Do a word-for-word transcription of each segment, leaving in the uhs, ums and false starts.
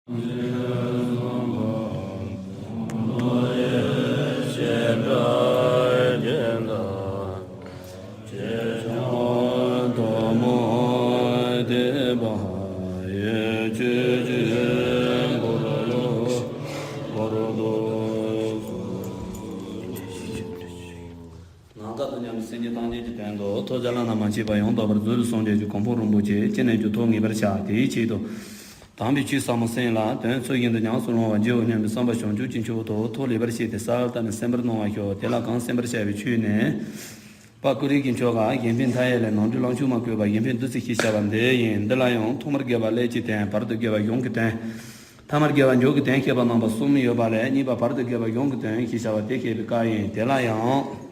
ནམ་མཁའ་དང་མཉམ་པའི་སེམས་ཅན་ཐམས་ཅད་ཀྱི་དོན་དུ་ཐོབ་བྱ་བླ་ན་མ་མཆིས་པ་ཡང་དག་པར་རྫོགས་པའི་སངས་རྒྱས་ཀྱི་གོ་འཕང་རིན་པོ་ཆེ་ཅི་ནས་ཀྱང་ཐོབ་ངེས་པར་བྱ། དེའི་ཆེད་དུ། དམ་པའི་ཆོས་ཟབ་མོ་གསན་ལ་དོན་ཚུལ་བཞིན་དུ་ཉམས་སུ་བླང་བར་བགྱིའོ་སྙམ་པའི་བསམ་པ་བྱང་ཆུབ་ཀྱི་མཆོག་ཏུ་ཐོག་ལེགས་པར་བཤད་དེ་གསལ་བཏབ་ནས་གསན་པར་གནང་བར་ཞུ། དེ་ལ་གང་གསན་པར་བྱ་བའི་ཆོས་ནི། དཔལ་ཀུན་རིག་གི་མཆོག་ག་གཞན་ཕན་མཐའ་ཡས་ལས། ནམ་རྒྱུན་ལང་ཚོ་མ་བཀོད་པ་གཞན་ཕན་བདུད་རྩི་ཞེས་བྱ་བ་འདི་ཡིན། འདི་ལ་ཡང་ཐོག་མར་དགེ་བ་ཀླད་ཀྱི་དོན། བར་དུ་དགེ་བ་གཞུང་གི་དོན། ཐ་མར་དགེ་བ་མཇུག་གི་དོན་བཤད་པ་རྣམ་པ་གསུམ་ཡོད་པ་ལས། གཉིས་པ་བར་དུ་དགེ་བ་གཞུང་གི་དོན་ཞེས་བྱ་བ་དེ་བཤད་པའི་སྐབས་ཡིན། དེ་ལ་ཡང་།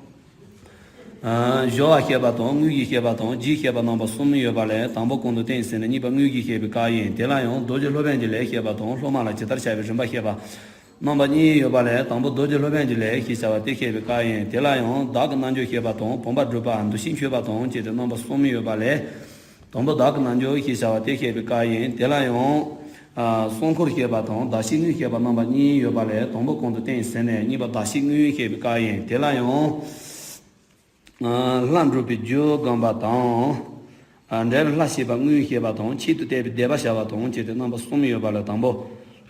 ཨ། སྦྱོར་བ་བཤད་པ་དང་དངོས་གཞི་བཤད་པ་དང་རྗེས་བཤད་པ་རྣམ་པ་གསུམ་ཡོད་པ་ལས། དང་པོ་གོང་དུ་བསྟན་ཟིན་ནས་གཉིས་པ་དངོས་གཞི་བཤད་པའི་སྐབས་ཡིན། དེ་ལ་ཡང་རྡོ་རྗེ་སློབ་དཔོན་གྱི་ལས་བཤད་པ་དང་སློབ་མ་ལ་ཇི་ལྟར་བྱ་བའི་རིམ་པ་བཤད་པ་རྣམ་པ་གཉིས་ཡོད་པ་ལས། དང་པོ་རྡོ་རྗེ་སློབ་དཔོན་གྱི་ལས་ཞེས་བྱ་བ་དེ་བཤད་པའི་སྐབས་ཡིན། དེ་ལ་ཡང་བདག་གི་རྣལ་འབྱོར་བཤད་པ་དང་བུམ་པ་སྒྲུབ་པ། འདུ་ཤེས་འཆོས་པ་དང་བཅས་ཏེ་རྣམ་པ་གསུམ་ཡོད་པ་ལས། དང་པོ་བདག་གི་རྣལ་འབྱོར་ཞེས་བྱ་བ་དེ་བཤད་པའི་སྐབས་ཡིན། དེ་ལ་ཡང་། ཨ། སྲོག་འཁོར་བཤད་པ་དང་གདགས་གཞི་དངོས་བཤད་པ་རྣམ་པ་གཉིས་ཡོད་པ་ལས། དང་པོ་གོང་དུ་བསྟན་ཟིན་ནས་གཉིས་པ་གདགས་གཞི་དངོས་བཤད་པའི་སྐབས་ཡིན། དེ་ལ་ཡང་། ཨ། ལྷ་འགྲུབ་པའི་རྒྱུ་སྒོམ་པ་དང་། ཨ། འབྲས་བུ་ལྷ་བསྐྱེད་པ་དངོས་བཤད་པ་དང་ཆེད་དུ་བསྟན་པའི་བཟླས་པ་བྱ་བ་དང་བཅས་ཏེ་རྣམ་པ་གསུམ་ཡོད་པ་ལས། དང་པོ་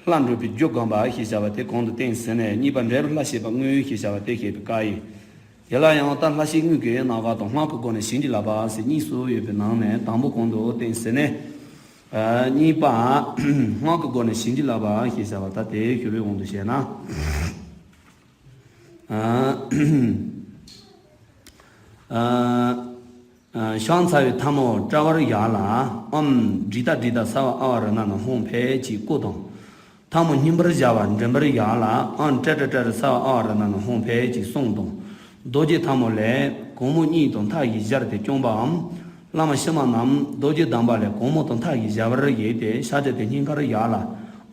ལྷ་འགྲུབ་པའི་རྒྱུ་སྒོམ་པ་ཞེས་བྱ་བ་དེ་གོང་དུ་བསྟན་ཟིན་ནས་གཉིས་པ་འབྲས་བུ་ལྷ་བསྐྱེད་པ་དངོས་ཞེས་བྱ་བ་དེ་བཤད་པའི་སྐབས་ཡིན། དེ་ལ་ཡང་ད་ལྷ་བསྐྱེད་དངོས་ཀྱི་རྣམ་པ་དང་སྔགས་ཀྱི་སྒོ་ནས་བྱིན་གྱིས་བརླབ་པ་ཟེར་གཉིས་སུ་ཡོད་པའི་ནང་ནས་དང་པོ་གོང་དུ་བསྟན་ཟིན་ནས། ཨ། གཉིས་པ་སྔགས་ཀྱི་སྒོ་ནས་བྱིན་གྱིས་བརླབ་པ་ཞེས་བྱ་བ་ད་དེ་ཞུ་བའི་དབང་དུ་བྱས་ན། ཨ། ཨ། ཨ། ཕྱག་འཚལ་བའི་ཐལ་མོ་དཔྲལ་བར་བཞག་ལ། ཨོཾ་དྲི་ཏ་དྲི་ཏ་སརྦ་ཨ་བ་ར་ཎ་ན་ཧཱུྃ་ཕཊ་ཅེས་སྐུ་དང་། ཐལ་མོ་སྙིམ་པར་བཞག་པ་མགྲིན་པར་བཞག་ལ། ཨོཾ་ཏྲ་ཏྲ་ཏྲ་སརྦ་ཨ་བ་ར་ཎ་ན་ཧཱུྃ་ཕཊ་ཅེས་གསུང་དང་། རྡོ་རྗེ་ཐལ་མོ་ལས་གུང་མོ་གཉིས་དང་མཐའ་བཞི་སྦྱར་ཏེ་བརྐྱང་པའམ། བླ་མ་ཕྱི་མ་རྣམས་རྡོ་རྗེ་གདན་པ་ལས་གུང་མོ་དང་མཐའ་བཞི་སྦྱར་བར་བཞེད་དེ་ཕྱག་རྒྱ་དེ་སྙིང་གར་བཞག་ལ།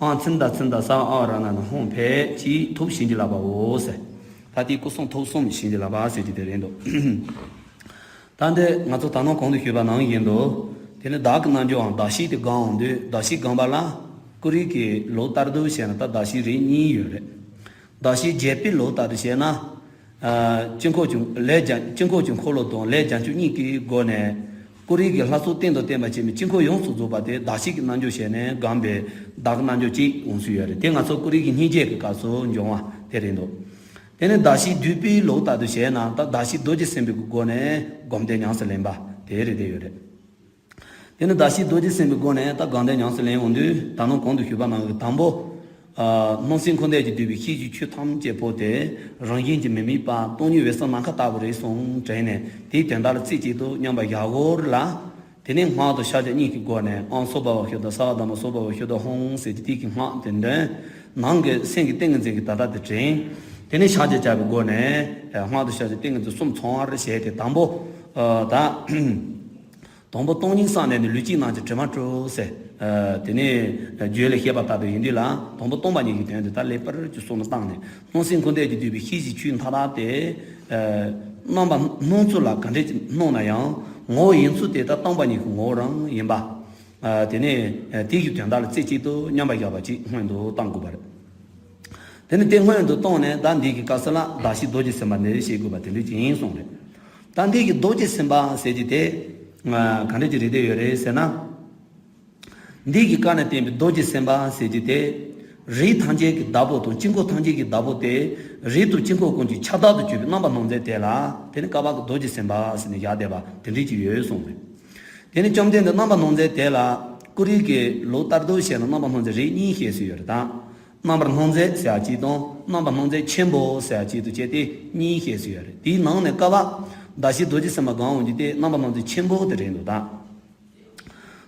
ཨོཾ་ཚནྡྷ་ཚནྡྷ་སརྦ་ཨ་བ་ར་ཎ་ན་ཧཱུྃ་ཕཊ་ཅེས་ཐུགས་བྱིན་གྱིས་བརླབ་པའོ་ཟེར། ད་དེའི་སྐུ་གསུང་ཐུགས་གསུམ་བྱིན་གྱིས་བརླབ་པ་ཟེར་གྱི་དེ་རེད་འདུག་ད་འདི་ང་ཚོ་ད་ནང་གོང་དུ་ཞུས་པ་ནང་བཞིན་དུ། དེ་ནི་བདག་གི་རྣལ་འབྱོར་བའམ་གདགས་གཞི་དེ་སྒོམ་འོང་དུས། གདགས་གཞི་སྒོམ་པ་ལ་ཀུན་རིག་གི་ལུགས་ལྟར་དུ་བྱས་ན་ད་གདགས་གཞི་རིགས་གཉིས་ཡོད་རེད། གདགས་གཞི་རྒྱས་པའི་ལུགས་ལྟར་དུ་བྱས་ན། ཨ། དཀྱིལ་འཁོར་གྱི་ལས་བརྒྱ། དཀྱིལ་འཁོར་གྱི་འཁོར་ལོ་དང་ལས་བརྒྱ་མཆོད་གཉིས་ཀྱི་སྒོ་ནས་ཀུན་རིག་གི་ལྷ་ཚོགས་སྟེང་དུ་བསྟན་པ་བྱས་ནས་དཀྱིལ་འཁོར་ཡོངས་སུ་རྫོགས་པ་དེ་གདགས་གཞི་གི་རྣལ་འབྱོར་བྱས་ནས་སྒོམ་པའི་བདག་གི་རྣལ་འབྱོར་གཅིག་འོང་སྲོལ་ཡོད་རེད། དེ་ང་ཚོ་ཀུན་རིག་གི་སྙིང་རྗེ་གི་སྐབས་སུ་འབྱུང་བ་དེ་རེད་འདུག་དེ་ནི་གདགས་གཞི་བསྡུས་པའི་ལུགས་ལྟར་དུ་བྱས་ན་ད་གདགས་གཞི་རྡོ་རྗེ་སེམས་དཔའི་སྒོ་ནས་སྒོམ་བཟླས་ཉམས་སུ་ལེན་པ་དེ་རེད་དེ་ཡོད་རེད། དེ་ནི་གདགས་གཞི་རྡོ་རྗེ་སེམས་དཔའི་སྒོ་ནས་ད་སྒོམ་བཟླས་ཉམས་སུ་ལེན་འོང་དུས། ད་ནང་གོང་དུ་ཞུས་པ་ནང་གི་དང་པོ། ཨ། སྣང་སྲིད་འཁོར་འདས་ཀྱིས་བསྡུས་པའི་ཤེས་བྱའི་ཆོས་ཐམས་ཅད་པོ་དེ་རང་བཞིན་གྱིས་མི་དམིགས་པ་སྟོང་ཉིད་འོད་གསལ་ནམ་མཁའ་ལྟ་བུ་རེད་གསུངས་དྲན་ནས། དེའི་དོན་དག་ལ་རྩེ་གཅིག་ཏུ་མཉམ་པར་བཞག་དགོས་ལ། དེ་ནས་སྔགས་དང་ཕྱག་རྒྱ་གཉིས་ཀྱི་སྒོ་ནས་ཨོཾ་སྭ་བྷཱ་ཝ་ཤུདྡྷ་སརྦ་དྷརྨ་སྭ་བྷཱ་ཝ་ཤུདྡྷ་ཧཱུྃ་ཟེར་གྱི་དེ་གི་སྔགས་དེ་འདོན། ནང་གི་སེམས་ཀྱི་ཏིང་ངེ་འཛིན་གྱི་བརྡ་རྟགས་དེ་དྲན། དེ་ནས་ཕྱག་རྒྱ་བྱ་བའི་སྒོ་ནས་སྔགས་དང་ཕྱག་རྒྱ་ཏིང་ངེ་འཛིན་གསུམ་ཚང་བར་བྱས་ཏེ། དང་པོ། ཨ། ད། དང་པོ་སྟོང་ཉིད་གསལ་ནས་ནི། ལུས་གཅིག་ནང་གི་དྲི་མ་བཀྲུ་ཟེར། ཨ། དེ་ནས་རྒྱུད་ལ་བཤད་པ་ལྟར་དུ་ཡིན་དུས་ལ། དང་པོ་སྟོང་པ་ཉིད་ཀྱི་དོན་དེ་ད་ལེགས་པར་གྱི་གསུངས་ནས་བཏང་ནས། སྣང་སྲིད་འཁོར་འདས་ཀྱིས་བསྡུས་པའི་ཤེས་བྱའི་ཆོས་མཐའ་དག་དེ། ཨ། རྣམ་པ་སྣང་ཚུལ་ལ་ག་འདྲས་ཀྱི་སྣང་ན་ཡང་ངོ་བོ་ཡིན་ཚུལ་དེ་ད་སྟོང་པ་ཉིད་ཀྱི་ངོ་བོ་རང་ཡིན་པ། ཨ། དེ་ནས་དེ་ཡི་དོན་དག་ལ་རྩེ་གཅིག་ཏུ་མཉམ་པར་བཞག་པ་ཅིག་སྔོན་དུ་བཏང་དགོས་པ་རེད། དེ་ནས་དེ་སྔོན་དུ་བཏང་ནས་ད་འདི་གི་སྐབས་སུ་ལ་གདགས་གཞི་རྡོ་རྗེ་སེམས་དཔའ་འདི་བཤད་དགོས་པ་དེ་འདྲ་ཅིག་ཡིན་གསུངས་རེད། ད་འདི་གི་རྡོ་རྗེ་སེམས་དཔའ་ཟེར་གྱི་དེ་ག་འདྲ་ཅིག་རེད་བསྡད་ཡོད་རེད་ཟེར་ན། འདི་གི་བཀའ་ནས་བསྟན་པའི་རྡོ་རྗེ་སེམས་དཔའ་ཟེར་གྱི་དེ། རིགས་ཐམས་ཅད་ཀྱི་བདག་པོ་དང་དཀྱིལ་འཁོར་ཐམས་ཅད་ཀྱི་བདག་པོ་སྟེ། རིགས་དང་དཀྱིལ་འཁོར་ཀུན་གྱི་ཁྱབ་བདག་ཏུ་གྱུར་པའི་རྣམ་པར་སྣང་མཛད་དེ་ལ། དེ་ནི་བསྐལ་པ་གི་རྡོ་རྗེ་སེམས་དཔའ་ཟེར་ནས་བཞག་བསྡད་པ་དེ་འདྲ་ཅིག་ཡོད་གསུངས་རེད། དེ་ནི་བཅོམ་ལྡན་འདས་རྣམ་པར་སྣང་མཛད་དེ་ལ་ཀུན་རིག་གི་ལུགས་ལྟར་དུ་བྱས་ན་རྣམ་པར་སྣང་མཛད་རིགས་གཉིས་བཤད་སྲོལ་ཡོད་རེད་ད། རྣམ་པར་སྣང་མཛད་ཟེར་ཡ་གཅིག་དང་རྣམ་པར་སྣང་མཛད་ཆེན་པོ་ཟེར་ཡ་གཅིག་ཏུ་བྱས་ཏེ་གཉིས་བཤད་སྲོལ་ཡོད་རེད། དེའི་ནང་ནས་བསྐལ་པ་གདགས་གཞི་རྡོ་རྗེ་སེམས་དཔའ་སྒོམ་འོང་རྒྱུ་དེ་རྣམ་པར་སྣང་མཛད་ཆེན་པོ་དེ་རེད་འདུག་ད།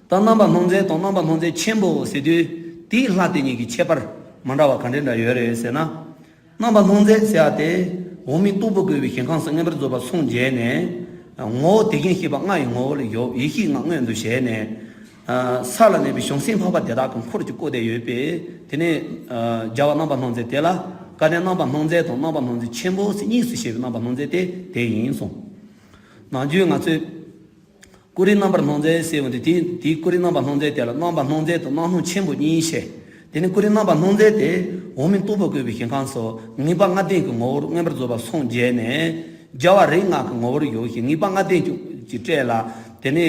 ད་རྣམ་པར་སྣང་མཛད་དང་རྣམ་པར་སྣང་མཛད་ཆེན་པོ་ཟེར་དུས། དེའི་ལྷ་དེ་གཉིས་ཀྱི་ཁྱད་པར་མི་འདྲ་བ་ག་འདྲ་འདྲ་ཡོད་རེད་ཟེར་ན། རྣམ་པར་སྣང་མཛད་ཟེར་ཡ་དེ། འོག་མིན་སྟུག་པོ་བཀོད་པའི་ཞིང་ཁམས་སུ་མངོན་པར་རྫོགས་པར་སངས་རྒྱས་ནས། ངོ་བོ་དེ་བཞིན་གཤེགས་པ་ལྔ་ཡི་ངོ་བོ་ལ་བཞུགས། ཡེ་ཤེས་ལྔ་མངོན་དུ་བྱས་ནས། ས་ལ་གནས་པའི་བྱང་སེམས་འཕགས་པ་དེ་དག་གི་འཁོར་གྱིས་བསྐོར་ཏེ་ཡོད་པས། དེ་ནས་རྒྱལ་བ་རྣམ་པར་སྣང་མཛད་དེ་ལ། སྐལ་ལྡན་རྣམ་པར་སྣང་མཛད་དང་རྣམ་པར་སྣང་མཛད་ཆེན་པོ་ཟེར་གཉིས་སུ་བཤད་པའི་རྣམ་པར་སྣང་མཛད་དེ་དེ་ཡིན་གསུངས། ནང་རྒྱུད་ང་ཚོས། ཀུན་རིག་རྣམ་པར་སྣང་མཛད་ཟེར་བ་དེ། དེའི་ཀུན་རིག་རྣམ་པར་སྣང་མཛད་དེ་ལ་རྣམ་པར་སྣང་མཛད་དང་རྣམ་སྣང་ཆེན་པོ་གཉིས་བཤད། དེ་ནི་ཀུ་རེ་རྣམ་པར་སྣང་མཛད་དེ་འོག་མིན་རྟོག་པ་བཀོད་པའི་ཞིང་ཁམས་སུ་ངེས་པ་ལྔ་ལྡན་གྱི་ངོ་བོར་མངོན་པར་རྫོགས་པར་སངས་རྒྱས་ནས། རྒྱལ་བ་རིགས་ལྔ་གི་ངོ་བོར་ཡོད་ཞིང་ངེས་པ་ལྔ་ལྡན་གྱི་སྤྲས་ལ། དེ་ནི་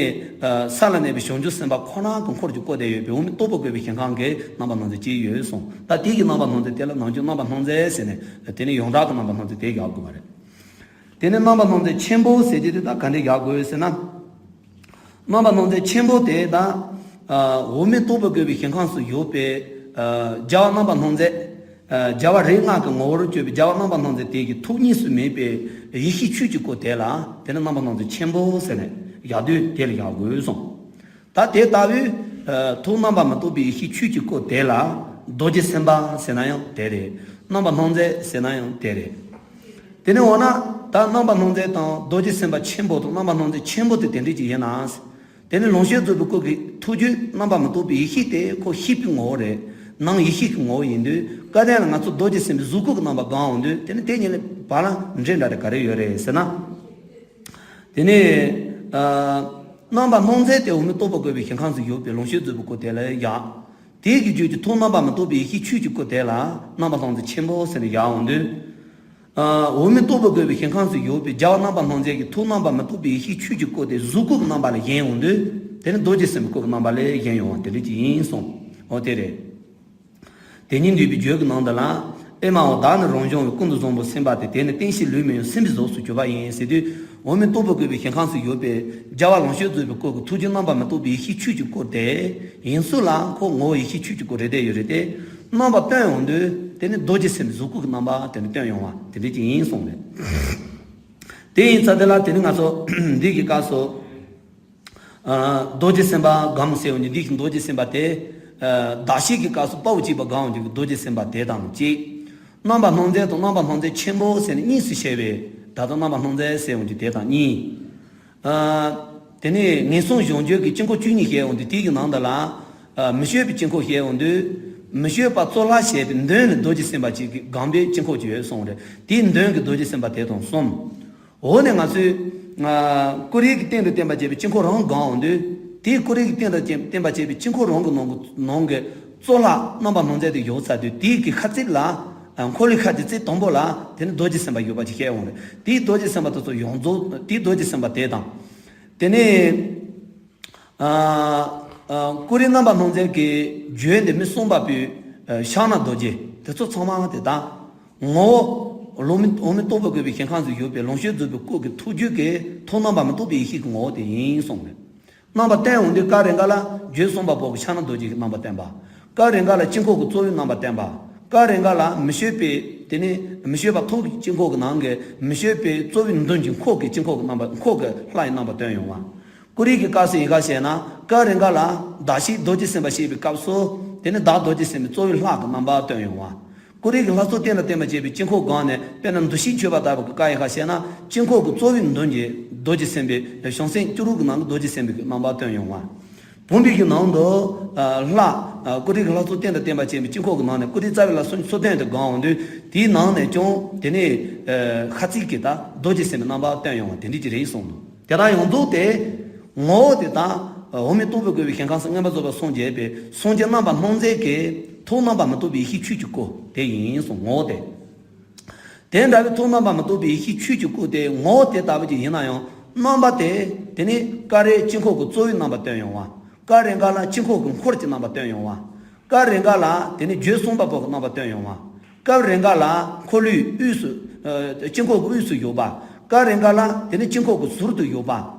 ས་ལ་གནས་པའི་བྱང་ཆུབ་སེམས་དཔའ་ཁོ་ན་གི་འཁོར་གྱིས་བསྐོར་ཏེ་ཡོད་པའི་འོག་མིན་རྟོག་པ་བཀོད་པའི་ཞིང་ཁམས་ཀྱི་རྣམ་པར་སྣང་མཛད་ཅིག་ཡོད་གསུངས། ད་དེ་གི་རྣམ་པར་སྣང་མཛད་དེ་ལ་ནང་རྒྱུད་རྣམ་པར་སྣང་མཛད་ཟེར་ནས། དེ་ནི་ཡོངས་གྲགས་ཀྱི་རྣམ་པར་སྣང་མཛད་དེ་བཞག་དགོས་པ་རེད། དེ་ནི་རྣམ་པར་སྣང་མཛད་ཆེན་པོ་ཟེར་རྒྱུ་དེ་ད་ག་འདྲ་བཞག་དགོས་ཟེར་ན། རྣམ་པར་སྣང་མཛད་ཆེན་པོ་དེ་དང་། འོག་མིན་རྟོག་པ་བཀོད་པའི་ཞིང་ཁམས་སུ་ཡོད་པའི། རྒྱལ་བ་རྣམ་པར་སྣང་མཛད། རྒྱལ་བ་རིགས་ལྔ་གི་ངོ་བོར་གྱུར་པའི་རྒྱལ་བ་རྣམ་པར་སྣང་མཛད་དེ་གི་ཐུགས་གཉིས་སུ་མེད་པའི་ཡེ་ཤེས་ཆོས་ཀྱི་སྐུ་དེ་ལ། དེ་ནི་རྣམ་པར་སྣང་མཛད་ཆེན་པོ་ཟེར་ནས་བཞག་དུས་དེ་ལ་བཞག་དགོས་གསུངས། ད་དེ་ལྟ་བུའི་ཐུགས་རྣམ་པར་མི་རྟོག་པའི་ཡེ་ཤེས་ཆོས་ཀྱི་སྐུ་དེ་ལ་རྡོ་རྗེ་སེམས་དཔའ་ཟེར་ན་ཡང་དེ་རེད། རྣམ་པར་སྣང་མཛད་ཟེར་ན་ཡང་དེ་རེད། དེ་ནས་འོ་ན་ད་རྣམ་པར་སྣང་མཛད་དང་རྡོ་རྗེ་སེམས་དཔའ་ཆེན་པོ་དང་རྣམ་པར་སྣང་མཛད་ཆེན་པོ་དེ་དེ་འདྲ་ཅིག་ཡིན་ན། དེ་ནི་ལོངས་སྤྱོད་རྫོགས་པའི་སྐུ་གི་ཐུགས་རྒྱུད་རྣམ་པར་མི་རྟོག་པའི་ཡེ་ཤེས་དེ་ཁོ་ཤེས་པའི་ངོ་བོ་རེད། ནང་ཡེ་ཤེས་ཀྱི་ངོ་བོ་ཡིན་དུས་སྐལ་ལྡན་ལ་ང་ཚོ་རྡོ་རྗེ་སེམས་དཔའི་གཟུགས་སྐུ་གི་རྣམ་པ་སྒང་འོང་དུས་དེ་ནི་དེ་གཉིས་ལ་བར་ལ་འབྲེལ་འདྲ་དེ་ག་རེ་ཡོད་རེད་ཟེར་ན། དེ་ནས་རྣམ་པར་སྣང་མཛད་དེ་འོག་མིན་རྟོག་པ་བཀོད་པའི་ཞིང་ཁམས་སུ་ཡོད་པའི་ལོངས་སྤྱོད་རྫོགས་པའི་སྐུ་དེ་ལ་ཡ། དེའི་གི་རྒྱུད་ཀྱི་ཐུགས་རྣམ་པར་མི་རྟོག་པའི་ཡེ་ཤེས་ཆོས་ཀྱི་སྐུ་དེ་ལ་རྣམ་པར་སྣང་མཛད་ཆེན་པོ་ཟེར་ནས་བཞག་འོང་དུས། འོག་མིན་རྟོག་པ་བཀོད་པའི་ཞིང་ཁམས་སུ་ཡོད་པའི་རྒྱལ་བ་རྣམ་པར་སྣང་མཛད་ཀྱི་ཐུགས་རྣམ་པར་མི་རྟོག་པའི་ཡེ་ཤེས་ཆོས་ཀྱི་སྐུ་དེ་གཟུགས་སྐུ་གི་རྣམ་པ་ལ་བཞེངས་འོང་དུས། དེ་ནི་རྡོ་རྗེ་སེམས་དཔའི་སྐུ་གི་རྣམ་པ་ལ་བཞེངས་ཡོང་བ་དེ་འདྲ་ཅིག་ཡིན་གསུངས། འོ་དེ་རེད། དེ་ཉིད་འདུས་པའི་རྒྱུད་ཀྱི་ནང་དུ་ལ། ཨེ་མའོ་བདག་ནི་རང་བྱུང་བའི་ཀུན་ཏུ་བཟང་པོ་སེམས་དཔའ་སྟེ། དེ་ནི་བརྟེན་ཞིང་ལུས་མི་གཡོ་སེམས་དཔའི་གཟུགས་སུ་གྱུར་པ་ཡིན་ཟེར་དུས། འོག་མིན་རྟོག་པ་བཀོད་པའི་ཞིང་ཁམས་སུ་ཡོད་པའི་རྒྱལ་བ་ལོངས་སྤྱོད་རྫོགས་པའི་སྐུ་གི་ཐུགས་རྒྱུད་རྣམ་པར་མི་རྟོག་པའི་ཡེ་ཤེས་ཆོས་ཀྱི་སྐུ་དེ་ཡིན་ཚུལ་ལ་ཁོ་ངོ་བོ་ཡེ་ཤེས་ཆོས་ཀྱི་སྐུ་རེད་དེ་ཡོད་རེད་དེ། རྣམ་པ་སྟོན་ཡོང་དུས་དེ་ནི་རྡོ་རྗེ་སེམས་དཔའི་གཟུགས་སྐུ་གི་རྣམ་པ་དེ་ནི་སྟོན་ཡོང་བ་དེ་འདྲ་ཅིག་ཡིན་གསུངས་རེད། དེ་ཡིན་ཙང་དེ་ལ་དེ་ནི་ང་ཚོ་འདི་གི་སྐབས་སུ། རྡོ་རྗེ་སེམས་དཔའ་སྒོམ་ཟེར་བ་ནི་འདི་བཞིན་རྡོ་རྗེ་སེམས་དཔའ་དེ། བདག་བསྐྱེད་ཀྱི་སྐབས་སུ་དཔའ་བོ་གཅིག་པ་སྒོམ་གྱི་རྡོ་རྗེ་སེམས་དཔའ་དེ་དང་གཅིག་རྣམ་པར་སྣང་མཛད་དང་རྣམ་པར་སྣང་མཛད་ཆེན་པོ་ཟེར་ནས་གཉིས་སུ་བཤད་པའི་ད་ལྟ་རྣམ་པར་སྣང་མཛད་ཟེར་བ་ནི་དེ་དང་གཉིས། དེ་ནས་ངན་སོང་གཞོམ་བྱེད་ཀྱི་དཀྱིལ་འཁོར་བཅུ་གཉིས་བཤད་འོང་དུས་དེ་གི་ནང་དུ་ལ། མི་བསྐྱོད་པའི་དཀྱིལ་འཁོར་བཤད་འོང་དུས། མི་བསྐྱོད་པ་གཙོ་ལྷ་བྱས་པའི་མདུན་ལ་རྡོ་རྗེ་སེམས་དཔའ་གཅིག་གིས་སྒོམ་པའི་དཀྱིལ་འཁོར་གཅིག་ཡོད་གསུངས་རེད། དེའི་མདུན་གྱི་རྡོ་རྗེ་སེམས་དཔའ་དེ་དང་གསུམ། འོ་ནས་ང་ཚོས། ཀུ་རེ་གི་སྟེང་དུ་བརྟེན་པ་བྱས་པའི་དཀྱིལ་འཁོར་རང་སྒོམ་འོང་དུས། དེའི་ཀུ་རེ་གི་སྟེང་དུ་བརྟེན་པ་བྱས་པའི་དཀྱིལ་འཁོར་རང་གི་ནང་གི་ནང་གི་གཙོ་ལྷ་རྣམ་པར་སྣང་མཛད་དེ་ཡོད་ཚར་དུས་དེའི་གི་ཁ་ཚིག་ལ། འཁོར་ལོའི་ཁ་གི་ཚིག་དང་པོ་ལ་དེ་ནི་རྡོ་རྗེ་སེམས་དཔའ་ཡོད་པ་ཅིག་བཤད་འོང་རེད། དེའི་རྡོ་རྗེ་སེམས་དཔའ་དེ་ཚོ་ཡོངས་རྫོགས་དེའི་རྡོ་རྗེ་སེམས་དཔའ་དེ་དང་། དེ་ནས། ཀུ་རེ་རྣམ་པར་སྣང་མཛད་ཀྱི་བརྗོད་འདི་མི་གསུངས་པ་པོའི་ཕྱག་ན་རྡོ་རྗེ་དེ་ཚོ་ཚང་མ་དེ་དག་ངོ་བོ་འོག་མིན་རྟོག་པ་བཀོད་པའི་ཞིང་ཁམས་སུ་ཡོད་པའི་ལོངས་སྤྱོད་རྫོགས་པའི་སྐུ་གི་ཐུགས་རྒྱུད་ཀྱི་ཐུགས་རྣམ་པར་མི་རྟོག་པའི་ཡེ་ཤེས་ཀྱི་ངོ་བོ་དེ་ཡིན་གསུངས་པས། རྣམ་པ་བསྟན་འོང་དུས་སྐབས་རེ་འགའ་ལ་བརྗོད་གསུངས་པ་པོ་གི་ཕྱག་ན་རྡོ་རྗེ་གི་རྣམ་པ་བསྟན་པ། སྐབས་རེ་འགའ་ལ་དཀྱིལ་འཁོར་གྱི་གཙོ་བོའི་རྣམ་པ་བསྟན་པ། སྐབས་རེ་འགའ་ལ་མི་བསྐྱོད་པའི་དེ་ནི་མི་བསྐྱོད་པ་ཐུགས་ཀྱི་དཀྱིལ་འཁོར་གྱི་ནང་གི་མི་བསྐྱོད་པའི་གཙོ་བོའི་མདུན་གྱི་འཁོར་གྱི་དཀྱིལ་འཁོར་གྱི་རྣམ་པ་འཁོར་གྱི་ལྷ་ཡི་རྣམ་པ་བསྟན་ཡོང་བ། ཀུ་རེ་གི་སྐབས་སུ་ཡི་ག་བཤད་ན་སྐབས་རེ་འགའ་ལ་བདག་བསྐྱེད་རྡོ་རྗེ་སེམས་དཔའ་བཤད་པའི་སྐབས་སུ་དེ་ནི་བདག་རྡོ་རྗེ་སེམས་དཔའི་གཙོ་བོའི་ལྷ་གི་རྣམ་པ་བསྟན་ཡོང་བ། ཀུ་རེ་གི་ལྷ་ཚོགས་རྟེན་དང་བརྟེན་པ་བྱས་པའི་དཀྱིལ་འཁོར་སྒང་ནས་དཔེར་ན་འདུ་ཤེས་མཆོད་པ་ལྟ་བུ་གི་སྐབས་ཡི་ག་བཤད་ན་དཀྱིལ་འཁོར་གྱི་གཙོ་བོའི་མདུན་གྱི་རྡོ་རྗེ་སེམས་དཔའི་བྱང་སེམས་སྐྱུ་རུ་གི་ནང་གི་རྡོ་རྗེ་སེམས་དཔའི་རྣམ་པ་བསྟན་ཡོང་བ། བུམ་པའི་གི་ནང་དུ་ལྷ་ཀུ་རེ་གི་ལྷ་ཚོགས་རྟེན་དང་བརྟེན་པ་བྱས་པའི་དཀྱིལ་འཁོར་གྱི་ནང་ནས་ཀུ་རེ་རྩ་བའི་ལྷ་ཚོགས་རྟེན་དུ་སྒང་འོང་དུས་དེའི་ནང་ནས་ཀྱང་དེ་ནས་ཁ་ཚིག་གི་ད་རྡོ་རྗེ་སེམས་དཔའི་རྣམ་པ་བསྟན་ཡོང་བ་དེ་འདྲ་ཅིག་རེད་གསུངས་འདུག་དེ་དག་ཡོངས་རྫོགས་དེ་ངོ་བོ་དེ་དག་འོག་མིན་རྟོག་པ་བཀོད་པའི་ཞིང་ཁམས་སུ་མངོན་པར་རྫོགས་པར་སངས་རྒྱས་པའི་སངས་རྒྱས་རྣམ་པར་སྣང་མཛད་ཀྱི་ཐུགས་རྣམ་པར་མི་རྟོག་པའི་ཡེ་ཤེས་ཆོས་ཀྱི་སྐུ་དེ་ཡིན་གསུངས་ངོ་བོ་དེ། དེ་འདྲ་བའི་ཐུགས་རྣམ་པར་མི་རྟོག་པའི་ཡེ་ཤེས་ཆོས་ཀྱི་སྐུ་དེ་ངོ་བོ་དེ་ལྟ་བུ་ཅིག་ཡིན་ན་ཡང་རྣམ་པ་དེ་དེ་ནི་སྐབས་རེ་དཀྱིལ་འཁོར་གྱི་གཙོ་བོའི་རྣམ་པ་སྟོན་ཡོང་བ། སྐབས་རེ་འགའ་ལ་དཀྱིལ་འཁོར་གྱི་འཁོར་གྱི་རྣམ་པ་སྟོན་ཡོང་བ། སྐབས་རེ་འགའ་ལ་དེ་ནི་བརྗོད་གསུངས་པ་པོ་གི་རྣམ་པ་སྟོན་ཡོང་བ། སྐབས་རེ་འགའ་ལ་འཁོར་ལོའི་དབུས་སུ། དཀྱིལ་འཁོར་གྱི་དབུས་སུ་ཡོད་པ། སྐབས་རེ་འགའ་ལ་དེ་ནི་དཀྱིལ་འཁོར་གྱི་ཟུར་དུ་ཡོད་པ།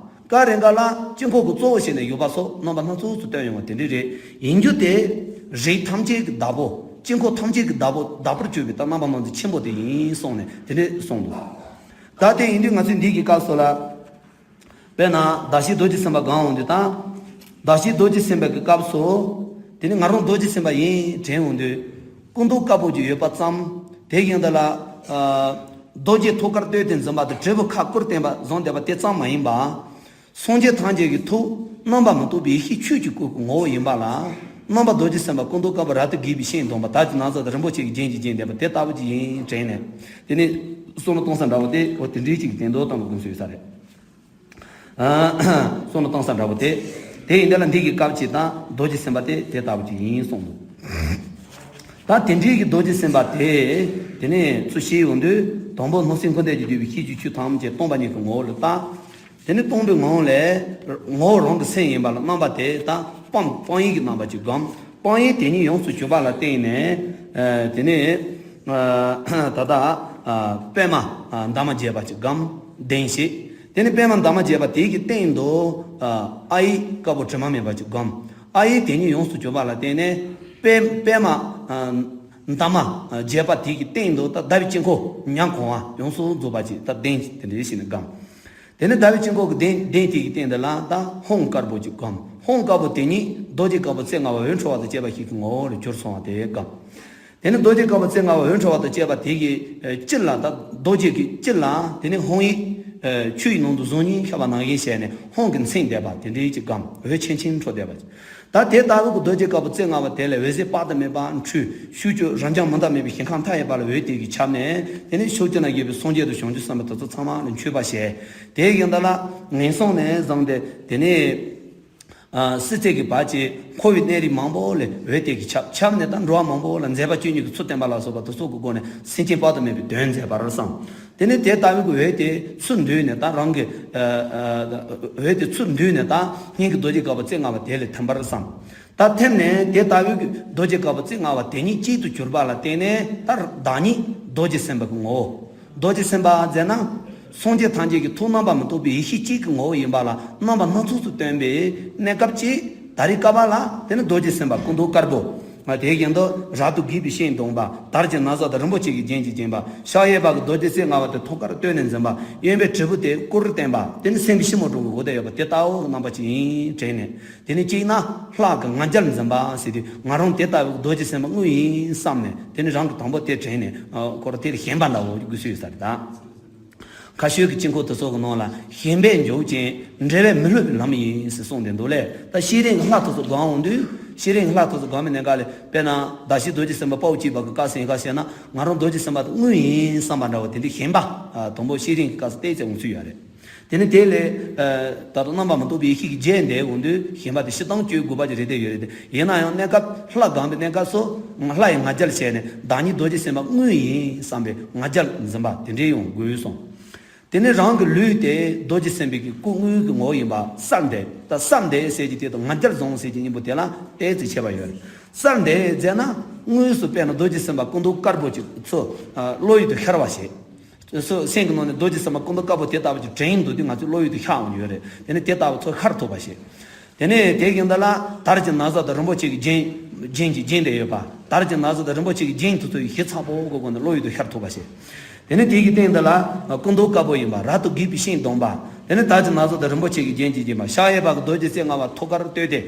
སྐབས་རེ་འགའ་ལ་དཀྱིལ་འཁོར་གྱི་གཙོ་བོ་བྱས་ནས་ཡོད་པ་སོགས་རྣམ་པ་སྣ་ཚོགས་སུ་སྟོན་ཡོང་བ་དེ་འདྲ་རེད། ཡིན་རྒྱུ་དེ་རིགས་ཐམས་ཅད་ཀྱི་བདག་པོ་དཀྱིལ་འཁོར་ཐམས་ཅད་ཀྱི་བདག་པོ་བདག་པོར་གྱུར་པའི་ད་རྣམ་པ་སྣང་མཛད་ཆེན་པོ་དེ་ཡིན་གསུངས་ནས་དེ་འདྲ་གསུངས་འདུག་ད་དེ་ཡིན་དུས་ང་ཚོས་འདི་གི་སྐབས་སུ་ལ། དཔེར་ན་བདག་བསྐྱེད་རྡོ་རྗེ་སེམས་དཔའ་སྒང་འོང་དུས་དང་། བདག་བསྐྱེད་རྡོ་རྗེ་སེམས་དཔའ་གི་སྐབས་སུ། དེ་ནི་ང་རང་རྡོ་རྗེ་སེམས་དཔའ་ཡིན་དྲན་འོང་དུས། སྐུ་མདོག་དཀར་པོ་ཅིག་ཡོད་པ་ཙམ། དེ་བཞིན་དུ་ལ། རྡོ་རྗེ་ཐུགས་ཀར་བསྟོད་དེ་འཛིན་པ་དང་དྲིལ་བུ་ཁ་བསྐུར་བསྟན་པ་བཟུང་བསྡད་པ་དེ་ཙམ་མ་ཡིན་པ། སངས་རྒྱས་ཐམས་ཅད་ཀྱི་ཐུགས་རྣམ་པར་མི་རྟོག་པའི་ཡེ་ཤེས་ཆོས་ཀྱི་སྐུ་གི་ངོ་བོ་ཡིན་པ་ལ། རྣམ་པ་རྡོ་རྗེ་སེམས་དཔའ་སྐུ་མདོག་དཀར་པོ་རབ་ཏུ་གས་པའི་ཤིང་སྡོང་པོ་དག་གི་ན་བཟའ་དང་རིན་པོ་ཆེ་གི་རྒྱན་གྱིས་བརྒྱན་བསྡད་པ་དེ་ལྟ་བུ་ཅིག་ཡིན་དྲན་ནས། དེ་ནི་བསམ་བློ་གཏོང་ས་འདྲ་བོ་དེ་འོ་དེ་འདྲའི་ཅིག་གི་དོན་དུ་གཏོང་དགོས་ཀྱི་ཡོད་ས་རེད། བསམ་བློ་གཏོང་ས་འདྲ་བོ་དེ། དེ་ཡིན་དེ་ལ་འདི་གི་སྐབས་ཅིག་དང་རྡོ་རྗེ་སེམས་དཔའ་དེ་དེ་ལྟ་བུ་ཅིག་ཡིན་གསུངས་འདུག་ད་དེ་འདྲའི་གི་རྡོ་རྗེ་སེམས་དཔའ་དེ། དེ་ནས་ཚུར་བཤད་ཡོང་དུས་དང་པོ་སྣང་སྲིད་འཁོར་འདས་ཀྱིས་བསྡུས་པའི་ཤེས་བྱའི་ཆོས་ཐམས་ཅད་སྟོང་པ་ཉིད་ཀྱི་ངོ་བོ་ལ་བལྟ། དེ་ནས་སྟོང་པའི་ངང་ལས་ངོ་བོ་རང་གི་སེམས་ཡིན་པ་ལ་རྣམ་པ་དེ་དག་སྤང་སྤང་ཡིན་གྱི་རྣམ་པ་གཅིག་བསྒོམ། སྤང་ཡིན་དེ་ཉིད་ཡོངས་སུ་གྱུར་པ་ལ་བརྟེན་ནས། ཨ་དེ་ནས་ཨ་ད་ལྟ་ཨ་པད་མ་ཨ་འདབ་མ་བརྒྱད་པ་གཅིག་བསྒོམ། གདེང་བྱེད། དེ་ནས་པད་མ་འདབ་མ་བརྒྱད་པ་དེ་གི་སྟེང་དུ་ཨ་ཨ་ཡིག་དཀར་པོ་དྲི་མ་མེད་པ་གཅིག་བསྒོམ། ཨ་ཡིག་དེ་ཉིད་ཡོངས་སུ་གྱུར་པ་ལ་བརྟེན་ནས་པད་པད་མ་ཨ་འདབ་མ་བརྒྱད་པ་དེ་གི་སྟེང་དུ་ད་ཟླ་བའི་དཀྱིལ་འཁོར་ཉ་གང་བ་ཡོངས་སུ་རྫོགས་པ་ཅིག་ད་གདེང་དེ་འདྲའི་བྱས་ནས་བསྒོམ། དེ་ནས་ཟླ་བའི་དཀྱིལ་འཁོར་གྱི་གདེང་གདེང་དེ་གི་སྟེང་དུ་ལ་ད་ཧཱུྃ་དཀར་པོ་ཅིག་བསྒོམ། ཧཱུྃ་དཀར་པོ་དེ་ཉིད་རྡོ་རྗེ་དཀར་པོ་རྩེ་ལྔ་པ་འོད་འཕྲོ་བ་དང་བཅས་པ་ཞིག་གི་ངོ་བོར་གྱུར་སོང་བ་དེ་བསྒོམ། དེ་ནས་རྡོ་རྗེ་དཀར་པོ་རྩེ་ལྔ་པ་འོད་འཕྲོ་བ་དང་བཅས་པ་དེ་གི་ཨ་དཀྱིལ་ལ་ད་རྡོ་རྗེ་གི་དཀྱིལ་ལ་དེ་ནས་ཧཱུྃ་ཡིག་ཨ་ཆུ་ཡི་ནང་དུ་གཟུགས་བརྙན་ཤར་བ་ནང་བཞིན་བྱས་ནས་ཧཱུྃ་གིས་མཚན་བསྡད་པ་དེ་འདྲའི་ཅིག་བསྒོམ། འོད་ཆེམ་ཆེམ་འཕྲོ་བསྡད་པ་ཅིག་ད་དེ་ལྟ་བུ་གི་རྡོ་རྗེ་དཀར་པོ་རྩེ་ལྔ་པ་དེ་ལས་འོད་ཟེར་དཔག་ཏུ་མེད་པ་འཕྲོས། ཕྱོགས་བཅུ་རབ་འབྱམས་མི་འདའ་མེད་པའི་ཞིང་ཁམས་མཐའ་ཡས་པ་ལ་འོད་དེ་གིས་ཁྱབ་ནས། དེ་ནས་ཕྱོགས་བཅུ་ན་བཞུགས་པའི་སངས་རྒྱས་དང་བྱང་ཆུབ་སེམས་དཔའ་དེ་ཚོ་ཚང་མ་ལ་མཆོད་པ་བྱས། དེ་ཡིན་ད་ལ་ངན་སོང་ནས་བཟུང་སྟེ་དེ་ནས་ཨ་སྲིད་རྩེ་གི་བར་གྱི་འཁོར་བའི་གནས་རིས་མང་པོ་ལ་འོད་དེ་གིས་ཁྱབ། ཁྱབ་ནས་ད་འགྲོ་བ་མང་པོ་ལ་མཛད་པ་བཅུ་གཉིས་ཀྱི་ཚུལ་བསྟན་པ་ལ་སོགས་པ་དེ་ཚོ་གི་སྒོ་ནས་སེམས་ཅན་དཔག་ཏུ་མེད་པའི་དོན་མཛད་པར་བསམ། དེ་ནས་དེ་ལྟ་བུའི་གི་འོད་དེ་ཚུར་འདུས་ནས་ད་རང་གི་ཨ་ཨ་འོད་དེ་ཚུར་འདུས་ནས་ད་སྔོན་གྱི་རྡོ་རྗེ་དཀར་པོ་རྩེ་ལྔ་པ་དེ་ལ་ཐིམ་པར་བསམ། ད་ཐིམ་ནས་དེ་ལྟ་བུའི་གི་རྡོ་རྗེ་དཀར་པོ་རྩེ་ལྔ་པ་དེ་ཉིད་གཅིག་ཏུ་གྱུར་པ་ལ་བརྟེན་ནས་ད་བདག་ཉིད་རྡོ་རྗེ་སེམས་དཔའ་གི་ངོ་བོ། རྡོ་རྗེ་སེམས་དཔའ་ཟེར་ན། སངས་རྒྱས་ཐམས་ཅད་ཀྱི་ཐུགས་རྣམ་པར་མི་རྟོག་པའི་ཡེ་ཤེས་གཅིག་གི་ངོ་བོ་ཡིན་པ་ལ་རྣམ་པ་སྣ་ཚོགས་སུ་སྟོན་པའི་གནས་སྐབས་ཀྱི་ད་རེས་སྐབས་པ་ལ་དེ་ནི་རྡོ་རྗེ་སེམས་དཔའ་སྐུ་མདོག་དཀར་པོ། ང་དེ་བཞིན་དུ་རབ་ཏུ་གུས་པའི་ཤིང་གདོང་པ། དར་གྱི་ན་བཟའ་དང་རིན་པོ་ཆེ་གི་རྒྱན་གྱིས་བརྒྱན་པ། ཕྱག་གཡས་པ་གི་རྡོ་རྗེ་རྩེ་ལྔ་པ་དེ་ཐུགས་ཀར་གཏོད་ནས་འཛིན་པ། གཡོན་པའི་དྲིལ་བུ་དེ་སྐུ་རུ་བསྟན་པ། དེ་ནི་སེམས་དཔའི་སྤྱི་བོ་དྲུང་གི་འོད་ཟེར་ཡོད་པ་དེ་ལྟ་བུ་གི་རྣམ་པ་ཅིག་ཡིན་དྲན་ནས། དེ་ནས་གཅིག་ན་ལྷ་གི་ང་རྒྱལ་འཛིན་པ་ཟེར་དུས་ང་རང་དེ་ལྟ་བུའི་རྡོ་རྗེ་སེམས་དཔའ་དངོས་ཡིན་བསམ་ནས། དེ་ནས་རང་གི་དང་པོ་དེ་དྲན་ནས་ཨ་ཁོ་ར་དེ་ལ་ཞེན་པ་འདྲ་བོ་དགོས་སུ་ཡོད་ས་རེད་ད། ཁ་ཤོད་ཀྱི་དཀྱིལ་འཁོར་དེ་ཚོ་གི་ནང་ལ་ཞེན་པས་འཇོག་ཅིང་འབྲེལ་བས་མི་སླུ་བའི་ལམ་ཡིན་ཟེར་གསུངས་ཏེ་འདུག་ལས། ད་ཤེས་རིག་གི་ལྷ་དེ་ཚོ་སྒོམ་འོང་དུས་ཤེས་རིག་གི་ལྷ་དེ་ཚོ་སྒོམ་པའི་གནས་སྐབས་ལ་དཔེར་ན་ཟླ་ཕྱེད་རྡོ་རྗེ་སེམས་དཔའ་དཔའ་བོ་གཅིག་པ་གི་བཀའ་སེང་ག་བཤད་ན་ང་རང་རྡོ་རྗེ་སེམས་དཔའ་དེ་དངོས་ཡིན་བསམ་པ་འདྲ་བོ་དེ་འདྲའི་ཞེན་པ་ཨ་དང་པོ་ཤེས་རིག་གི་སྐབས་སུ་ཏོག་ཙམ་འོང་ཚུལ་ཡོད་རེད། དེ་ནི་དེ་ལས་ཨ་ད་ལྟ་རྣམ་པ་མི་རྟོག་པའི་ཡེ་ཤེས་ཀྱི་རྒྱས་འདེབས་འོང་དུས་ཞེན་པ་དེ་སྤྱིར་བཏང་བཅོས་དགོས་པ་ཅིག་རེད་དེ་ཡོད་རེད་དེ། ཡིན་ན་ཡང་གནས་སྐབས་ལྷ་སྒོམ་པའི་གནས་སྐབས་སུ་ལྷ་ཡི་ང་རྒྱལ་བྱས་ནས་བདག་ཉིད་རྡོ་རྗེ་སེམས་དཔའ་དངོས་ཡིན་བསམ་པའི་ང་རྒྱལ་འཛིན་པ་དེ་འདྲའི་ཡོང་དགོས་སོང་། དེ་ནས་རང་གི་ལུས་དེ་རྡོ་རྗེ་སེམས་དཔའི་གི་སྐུ་དངོས་ཀྱི་ངོ་བོ་ཡིན་པ་གསལ་འདེབས། ད་གསལ་འདེབས་ཟེར་གྱི་དེ་དང་ང་རྒྱལ་བཟུང་ཟེར་གྱི་གཉིས་པོ་དེ་ལ་ཏོག་ཙམ་ཁྱད་པར་ཡོད་རེད། གསལ་འདེབས་ཟེར་ན་དངོས་སུ་དཔེར་ན་རྡོ་རྗེ་སེམས་དཔའ་སྐུ་མདོག་དཀར་པོ་ཅིག་ཚུར་ཨ་བློ་ཡུལ་དུ་ཤར་བ་ཞིག་སོ་སེམས་ཀྱི་ནང་ནས་རྡོ་རྗེ་སེམས་དཔའ་སྐུ་མདོག་དཀར་པོ་དེ་ལྟ་བུ་ཅིག་དྲན་འདུག་དུས་ང་ཚོའི་བློ་ཡུལ་དུ་ཤར་འོང་གི་ཡོད་རེད། དེ་ནས་དེ་ལྟ་བུ་ཚུར་ཤར་ཐུབ་པ་ཞིག་དེ་ནས་དེ་བཞིན་དུ་ལ་དར་གྱི་ན་བཟའ་དང་རིན་པོ་ཆེ་གི་རྒྱན་རྒྱན་གྱིས་བརྒྱན་ཏེ་ཡོད་པ། དར་གྱི་ན་བཟའ་དང་རིན་པོ་ཆེ་གི་རྒྱན་དེ་ཚོ་ཡི་ཞིབ་ཚགས་པོ་གི་སྒོ་ནས་བློ་ཡུལ་དུ་ཤར་ཐུབ་པ་ཞིག་དེ་ནས་དེ་གི་སྟེང་དུ་ལ་སྐུ་མདོག་དཀར་པོ་ཡིན་པ་རབ་ཏུ་གུས་པའི་ཤིང་སྡོམ་པ། དེ་ནས་དར་གྱི་ན་བཟའ་དང་རིན་པོ་ཆེ་གི་རྒྱན་གྱིས་བརྒྱན་པ། ཕྱག་གཡས་པ་གི་རྡོ་རྗེ་རྩེ་ལྔ་པ་ཐུགས་ཀར་གཏོད་དེ་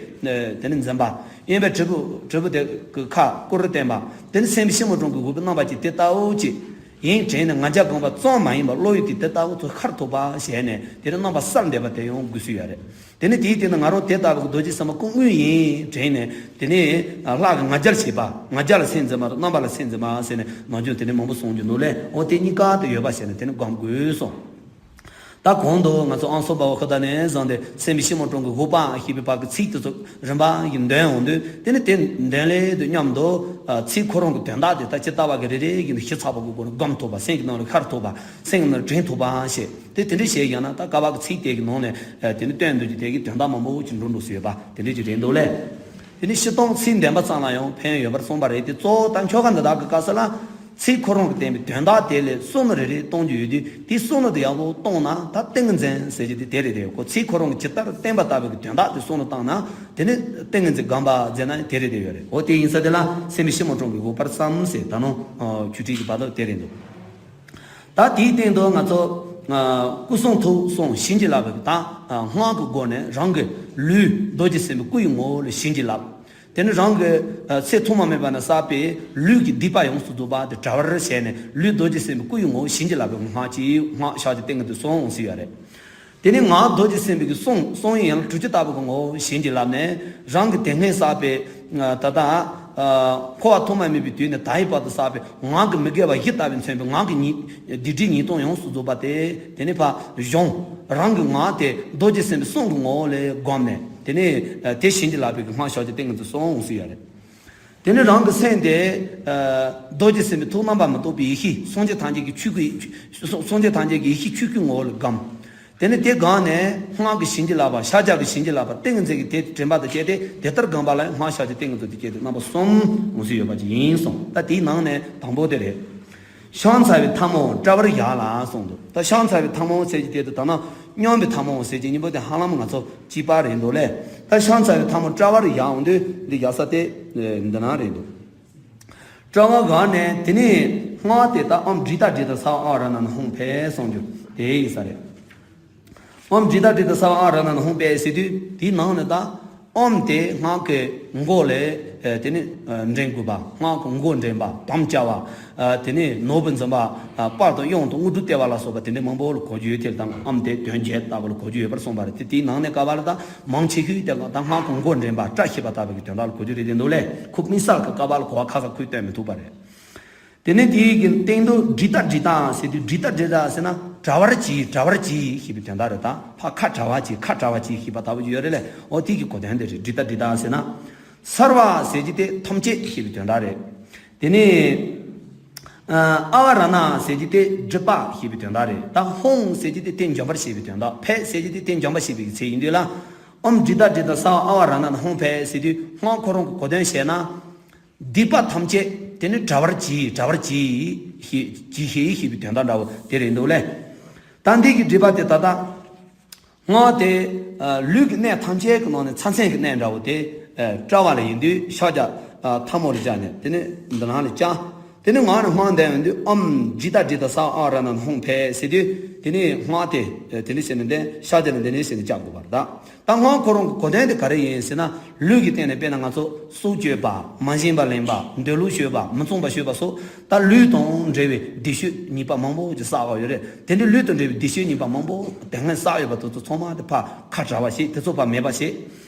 དེ་ནས་འཛིན་པ། གཡོན་པའི་དྲིལ་བུ་དྲིལ་བུ་དེ་གི་ཁ་སྐུ་རུ་བསྟན་པ། དེ་ནས་སེམས་དཔའི་སྤྱི་བོ་དྲུང་གི་འོད་པའི་རྣམ་པ་ཅིག་དེ་ལྟ་བུ་ཅིག་ཡིན་དྲན་ནས་ང་རྒྱལ་སྒོམ་པ་ཙམ་མ་ཡིན་པར་བློ་ཡུལ་དེ་དེ་ལྟ་བུ་ཚུར་ཤར་ཐུབ་པ་བྱས་ནས་དེ་ནས་རྣམ་པ་གསལ་འདེབས་པ་དེ་ཡང་དགོས་སུ་ཡོད་རེད། དེ་ནས་དེའི་སྟེང་དུ་ང་རང་དེ་ལྟ་བུ་གི་རྡོ་རྗེ་སེམས་དཔའ་སྐུ་དངོས་ཡིན་དྲན་ནས་དེ་ནས་ལྷ་གི་ང་རྒྱལ་བྱེད་པ་ང་རྒྱལ་ལ་སེམས་འཛིན་པ་རྣམ་པ་ལ་སེམས་འཛིན་པ་ཟེར་ནས་ནམ་རྒྱུན་དེ་ནས་མང་པོ་གསུང་རྒྱུ་འདུག་ལས། འོ་དེ་གཉིས་ཀ་དེ་ཡོད་པ་བྱས་ནས་དེ་ནས་སྒོམ་དགོས་སོ། ད་གོང་དུ་ང་ཚོ་ཨང་གསུམ་པ་བ་ཁ་ད་ནས་བཟུང་སྟེ་སེམས་དཔའི་སྤྱི་བོ་དྲུང་གི་འོད་དཔག་ཞེས་པའི་བར་གྱི་ཚིག་དེ་ཚོ་རིམ་པ་བཞིན་འདོན་འོང་དུས་དེ་ནི་དེ་འདོན་ལས་དུ་མཉམ་དུ་ཚིག་ཁོ་རང་གི་དོན་དག་དེ་ད་ཇི་ལྟ་བ་གི་རེ་རེ་བཞིན་དུ་ཞིབ་ཚགས་པོ་གི་སྒོ་ནས་སྒོམ་ཐུབ་པ། སེམས་ཀྱི་ནང་ལ་ཤར་ཐུབ་པ། སེམས་ཀྱི་ནང་ལ་དྲན་ཐུབ་པ་ཞེས་དེ་དེ་འདྲ་བྱས་ཡང་ན་ད་ཀ་བ་གི་ཚིག་དེ་གི་ནང་ནས་དེ་ནི་སྟོན་འདོད་ཀྱི་དེ་གི་དོན་དག་མང་པོ་ཅིག་འགྲོ་འགྲོ་སུ་ཡོད་པ་དེ་འདྲ་ཅིག་རེད་འདུག་ལས། དེ་ནི་སྤྱིར་བཏང་ཚིག་འདོན་པ་ཙམ་ལ་ཡང་ཕན་ཡོན་ཡོད་པར་གསུངས་པ་རེད་དེ། གཙོ་བོ་ད་ཁྱོ་ག་འདི་དག་གི་སྐབས་སུ་ལ་ཚིག་ཁོ་རང་གི་བསྟན་པའི་དོན་དག་དེ་ལས་བསམ་བློ་རེ་རེ་གཏོང་རྒྱུ་ཡོད་དུས་དེ་བསམ་བློ་དེ་ཡག་པོ་གཏོང་ན་ད་ཏིང་ངེ་འཛིན་ཟེར་རྒྱུ་དེ་དེ་རེད་དེ། ཁོ་ཚིག་ཁོ་རང་གི་ཇི་ལྟར་བསྟན་པ་ལྟ་བུའི་གི་དོན་དག་དེ་བསམ་བློ་བཏང་ན་དེ་ནི་ཏིང་ངེ་འཛིན་སྒོམ་པ་ཟེར་ན་དེ་རེད་དེ་ཡོད་རེད། འོ་དེ་ཡིན་ས་དེ་ལ་སེམས་དཔའི་སྤྱི་བོ་དྲུང་གི་འོད་དཔག་བསམ་ཟེར་ད་ནང་ཆོས་ཁྲིད་ཀྱི་བར་དུ་དེ་རེད་འདུག་ད་དེའི་སྟེང་དུ་ང་ཚོ་སྐུ་གསུང་ཐུགས་གསུམ་བྱིན་གྱིས་བརླབས་པའི་ད་སྔགས་ཀྱི་སྒོ་ནས་རང་གི་ལུས་རྡོ་རྗེ་སེམས་དཔའི་སྐུ་ཡི་ངོ་བོ་ལ་བྱིན་གྱིས་བརླབས། དེ་ནི་རང་གི་ཚེ་ཐོག་མ་མེད་པ་ནས་བསགས་པའི་ལུས་ཀྱི་སྡིག་པ་ཡོངས་སུ་རྫོགས་པ་དེ་བྲལ་བར་བྱས་ནས་ལུས་རྡོ་རྗེ་སེམས་དཔའི་སྐུ་ཡི་ངོ་བོ་བྱིན་གྱིས་བརླབས་པའི་སྔགས་ཀྱི་སྔགས་ཞག་གི་སྟེང་གི་དུ་གསུངས་འོང་ཟེར་ཡ་རེད། དེ་ནས་ངག་རྡོ་རྗེ་སེམས་དཔའི་གི་གསུང་གསུང་ཡན་ལག་དྲུག་ཅུ་ལྟ་བུ་གི་ངོ་བོ་བྱིན་གྱིས་བརླབས་ནས་རང་གི་དེ་སྔའི་བསགས་པའི་ད་ལྟ་འཁོར་བ་ཐོག་མ་མེད་པའི་དུས་ནས་ད་ཡི་བར་དུ་བསགས་པའི་ངག་གི་མི་དགེ་བ་བཞི་ལྟ་བུས་མཚོན་པའི་ངག་གི་ཉེས་སྡིག་སྒྲིབ་ཉེས་ལྟུང་ཡོངས་སུ་རྫོགས་པ་དེ་དེ་ནས་ཕར་གཞུང་རང་གི་ངག་དེ་རྡོ་རྗེ་སེམས་དཔའི་གསུང་གི་ངོ་བོ་ལས་བསྒོམས་ནས་དེ་ནས་དེ་བྱིན་གྱིས་བརླབས་པའི་གི་སྔགས་ཞག་གི་སྟེང་གི་དུ་གསུངས་འོང་ཟེར་ཡ་རེད། དེ་ནས་རང་གི་སེམས་དེ་རྡོ་རྗེ་སེམས་དཔའི་ཐུགས་རྣམ་པར་མི་རྟོག་པའི་ཡེ་ཤེས་སངས་རྒྱས་ཐམས་ཅད་ཀྱི་ཆོས་སྐུ་སངས་རྒྱས་ཐམས་ཅད་ཀྱི་ཡེ་ཤེས་ཆོས་སྐུའི་ངོ་བོ་ལ་བསྒོམ། དེ་ནས་དེ་བསྒོམས་ནས་སྔགས་ཀྱི་བྱིན་གྱིས་བརླབས་པ། ཕྱག་རྒྱ་གི་བྱིན་གྱིས་བརླབས་པ། ཏིང་ངེ་འཛིན་གྱི་དེ་དྲན་པ་དང་བཅས་ཏེ་དེ་ལྟར་བསྒོམས་པ་ལ་སྔགས་ཕྱག་རྒྱ་ཏིང་ངེ་འཛིན་དང་བཅས་ཏེ་རྣམ་པ་གསུམ་འོང་སྲིད་ཡོད་པ་ཅིག་ཡིན་གསུངས། ད་དེའི་ནང་ནས་དང་པོ་དེ་རེད། ཕྱག་འཚལ་བའི་ཐལ་མོ་དཔྲལ་བར་བཞག་ལ་གསུངས་འདུག། ད་ཕྱག་འཚལ་བའི་ཐལ་མོ་ཟེར་གྱི་དེ་དང་ད་ནང་སྙོམས་པའི་ཐལ་མོ་ཟེར་གྱི་གཉིས་པོ་དེ་ཧ་ལམ་ང་ཚོ་གཅིག་པ་རེད་འདུག་ལེ། ད་ཕྱག་འཚལ་བའི་ཐལ་མོ་དཔྲལ་བར་བཞག་འོང་དུས་འདི་བཞག་ས་དེ་འདི་ན་རེད་འདུག། དཔྲལ་བར་བཞག་ནས་དེ་ནས་སྔགས་དེ་ད་ཨོཾ་ཌི་ཏ་ཌི་ཏ་ས་བ་ཨ་ར་ན་ན་ཧཱུྃ་ཕཊ་གསུངས་རྒྱུ་དེ་ཡིན་ས་རེད། ཨོཾ་ཌི་ཏ་ཌི་ཏ་ས་བ་ཨ་ར་ན་ན་ཧཱུྃ་ཕཊ་ཟེར་དུས་དེའི་ནང་ནས་ད་ཨོཾ་དེ་སྔགས་ཀྱི་མགོ་ལས་དེ་ནས་འདྲེན་དགོས་པ། སྔགས་ཀྱི་མགོ་འདྲེན་པ། དམ་བཅའ་བ། དེ་ནས་ནོར་བུ་འཛིན་པ། དཔལ་དང་གཡང་དང་དངོས་གྲུབ་སྟེར་བ་ལ་སོགས་པ་དེ་འདྲའི་མང་པོ་ལ་གོ་རྒྱུ་ཡོད་དེ། ད་ཨོཾ་དེ་དོན་བརྒྱད་ལྟ་བུ་ལ་གོ་རྒྱུ་ཡོད་པར་གསུངས་པ་རེད་དེ། དེའི་ནང་ནས་ག་བ་ལ་ད་མང་ཆེ་ཤོས་དེ་ད་སྔགས་ཀྱི་མགོ་འདྲེན་པ། བཀྲ་ཤིས་པ་ལྟ་བུ་གི་དོན་དག་ལ་གོ་རྒྱུ་རེད་དེ་འདུག་ལེ། ཁུ་མི་སལ་ག་ག་བ་ལ་གོ་བ་ཁ་ཁ་ཁུལ་སྟོན་མི་ཐུབ་པ་རེད། དེ་ནས་དེའི་གི་སྟེང་དུ་ཌི་ཏ་ཌི་ཏ་ཟེར་དུས་ཌི་ཏ་ཌི་ཏ་ཟེར་ན་བྲལ་བར་གྱིས། བྲལ་བར་གྱིས་ཞེས་པའི་དོན་དག་རེད། ད་ཕ་ཁ་བྲལ་བར་གྱིས། ཁ་བྲལ་བར་གྱིས་ཞེས་པ་ལྟ་བུ་ཡོད་རེད་ལེ། འོ་དེའི་གི་གོ་དོན་དེ་རེད། ཌི་ཏ་ཌི་ཏ་ཟེར་ན། སརྦ་ཟེར་གྱི་དེ་ཐམས་ཅད་ཞེས་པའི་དོན་དག་རེད། དེ་ནས་ཨ་བ་ར་ན་ཟེར་གྱི་དེ་སྒྲིབ་པ་ཞེས་པའི་དོན་དག་རེད། ད་ཧཱུྃ་ཟེར་གྱི་དེ་དེ་འཇོམས་པར་བྱེད་པའི་དོན་དག། ཕཊ་ཟེར་གྱི་དེ་དེ་འཇོམས་པར་བྱེད་པའི་གི་ཚིག་ཡིན་དུས་ལ། ཨོཾ་ཌི་ཏ་ཌི་ཏ་ས་བ་ཨ་བ་ར་ན་ན་ཧཱུྃ་ཕཊ་ཟེར་དུས་སྔགས་ཁོ་རང་གི་གོ་དོན་བཤད་ན། སྡིག་པ་ཐམས་ཅད་དེ་ནི་བྲལ་བར་གྱིས། བྲལ་བར་གྱིས་ཞེས་གྱིས་ཞེས་ཞེས་པའི་དོན་དག་འདྲ་བོ་དེ་རེད་འདུག་ལེ། ད་འདི་གི་སྒྲིབ་པ་དེ་ད་ལྟ་སྔགས་དེ་ལུས་ཀྱི་གནས་ཐམས་ཅད་ཀྱི་ནང་ནས་ཚ་མཚན་གྱི་གནས་འདྲ་བོ་དེ་དཔྲལ་བ་ལ་ཡིན་དུས་ཕྱག་རྒྱ་ཐལ་མོ་ལ་བཞག་ནས་དེ་ནི་འདི་ནང་ལ་བཅའ། དེ་ནི་ངག་ནས་སྔགས་འདོན་ཡོང་དུས་ཨོཾ་ཌི་ཏ་ཌི་ཏ་ས་བ་ཨ་ར་ན་ཧཱུྃ་ཕཊ་ཟེར་དུས་དེ་ནི་སྔགས་དེ་དེ་ནི་ཟེར་ནས་འདི་ཕྱག་རྒྱ་ལ་འདི་ནི་ཟེར་ནས་བཅའ་དགོས་པ་རེད་ད། ད་སྔགས་ཁོ་རང་གི་གོ་དོན་དེ་ག་རེ་ཡིན་ཟེར་ན། ལུས་ཀྱི་སྟེང་ནས་དཔེར་ན་ང་ཚོ་སྲོག་གཅོད་པ། མ་བཞེན་པ་ལེན་པ། འདོད་ལུགས་སྤྱོད་པ། མི་བཙོང་བ་སྤྱོད་པ་སོགས་ད་ལུས་དང་འབྲེལ་བའི་སྡིག་སྤྱོད་ཉེས་པ་མང་པོ་ཅིག་བསགས་ཡོད་རེད། དེ་འདྲའི་ལུས་དང་འབྲེལ་བའི་སྡིག་སྤྱོད་ཉེས་པ་མང་པོ་དེ་སྔ་བསགས་ཡོད་པ་དེ་ཚོ་ཚང་མ་དེ་ཕར་ཁ་བྲལ་བ་བྱེད། དེ་ཚོ་ཕར་མེད་པ་བྱེད།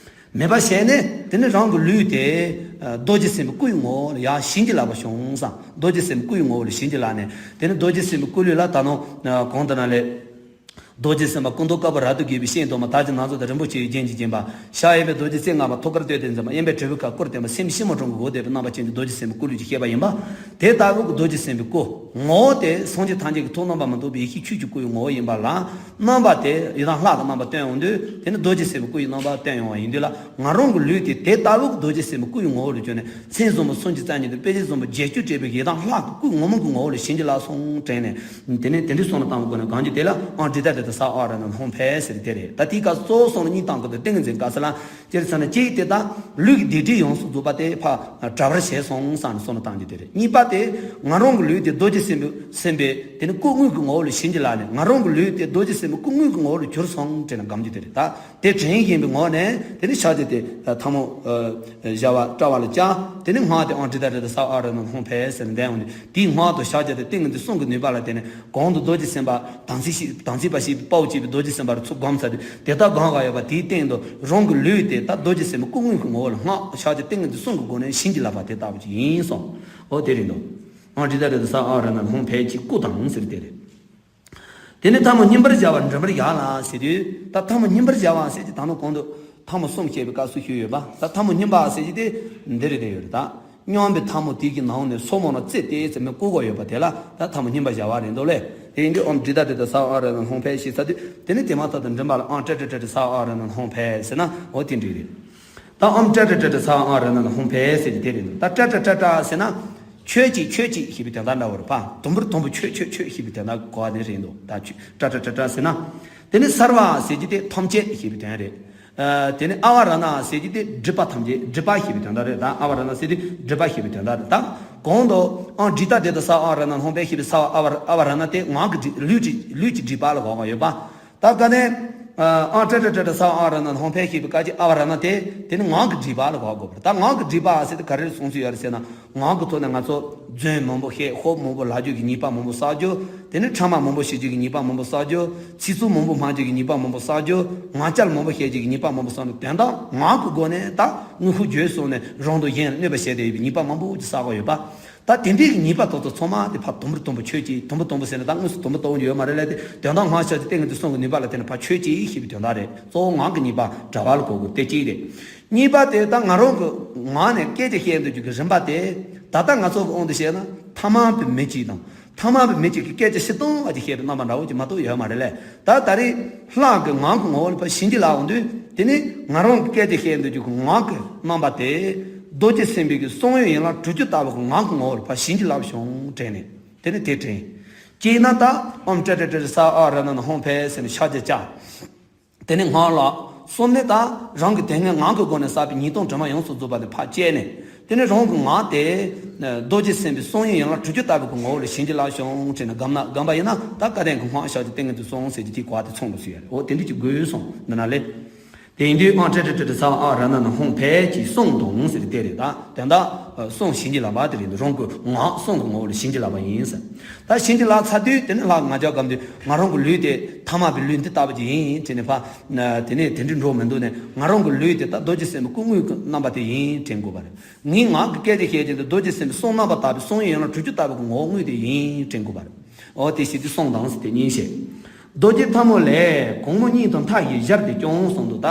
མེད་པ་བྱས་ནས་དེ་ནི་རང་གི་ལུས་དེ་རྡོ་རྗེ་སེམས་དཔའི་སྐུའི་ངོ་བོ་ལ་ཡར་བྱིན་གྱིས་བརླབས་པ་བྱུང་ཙང་། རྡོ་རྗེ་སེམས་དཔའི་སྐུའི་ངོ་བོ་ལ་བྱིན་གྱིས་བརླབས་ནས་དེ་ནི་རྡོ་རྗེ་སེམས་དཔའི་སྐུ་ལུས་ལ་ད་ནང་གོང་དུ་ན་ལས། རྡོ་རྗེ་སེམས་དཔའ་སྐུ་མདོག་དཀར་པོ་རབ་ཏུ་གོས་པའི་སྤྱན་སྟོང་པ། དར་གྱི་ནགས་ཚལ་དུ་རིན་པོ་ཆེའི་རྒྱན་གྱིས་བརྒྱན་པ། ཕྱག་གཡས་པས་རྡོ་རྗེ་རྩེ་ལྔ་པ། ཐུགས་ཀར་ཏོག་ཙེ་འཛིན་པ། གཡོན་པས་དྲིལ་བུ་ཁ་སྐོར་བསྟན་པ། སེམས་ཕྱི་མོ་དྲུང་གི་འོད་ལྡན་པའི་རྣམ་པ་ཅན་གྱི་རྡོ་རྗེ་སེམས་དཔའི་སྐུ་ལུས་ཀྱི་བཤད་པ་ཡིན་པ། དེ་ལྟ་བུ་གི་རྡོ་རྗེ་སེམས་དཔའི་སྐུ་ངོ་བོ་དེ་སངས་རྒྱས་ཐམས་ཅད་ཀྱི་ཐུགས་རྣམ་པར་མི་རྟོག་པའི་ཡེ་ཤེས་ཆོས་ཀྱི་སྐུ་ཡི་ངོ་བོ་ཡིན་པ་ལ། རྣམ་པ་དེ་ཡི་དམ་ལྷ་གི་རྣམ་པ་སྟོན་འོང་དུས་དེ་ནི་རྡོ་རྗེ་སེམས་དཔའི་སྐུ་ཡི་རྣམ་པ་སྟོན་ཡོང་བ་ཡིན་དུས་ལ། ང་རང་གི་ལུས་དེ་དེ་ལྟ་བུ་གི་རྡོ་རྗེ་སེམས་དཔའི་སྐུ་ཡི་ངོ་བོ་ལ་གྱུར་ནས། མཚན་བཟང་པོ་སུམ་ཅུ་རྩ་གཉིས་དང་དཔེ་བྱད་བཟང་པོ་བརྒྱད་ཅུ་སྤྲས་པའི་ཡི་དམ་ལྷ་གི་སྐུའི་ངོ་མ་གི་ངོ་བོ་ལ་བྱིན་གྱིས་བརླབས་སོང་དྲན་ནས། དེ་ནས་དེ་འདྲའི་བསམ་བློ་བཏང་བའི་སྒོ་ནས་གང་ཅི་དེ་ལ་ཨོཾ་ཌི་ཏ་ཌི་ཏ་ས་བ་ཨ་ར་ན་ཧཱུྃ་ཕཊ་ཟེར་དེ་རེད། ད་དེའི་སྐབས་སུ་གཙོ་བོ་བསམ་བློ་གཉིས་བཏང་དགོས་འདུག། ཏིང་ངེ་འཛིན་དགའ་ས་ལ་སྤྱིར་བསམ་ན་གཅིག་དེ་ད་ལུས་ཀྱི་སྡིག་སྒྲིབ་ཡོངས་སུ་རྫོགས་པ་དེ་ཕར་བྲལ་བར་བྱས་སོང་བསམ་ནས་བསམ་བློ་བཏང་རྒྱུ་དེ་རེད། གཉིས་པ་དེ་ང་རང་གི་ལུས་དེ་རྡོ་རྗེ་སེམས་དཔའི་སེམས་དཔའི་དེ་ནི་སྐུ་དངོས་ཀྱི་ངོ་བོ་ལ་བྱིན་གྱིས་བརླབས་ནས། ང་རང་གི་ལུས་དེ་རྡོ་རྗེ་སེམས་དཔའི་སྐུ་དངོས་ཀྱི་ངོ་བོ་ལ་གྱུར་སོང་དྲན་ནས་སྒོམ་རྒྱུ་དེ་རེད། ད་དེ་དྲན་བཞིན་པའི་ངོ་ནས་དེ་ནི་ཕྱག་རྒྱ་དེ་ཐལ་མོ་བཞག་པ་དཔྲལ་བ་ལ་བཅའ། དེ་ནི་སྔགས་དེ་ཨོཾ་ཌི་ཏ་ཌི་ཏ་ས་བ་ཨ་ར་ན་ཧཱུྃ་ཕཊ་ཟེར་ནས་འདོན་འོང་ནས། དེའི་སྔགས་དང་ཕྱག་རྒྱ་དེ་ཏིང་ངེ་འཛིན་གསུམ་གྱི་ནུས་པ་ལ་བརྟེན་ནས་གོང་དུ་རྡོ་རྗེ་སེམས་དཔའ་དམ་ཚིག་བྱེད་དམ་ཚིག་པ་བྱེད་པའི་དཔའ་བོ་བྱེད་པའི་རྡོ་རྗེ་སེམས་དཔའ་རུ་ཚུར་བསྒོམ་ཚར་དུས། དེ་ལྟར་བསྒོམ་ག་ཡོད་པ་དེའི་སྟེང་དུ་རང་གི་ལུས་དེ་ད་རྡོ་རྗེ་སེམས་དཔའི་སྐུ་དངོས་ཀྱི་ངོ་བོ་ལ་སྔགས་ཕྱག་རྒྱ་ཏིང་ངེ་འཛིན་གསུམ་གྱི་སྒོ་ནས་བྱིན་གྱིས་བརླབས་པ་དེ་ལྟ་བུ་ཅིག་ཡིན་གསུངས། འོ་དེ་རེད་འདུག། ཨོཾ་ཌི་ཏ་ཌི་ཏ་ས་བ་ཨ་ར་ན་ཧཱུྃ་ཕཊ་གཅིག་སྐུ་དང་ཟེར་དེ་རེད། དེ་ནས་ཐལ་མོ་སྙོམས་པར་བཞག་པ་འདྲེན་པར་བཞག་ལ་ཟེར་དུས། ད་ཐལ་མོ་སྙོམས་པར་བཞག་པ་ཟེར་གྱི་ད་ནང་གོང་དུ་ཐལ་མོ་གསུམ་བཤད་པའི་སྐབས་སུ་ཞུས་ཡོད་པ། ད་ཐལ་མོ་སྙོམས་པ་ཟེར་གྱི་དེ་འདི་རེད་དེ་ཡོད་རེད་ད། སྙོམས་པའི་ཐལ་མོ་དེ་གི་ནང་ནས་སོར་མོ་ནང་རྩེ་སྟེ་ཙེ་མོ་བཀུག་ག་ཡོད་པ་དེ་ལ་ད་ཐལ་མོ་སྙོམས་པར་བཞག་པ་རེད་འདུག་ལེ། དེ་ཡིན་དུས་ཨོཾ་ཌི་ཏ་ཌི་ཏ་ས་བ་ཨ་ར་ན་ཧཱུྃ་ཕཊ་ཞེས་ཟེར་དུས། དེ་ནས་དེ་མ་ཐག་ཏུ་མགྲིན་པ་ལ་ཨོཾ་ཏྲ་ཏྲ་ཏྲ་ཏྲ་ས་བ་ཨ་ར་ན་ཧཱུྃ་ཕཊ་ཟེར་ན་འོ་དེ་འགྲིག་རེད། ད་ཨོཾ་ཏྲ་ཏྲ་ཏྲ་ཏྲ་ས་བ་ཨ་ར་ན་ཧཱུྃ་ཕཊ་ཟེར་གྱི་དེ་རེད་འདུག། ད་ཏྲ་ཏྲ་ཏྲ་ཏྲ་ཟེར་ན། ཁྱོད་ཀྱིས་ཁྱོད་ཀྱིས་ཞེས་པའི་དོན་དག་འདྲ་བོ་རེད་པ། དུམ་བུར་དུམ་བུ་ཁྱོད་ཁྱོད་ཁྱོད་ཞེས་པའི་དོན་དག་གོ་བ་ནི་རེད་འདུག། ད་ཁྱོད་ཏྲ་ཏྲ་ཏྲ་ཏྲ་ཟེར་ན། དེ་ནི་སརྦ་ཟེར་གྱི་དེ་ཐམས་ཅད་ཞེས་པའི་དོན་རེད། ཨ། དེ་ནི་ཨ་བ་ར་ན་ཟེར་གྱི་དེ་སྒྲིབ་པ་ཐམས་ཅད་སྒྲིབ་པ་ཞེས་པའི་དོན་དག་རེད། ད་ཨ་བ་ར་ན་ཟེར་དུས་སྒྲིབ་པ་ཞེས་པའི་དོན་དག་རེད། ད་གོང་དུ་ཨོཾ་ཏྲ་ཏྲ་ཏྲ་ས་བ་ཨ་ར་ན་ཧཱུྃ་ཕཊ་ཞེས་པའི་ས་བ་ཨ་བ་ཨ་བ་ར་ན་དེ་ངག་གི་སྒྲིབ་ལུས་ཀྱི་ལུས་ཀྱི་སྒྲིབ་པ་ལ་གོ་བ་ཡོད་པ། ད་ག་ནས་ཨོཾ་ཏྲ་ཏྲ་ཏྲ་ཏྲ་ས་བ་ཨ་ར་ན་ཧཱུྃ་ཕཊ་ཞེས་པའི་སྐབས་ཀྱི་ཨ་བ་ར་ན་དེ་དེ་ནི་ངག་གི་སྒྲིབ་པ་ལ་གོ་དགོས་པ་རེད། ད་ངག་གི་སྒྲིབ་པ་ཟེར་དུས་ག་རེ་གསུངས་སྲོལ་ཡོད་རེད་ཟེར་ན། ངག་གི་ཐོག་ནས་ང་ཚོ་རྫུན་མང་པོ་བཤད། ཤོབ་མང་པོ་ལབ་རྒྱུ་གི་ཉེས་པ་མང་པོ་བསགས་རྒྱུ། དེ་ནས་ཕྲ་མ་མང་པོ་ཤེས་རྒྱུ་གི་ནུས་པ་མང་པོ་བསགས་རྒྱུ། ཚིག་རྩུབ་མང་པོ་སྨྲ་རྒྱུ་གི་ནུས་པ་མང་པོ་བསགས་རྒྱུ། ངག་འཁྱལ་མང་པོ་བཤད་རྒྱུ་གི་ནུས་པ་མང་པོ་བསགས་ནས། དོན་དག་ངག་གི་སྒོ་ནས་ད་དངོས་ཤུགས་བརྗོད་སོང་ནས་རང་དང་གཞན་ལ་གནོད་པ་བྱས་ཏེ་ཡོད་པའི་ནུས་པ་མང་པོ་ཅིག་བསགས་ཀྱི་ཡོད་པ། ད་དེ་འདྲའི་གི་ནུས་པ་དེ་ཚོ་ཚང་མ་དེ་ཕར་དུམ་བུ་དུམ་བུ་ཆོད་ཅིག། དུམ་བུ་དུམ་བུ་ཟེར་ན་ད་དངོས་སུ་དུམ་བུ་དུམ་བུ་ཡོད་མ་རེད་ལ། དེ་དོན་དག་ངག་བཤད་ཀྱི་ཏིང་ངེ་འཛིན་གསུམ་གྱི་ནུས་པ་ལ་བརྟེན་ནས་ཕར་ཆོད་ཅིག་ཞེས་པའི་དོན་དག་རེད། གཙོ་བོ་ངག་གི་ནུས་པ་དྲག་པ་ལ་གོ་དགོས། དེ་གཅིག་རེད། གཉིས་པ་དེ་ད་ང་རང་གི་ངག་ནས་སྐད་ཆ་བཤད་འདོད་རྒྱུ་གི་རིམ་པ་དེ། ད་ལྟ་ང་ཚོ་གི་དབང་དུ་བྱས་ན་ཐ་མལ་པའི་མི་གཅིག་དང་། ཐ་མལ་པའི་མི་གཅིག་གིས་སྐད་ཆ་བཤད་སྟངས་ཨ་ཅིག་བཤད་པའི་རྣམ་པ་འདྲ་བོ་ཅིག་མ་གཏོགས་ཡོད་མ་རེད་ལས། ད་ད་རེས་ལྷག་གི་ངག་གི་ངོ་བོ་ལ་ཕར་ཞིབ་འཇུག་ལབ་འོང་དུས། དེ་ནི་ང་རང་གི་སྐད་ཆ་བཤད་འདོད་རྒྱུ་གི་ངག་གི་རྣམ་པ་དེ། རྡོ་རྗེ་སེམས་དཔའི་གི་གསུང་ཡུལ་ཡན་ལག་དྲུག་ཅུ་ལྟ་བུ་གི་ངག་གི་ངོ་བོ་ལ་ཕར་ཞིབ་འཇུག་ལབ་བྱུང་དྲན་ནས། དེ་ནི་དེ་དྲན། ཅེས་ན་ད་ཨོཾ་ཏྲ་ཏྲ་ཏྲ་ས་ཨ་ར་ན་ན་ཧོཾ་ཕཊ་ཟེར་ནས་ཕྱག་རྒྱ་བཅག། དེ་ནས་ངག་ལ་གསུམ་ནས་ད་རང་གི་དེ་སྔའི་ངག་གི་སྒོ་ནས་བསགས་པའི་ཉེས་ལྟུང་དྲི་མ་ཡོངས་སུ་རྫོགས་པ་དེ་ཕར་བཅད་ནས། དེ་ནས་རང་གི་ངག་དེ་རྡོ་རྗེ་སེམས་དཔའི་གསུང་ཡུལ་ཡན་ལག་དྲུག་ཅུ་ལྟ་བུ་གི་ངོ་བོ་ལ་ཞིབ་འཇུག་ལབ་བྱུང་དྲན་ནས། སྒོམ་ན་སྒོམ་པ་ཡིན་ན་ད་སྐལ་ལྡན་གྱི་སྔགས་ཕྱག་རྒྱ་ཏིང་ངེ་འཛིན་གསུམ་ཟེར་གྱི་དེའི་བཀའ་དེ་ཚང་དུ་ཟིན་ཡ་རེད། འོ་དེ་འདྲ་ཅིག་དགོས་སོང་འདི་ན་ལས། དེ་ཡིན་དུས་ཨོཾ་ཏྲ་ཏྲ་ཏྲ་ཏྲ་ས་ཨ་ར་ན་ན་ཧོཾ་ཕཊ་ཀྱི་གསུང་དང་ཟེར་དེ་རེད། ད་དོན་དག་གསུང་ཞིབ་འཇུག་ལབ་པ་དེ་རེད། རང་གི་ངག་གསུང་གི་ངོ་བོ་ལ་ཞིབ་འཇུག་ལབ་པ་ཡིན་ཟེར། ད་ཞིབ་འཇུག་ལབ་ཚར་དུས་དེ་ནས་ལྷག་ང་རྒྱལ་སྒོམ་དུས་ང་རང་གི་ལུས་དེ་ཐ་མལ་པའི་ལུས་འདི་ལྟ་བུ་ཅིག་ཡིན་དྲན་ནས་ཕར། དེ་ནས་དེ་འདྲའི་འགྲོ་མི་འདུག་ནས། ང་རང་གི་ལུས་དེ་ད་རྡོ་རྗེ་སེམས་དཔའི་སྐུ་དངོས་ཀྱི་རྣམ་པ་དེ་ཡིན་དྲན་དགོས་པ་རེད། ངའི་ངག་གི་སྐད་ཆ་བཤད་ཀྱི་འདི་རྡོ་རྗེ་སེམས་དཔའི་གསུང་རྣམ་པ་དག་པའི་གསུང་ཡུལ་ཡན་ལག་དྲུག་ཅུ་ལྟ་བུ་གི་ངོ་བོ་དངོས་དེ་ཡིན་དྲན་དགོས་པ་རེད། འོ་དེ་བྱེད་དུས་གསུང་དང་ཟེར་དེ་གཉིས་བཤད། རྡོ་རྗེ་ཐལ་མོ་ལས་གོང་མོ་གཉིས་དང་མཐའ་བཞི་སྦྱར་ཏེ་ཀྱང་གསུངས་འདུག། ད་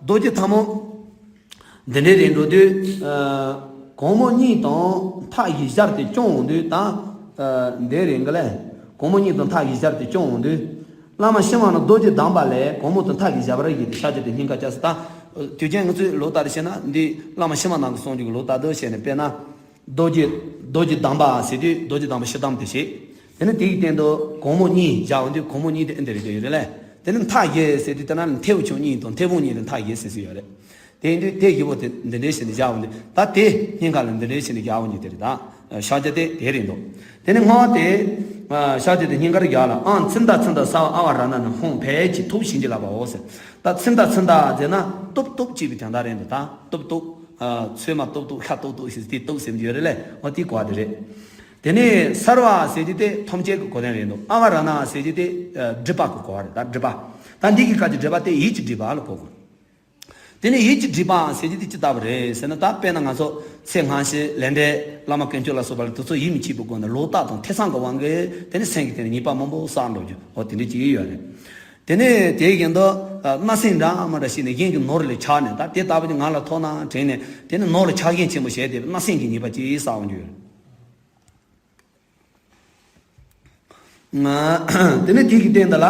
རྡོ་རྗེ་ཐལ་མོ་འདི་འདྲའི་རེད་འགྲོ་དུས། ཨ། གོང་མོ་གཉིས་དང་མཐའ་བཞི་སྦྱར་ཏེ་ཀྱང་འོང་དུས་ད། ཨ། འདི་རེད་འགའ་ལས། གོང་མོ་གཉིས་དང་མཐའ་བཞི་སྦྱར་ཏེ་ཀྱང་འོང་དུས། བླ་མ་ཤི་མ་ན་རྡོ་རྗེ་གདམས་པ་ལས་གོང་མོ་དང་མཐའ་བཞི་སྦྱར་བར་བགྱིས་ཏེ་ཕྱག་རྒྱ་དེ་སྙིང་ག་བཅས་སོ། ད་དུས་རྒྱུན་ང་ཚོས་ལོ་ལྟར་བཤད་ན་འདི་བླ་མ་ཤི་མ་ན་གི་གསུང་རྒྱུ་གི་ལོ་ལྟར་དུ་བཤད་ནས། དཔེར་ན། རྡོ་རྗེ་རྡོ་རྗེ་གདམས་པ་ཟེར་དུས་རྡོ་རྗེ་གདམས་པ་ཕྱི་གདམས་དེ་བཤད། དེ་ནས་དེའི་སྟེང་དུ་གོང་མོ་གཉིས་བཞག་འོང་དུས་གོང་མོ་གཉིས་དེ་ཨེ་འདི་རེད་ཡོད་རེད་ལས། དེ་ནས་མཐའ་བཞི་ཟེར་དུས་དེ་ན་མཐེ་བོ་ཆུང་གཉིས་དང་མཐེ་བོང་གཉིས་ལ་མཐའ་བཞི་ཟེར་ཟེར་ཡོད་རེད། དེ་ཡིན་དུས་མཐའ་བཞི་པོ་དེ་འདི་འདྲའི་བྱས་ནས་བཞག་འོང་དུས། ད་དེ་སྙིང་ག་ལ་འདི་འདྲའི་བྱས་ནས་བཞག་འོང་རྒྱུ་དེ་རེད། ད་ཕྱག་རྒྱ་དེ་དེ་རེད་འདུག། དེ་ནས་སྔགས་དེ་ཕྱག་རྒྱ་དེ་སྙིང་གར་བཞག་ལ། ཨང་ཚིག་མདའ་ཚིག་མདའ་ས་ཨ་བ་ར་ན་ན་ཧོཾ་ཕཊ་ཀྱི་ཐུགས་བྱིན་གྱིས་བརླབ་པའོ་ཟེར། ད་ཚིག་མདའ་ཚིག་མདའ་ཟེར་ན་གཏུབ་གཏུབ་ཅེས་པའི་དོན་དག་རེད་འདུག། ད་གཏུབ་གཏུབ། ཚོས་མ་གཏུབ་གཏུབ་ཤ་གཏུབ་གཏུབ་ཞེས་དེ་གཏུབ་ཟེར་གྱི་ཡོད་རེད་ལས། འོ་དེའི་གོ་བ་དེ་རེད། དེ་ནས་སརྦ་ཟེར་གྱི་དེ་ཐམས་ཅད་ཀྱི་གོ་དོན་རེད་འདུག། ཨ་བ་ར་ན་ཟེར་གྱི་དེ་སྒྲིབ་པ་གི་གོ་བ་རེད། ད་སྒྲིབ་པ། ད་འདི་གི་སྐབས་ཀྱི་སྒྲིབ་པ་དེ་ཡིད་ཀྱི་སྒྲིབ་པ་ལ་གོ་དགོས། དེ་ནས་ཡིད་ཀྱི་སྒྲིབ་པ་ཟེར་གྱི་དེ་ཅི་ལྟ་བུ་རེད་ཟེར་ན། ད་དཔེར་ན་ང་ཚོ་ཚེ་སྔ་ཕྱི་ལས་འབྲས་བླ་མ་དཀོན་མཆོག་ལ་སོགས་པ་ལ་དེ་ཚོ་ཡིད་མི་ཆེས་པའི་སྒོ་ནས་ལོག་ལྟ་དང་ཐེ་ཚོམ་གྱི་དབང་གིས་དེ་ནས་སེམས་ཀྱི་སྟེང་ནས་ཉེས་པ་མང་པོ་བསགས་འགྲོ་རྒྱུ། འོ་དེ་འདྲ་ཅིག་ཡོད་རེད། དེ་ནས་དེའི་བཞིན་དུ་ཨ་སྣང་སེམས་འདྲ་མི་འདྲ་ཤེས་ནས་གཞན་གྱི་ནོར་ལ་ཆགས་ནས། ད་དེ་ལྟ་བུ་ཅིག་ང་ལ་ཐོབ་ན་དྲན་ནས་དེ་ནས་ནོར་ལ་ཆགས་ཞེན་ཆེན་པོ་བྱས་ཏེ་སྣང་སེམས་ཀྱི་ཉེས་པ་ཅིག་བསགས་འོང་རྒྱུ་ཡོད་རེད། དེ་ནས་དེ་གི་སྟེང་དུ་ལ།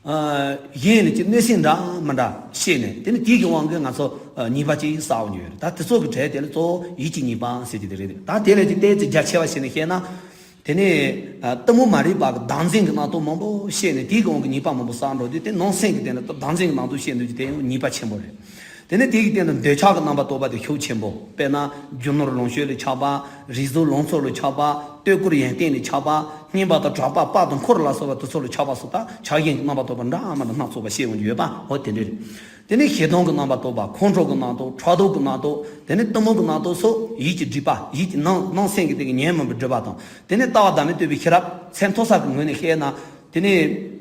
ཨ་གཞན་ལ་ཅིག་གནོད་སེམས་འདྲ་མི་འདྲ་ཤེས་ནས། དེ་ནས་དེ་གི་དབང་གིས་ང་ཚོ་ཨ་ཉེས་པ་ཅིག་བསགས་འོང་རྒྱུ་ཡོད་རེད། ད་དེ་ཚོ་གི་གྲས་དེ་ལ་གཙོ་བོ་ཡིད་ཀྱི་ཉེས་པ་ཟེར་གྱི་དེ་རེད། ད་དེ་ལ་ཅིག་ཏོག་ཙམ་རྒྱ་ཆེ་བ་བྱས་ནས་བཤད་ན། དེ་ནས་ཨ་གཏི་མུག་མ་རིག་པ་གི་བདག་འཛིན་གྱི་རྣམ་རྟོག་མང་པོ་བཤད་ནས་དེའི་དབང་གིས་ཉེས་པ་མང་པོ་བསགས་འགྲོ་དུས། དེ་སྣང་སེམས་ཀྱི་སྟེང་ལ་བདག་འཛིན་གྱི་རྣམ་རྟོག་བཤད་འདུག་ཅིག་དེ་ཡང་ཉེས་པ་ཆེན་པོ་རེད། དེ་ནས་དེ་གི་སྟེང་དུ་འདོད་ཆགས་ཀྱི་རྣམ་པར་རྟོག་པ་དེ་ཤུགས་ཆེན་པོ། དཔེར་ན་རྒྱུ་ནོར་ལོངས་སྤྱོད་ལ་ཆགས་པ། རིགས་གཟུགས་ལང་ཚོ་ལ་ཆགས་པ། བསྟོད་བཀུར་ཡོན་ཏན་ལ་ཆགས་པ། རྙེད་པ་དང་གྲགས་པ་དཔལ་དང་འཁོར་ལ་སོགས་པ་དེ་ཚོ་ལ་ཆགས་པ་སོགས། ད་ཆགས་ཞེན་གྱི་རྣམ་པར་རྟོག་པ་འདྲ་མི་འདྲ་སྣ་ཚོགས་པ་བཤད་འོང་རྒྱུ་ཡོད་པ། འོ་དེ་འདྲ་རེད། དེ་ནས་ཞེ་སྡང་གི་རྣམ་པར་རྟོག་པ། ཁོང་ཁྲོ་གི་རྣམ་རྟོག། ཕྲག་དོག་གི་རྣམ་རྟོག། དེ་ནས་གཏི་མུག་གི་རྣམ་རྟོག་སོགས། ཡིད་ཀྱི་སྒྲིབ་པ། ཡིད་ཀྱི་སྣང་སྣང་སེམས་ཀྱི་སྟེང་གི་ཉོན་མོངས་པའི་སྒྲིབ་པ་དང་། དེ་ནས་ལྟ་བ་བདག་མེད་རྟོགས་པའི་ཤེས་རབ། སེམས་མཐོ་ས་གི་ངོས་ནས་བཤད་ན། དེ་ནས་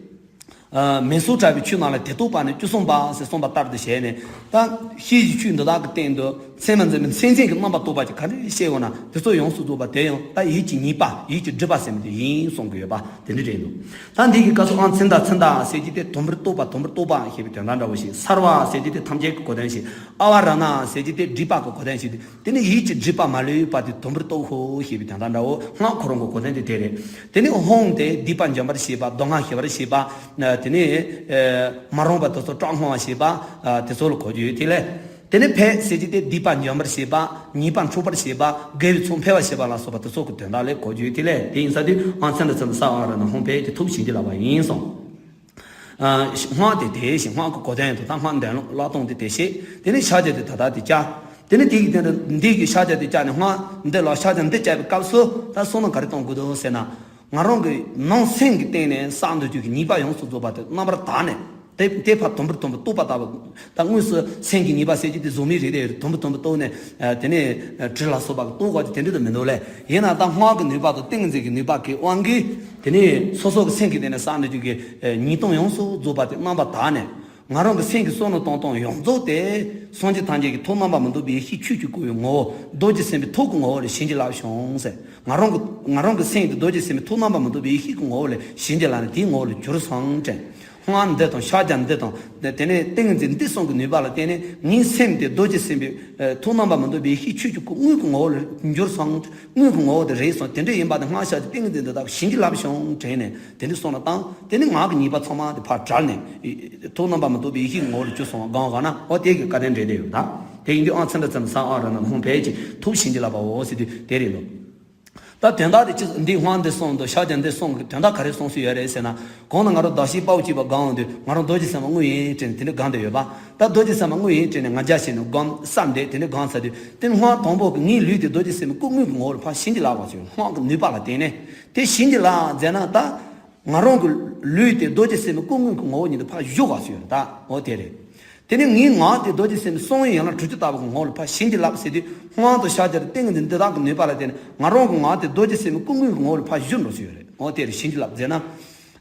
ཨ་མིང་གཟུགས་གྲགས་པའི་ཆོས་རྣམས་ལ་དད་རྟོག་པ་ནི་བཅུ་གསུམ་པ་ཟེར་གསུངས་པ་ལྟར་དུ་བྱས་ནས། ད་ཤེས་བཞིན་ཆོས་འདི་དག་གི་སྟེང་དུ་མཚན་མ་འཛིན་པའི་མཚན་མཚན་གྱི་རྣམ་པར་རྟོག་པ་ཅིག་ག་འདྲ་བཤད་འོང་ན། དེ་ཚོ་ཡོངས་སུ་རྫོགས་པ་དེ་ཡང་ད་ཡིད་ཀྱི་ཉེས་པ། ཡིད་ཀྱི་སྒྲིབ་པ་ཟེར་མི་དེ་ཡིན་གསུང་གི་ཡོད་པ་དེ་འདྲ་རེད་འདུག། ད་འདི་གི་སྐབས་སུ་ཨང་ཚིག་མདའ་ཚིག་མདའ་ཟེར་གྱི་དེ་དུམ་བུར་རྟོག་པ། དུམ་བུར་རྟོག་པ་ཞེས་པའི་དོན་དག་འདྲ་བོ་ཞིག། སརྦ་ཟེར་གྱི་དེ་ཐམས་ཅད་ཀྱི་གོ་དོན་ཞིག། ཨ་བ་ར་ན་ཟེར་གྱི་དེ་སྒྲིབ་པ་གི་གོ་དོན་ཞིག། དེ་ནི་ཡིད་ཀྱི་སྒྲིབ་པ་མ་ལུས་པ་དེ་དུམ་བུར་རྟོག་ཤོག་ཞེས་པའི་དོན་དག་འདྲ་བོ། སྔགས་ཁོ་རང་གི་གོ་དོན་དེ་དེ་རེད། དེ་ནི་ཧོཾ་དེ་སྡིག་པ་འཇོམས་པར་བྱེད་པ། སྡུག་བསྔལ་ཞི་བར་བྱེད་པ། དེ་ནི་ཨ་མ་རུངས་པ་དེ་ཚོ་བཀྲག་སྔོན་བ་བྱེད་པ། ཨ་དེ་ཚོ་ལ་གོ་རྒྱུ་ཡོད། དེ་ལས། དེ་ནས་ཕཊ་ཟེར་གྱི་དེ་སྡིག་པ་འཇོམས་པར་བྱེད་པ། ཉེས་པ་འཁྲུགས་པར་བྱེད་པ། དགེ་བའི་ཚོགས་འཕེལ་བར་བྱེད་པ་ལ་སོགས་པ་དེ་ཚོ་གི་དོན་དག་ལ་གོ་རྒྱུ་ཡོད། དེ་ལས་དེ་ཡིན་ས་དུས་ཨང་ཚིག་མདའ་ཚིག་མདའ་ས་ཨ་བ་ར་ན་ཧོཾ་ཕཊ་ཀྱི་ཐུགས་བྱིན་གྱིས་བརླབས་པ་ཡིན་གསུངས། ཨ་སྔགས་དེ་དེ་བཞིན། སྔགས་ཀྱི་གོ་དོན་དང་ད་སྔགས་འདོན་ལུགས་བཀླག་སྟངས་དེ་དེ་བཞིན། དེ་ནས་ཕྱག་རྒྱ་དེ་ད་ལྟ་དེ་བཅག། དེ་ནས་དེ་གི་སྟེང་དུ་འདི་གི་ཕྱག་རྒྱ་དེ་བཅག་ནས། སྔགས་འདི་ལ་ཕྱག་རྒྱ་འདི་བཅག་པའི་སྐབས་སུ་ད་བསམ་བློ་ག་རེ་གཏོང་དགོས་འདུག་ཟེར་ན། ང་རང་གི་ནང་སེམས་ཀྱི་སྟེང་ནས་བསགས་འདོད་རྒྱུ་གི་ཉེས་པ་ཡོངས་སུ་རྫོགས་པ་དེ་རྣམ་པར་དག་ནས། ད་ དེ་དེ་ཕར་དུམ་བུར་དུམ་བུར་གཏོགས་པ་ལྟ་བུ། ད་དངོས་སུ་སེམས་ཀྱི་ཉེས་པ་ཟེར་གྱི་དེ་གཟུགས་མེད་རིགས་དེ་དུམ་བུ་དུམ་བུར་གཏོགས་ནས་དེ་ནས་དྲི་ལ་སོགས་པ་གཏོགས་དགོས་ཀྱི་དེ་འདྲ་དུ་མི་འདུག་ལས། ཡིན་ན་ད་སྔགས་ཀྱི་ནུས་པ་དང་ཏིང་འཛིན་གྱི་ནུས་པ་གི་དབང་གིས་དེ་ནས་སོ་སོ་གི་སེམས་ཀྱི་སྟེང་ནས་བསགས་ནས་དུས་ཀྱི་ཉེས་ལྟུང་ཡོངས་སུ་རྫོགས་པ་དེ་རྣམ་པར་དག་ནས། ང་རང་གི་སེམས་ཀྱི་བསམ་བློ་གཏོང་སྟངས་ཡོངས་རྫོགས་དེ་སངས་རྒྱས་ཐམས་ཅད་ཀྱི་ཐུགས་རྣམ་པར་མི་རྟོག་པའི་ཡེ་ཤེས་ཆོས་ཀྱི་སྐུ་ཡི་ངོ་བོ་རྡོ་རྗེ་སེམས་དཔའི་ཐུགས་ཀྱི་ངོ་བོ་ལ་བྱིན་གྱིས་བརླབས་ཤོག་ཟེར། ང་རང་གི་ང་རང་གི་སེམས་དེ་རྡོ་རྗེ་སེམས་དཔའི་ཐུགས་རྣམ་པར་མི་རྟོག་པའི་ཡེ་ཤེས་ཀྱི་ངོ་བོ་ལ་བྱིན་གྱིས་བརླབས་ནས་དེའི་ངོ་བོ་ལ་གྱུར་སོང་དྲན། སྔགས་འདི་དང་ཕྱག་རྒྱ་འདི་དང་དེ་ནས་ཏིང་འཛིན་འདི་གསུམ་གྱི་ནུས་པ་ལ་བརྟེན་ནས་ངའི་སེམས་དེ་རྡོ་རྗེ་སེམས་དཔའི་ཐུགས་རྣམ་པར་མི་རྟོག་པའི་ཡེ་ཤེས་ཆོས་ཀྱི་སྐུ་དངོས་ཀྱི་ངོ་བོ་ལ་གྱུར་སོང་། དངོས་ཀྱི་ངོ་བོ་དེ་རེད་སོང་། དེ་འདྲ་ཡིན་པ་དེ་སྔགས་ཕྱག་རྒྱ་ཏིང་འཛིན་འདི་དག་བྱིན་གྱིས་བརླབས་ཤོག་དྲན་ནས་དེ་འདྲ་གསུངས་ལ་བཏང་། དེ་ནི་ངག་གི་ཉེས་པ་ཚང་མ་དེ་ཕར་བྲལ་ནས་ཐུགས་རྣམ་པར་མི་རྟོག་པའི་ཡེ་ཤེས་ངོ་བོ་ལ་གྱུར་སོང་བ་གང་ག་ན་འོ་དེ་གི་བཀའ་དྲིན་འདྲེན་དེ་ཡོད་ད། དེ་ཡིན་དུས་ཨང་ཚེ་འདྲ་ཚེ་ན་ས་ཨ་ར་ན་ཧོང་ཕལ་གྱི་ཐུགས་བྱིན་གྱིས་བརླབས་པའོ་ཟེར་དུས་དེ་རེད་འདུག་ད་དོན་དག་དེ་ཅི་འདི་དབང་འདི་གསུངས་འདུག་ཕྱག་རྒྱ་འདི་གསུངས་གི་དོན་དག་ག་རེ་གསུངས་སུ་ཡོད་རེད་ཟེར་ན། གོང་ན་ང་རང་བདག་བཞི་དཔའ་བོ་གཅིག་པ་གང་འོང་དུས་ང་རང་རྡོ་རྗེ་སེམས་དཔའ་དངོས་ཡིན་དྲན་ནས་དེ་འདྲ་སྒོམ་བསྡད་ཡོད་པ། ད་རྡོ་རྗེ་སེམས་དཔའ་དངོས་ཡིན་དྲན་ནས་ང་རྒྱལ་བྱས་ནས་སྒོམ་བསམ་བསྡད་དེ་འདྲ་སྒོམ་ཚར་དུས་དེ་ནི་སྔགས་དང་པོ་གི་ངའི་ལུས་དེ་རྡོ་རྗེ་སེམས་དཔའི་སྐུ་དངོས་ཀྱི་ངོ་བོ་ལ་ཕར་བྱིན་གྱིས་བརླབས་པ་ཞིག་སྔགས་ཀྱི་ནུས་པ་ལ་བརྟེན་ནས་དེ་བྱིན་གྱིས་བརླབས་མཛད་ན་ད། ང་རང་གི་ལུས་དེ་རྡོ་རྗེ་སེམས་དཔའི་སྐུ་དངོས་ཀྱི་ངོ་བོ་ཉིད་དུ་ཕར་བཞུགས་པ་ཞིག་ཡོད་རེད་ད། འོ་དེ་རེད། དེ་ནས་ངའི་ངག་དེ་རྡོ་རྗེ་སེམས་དཔའི་གསང་བའི་ཡན་ལག་དྲུག་ཅུ་ལྟ་བུ་གི་ངོ་བོ་ལ་ཕར་བྱིན་གྱིས་བརླབས་ཟེར་དུས་སྔགས་དང་ཕྱག་རྒྱ་དང་ཏིང་འཛིན་འདི་དག་གི་ནུས་པ་ལ་བརྟེན་ནས་ང་རང་གི་ངག་དེ་རྡོ་རྗེ་སེམས་དཔའི་སྐུ་དངོས་ཀྱི་ངོ་བོ་ལ་ཕར་བཞུགས་འགྲོ་ཞིག་ཡོད་རེད། འོ་དེ་རེད་བྱིན་གྱིས་བརླབས་མཛད་ན།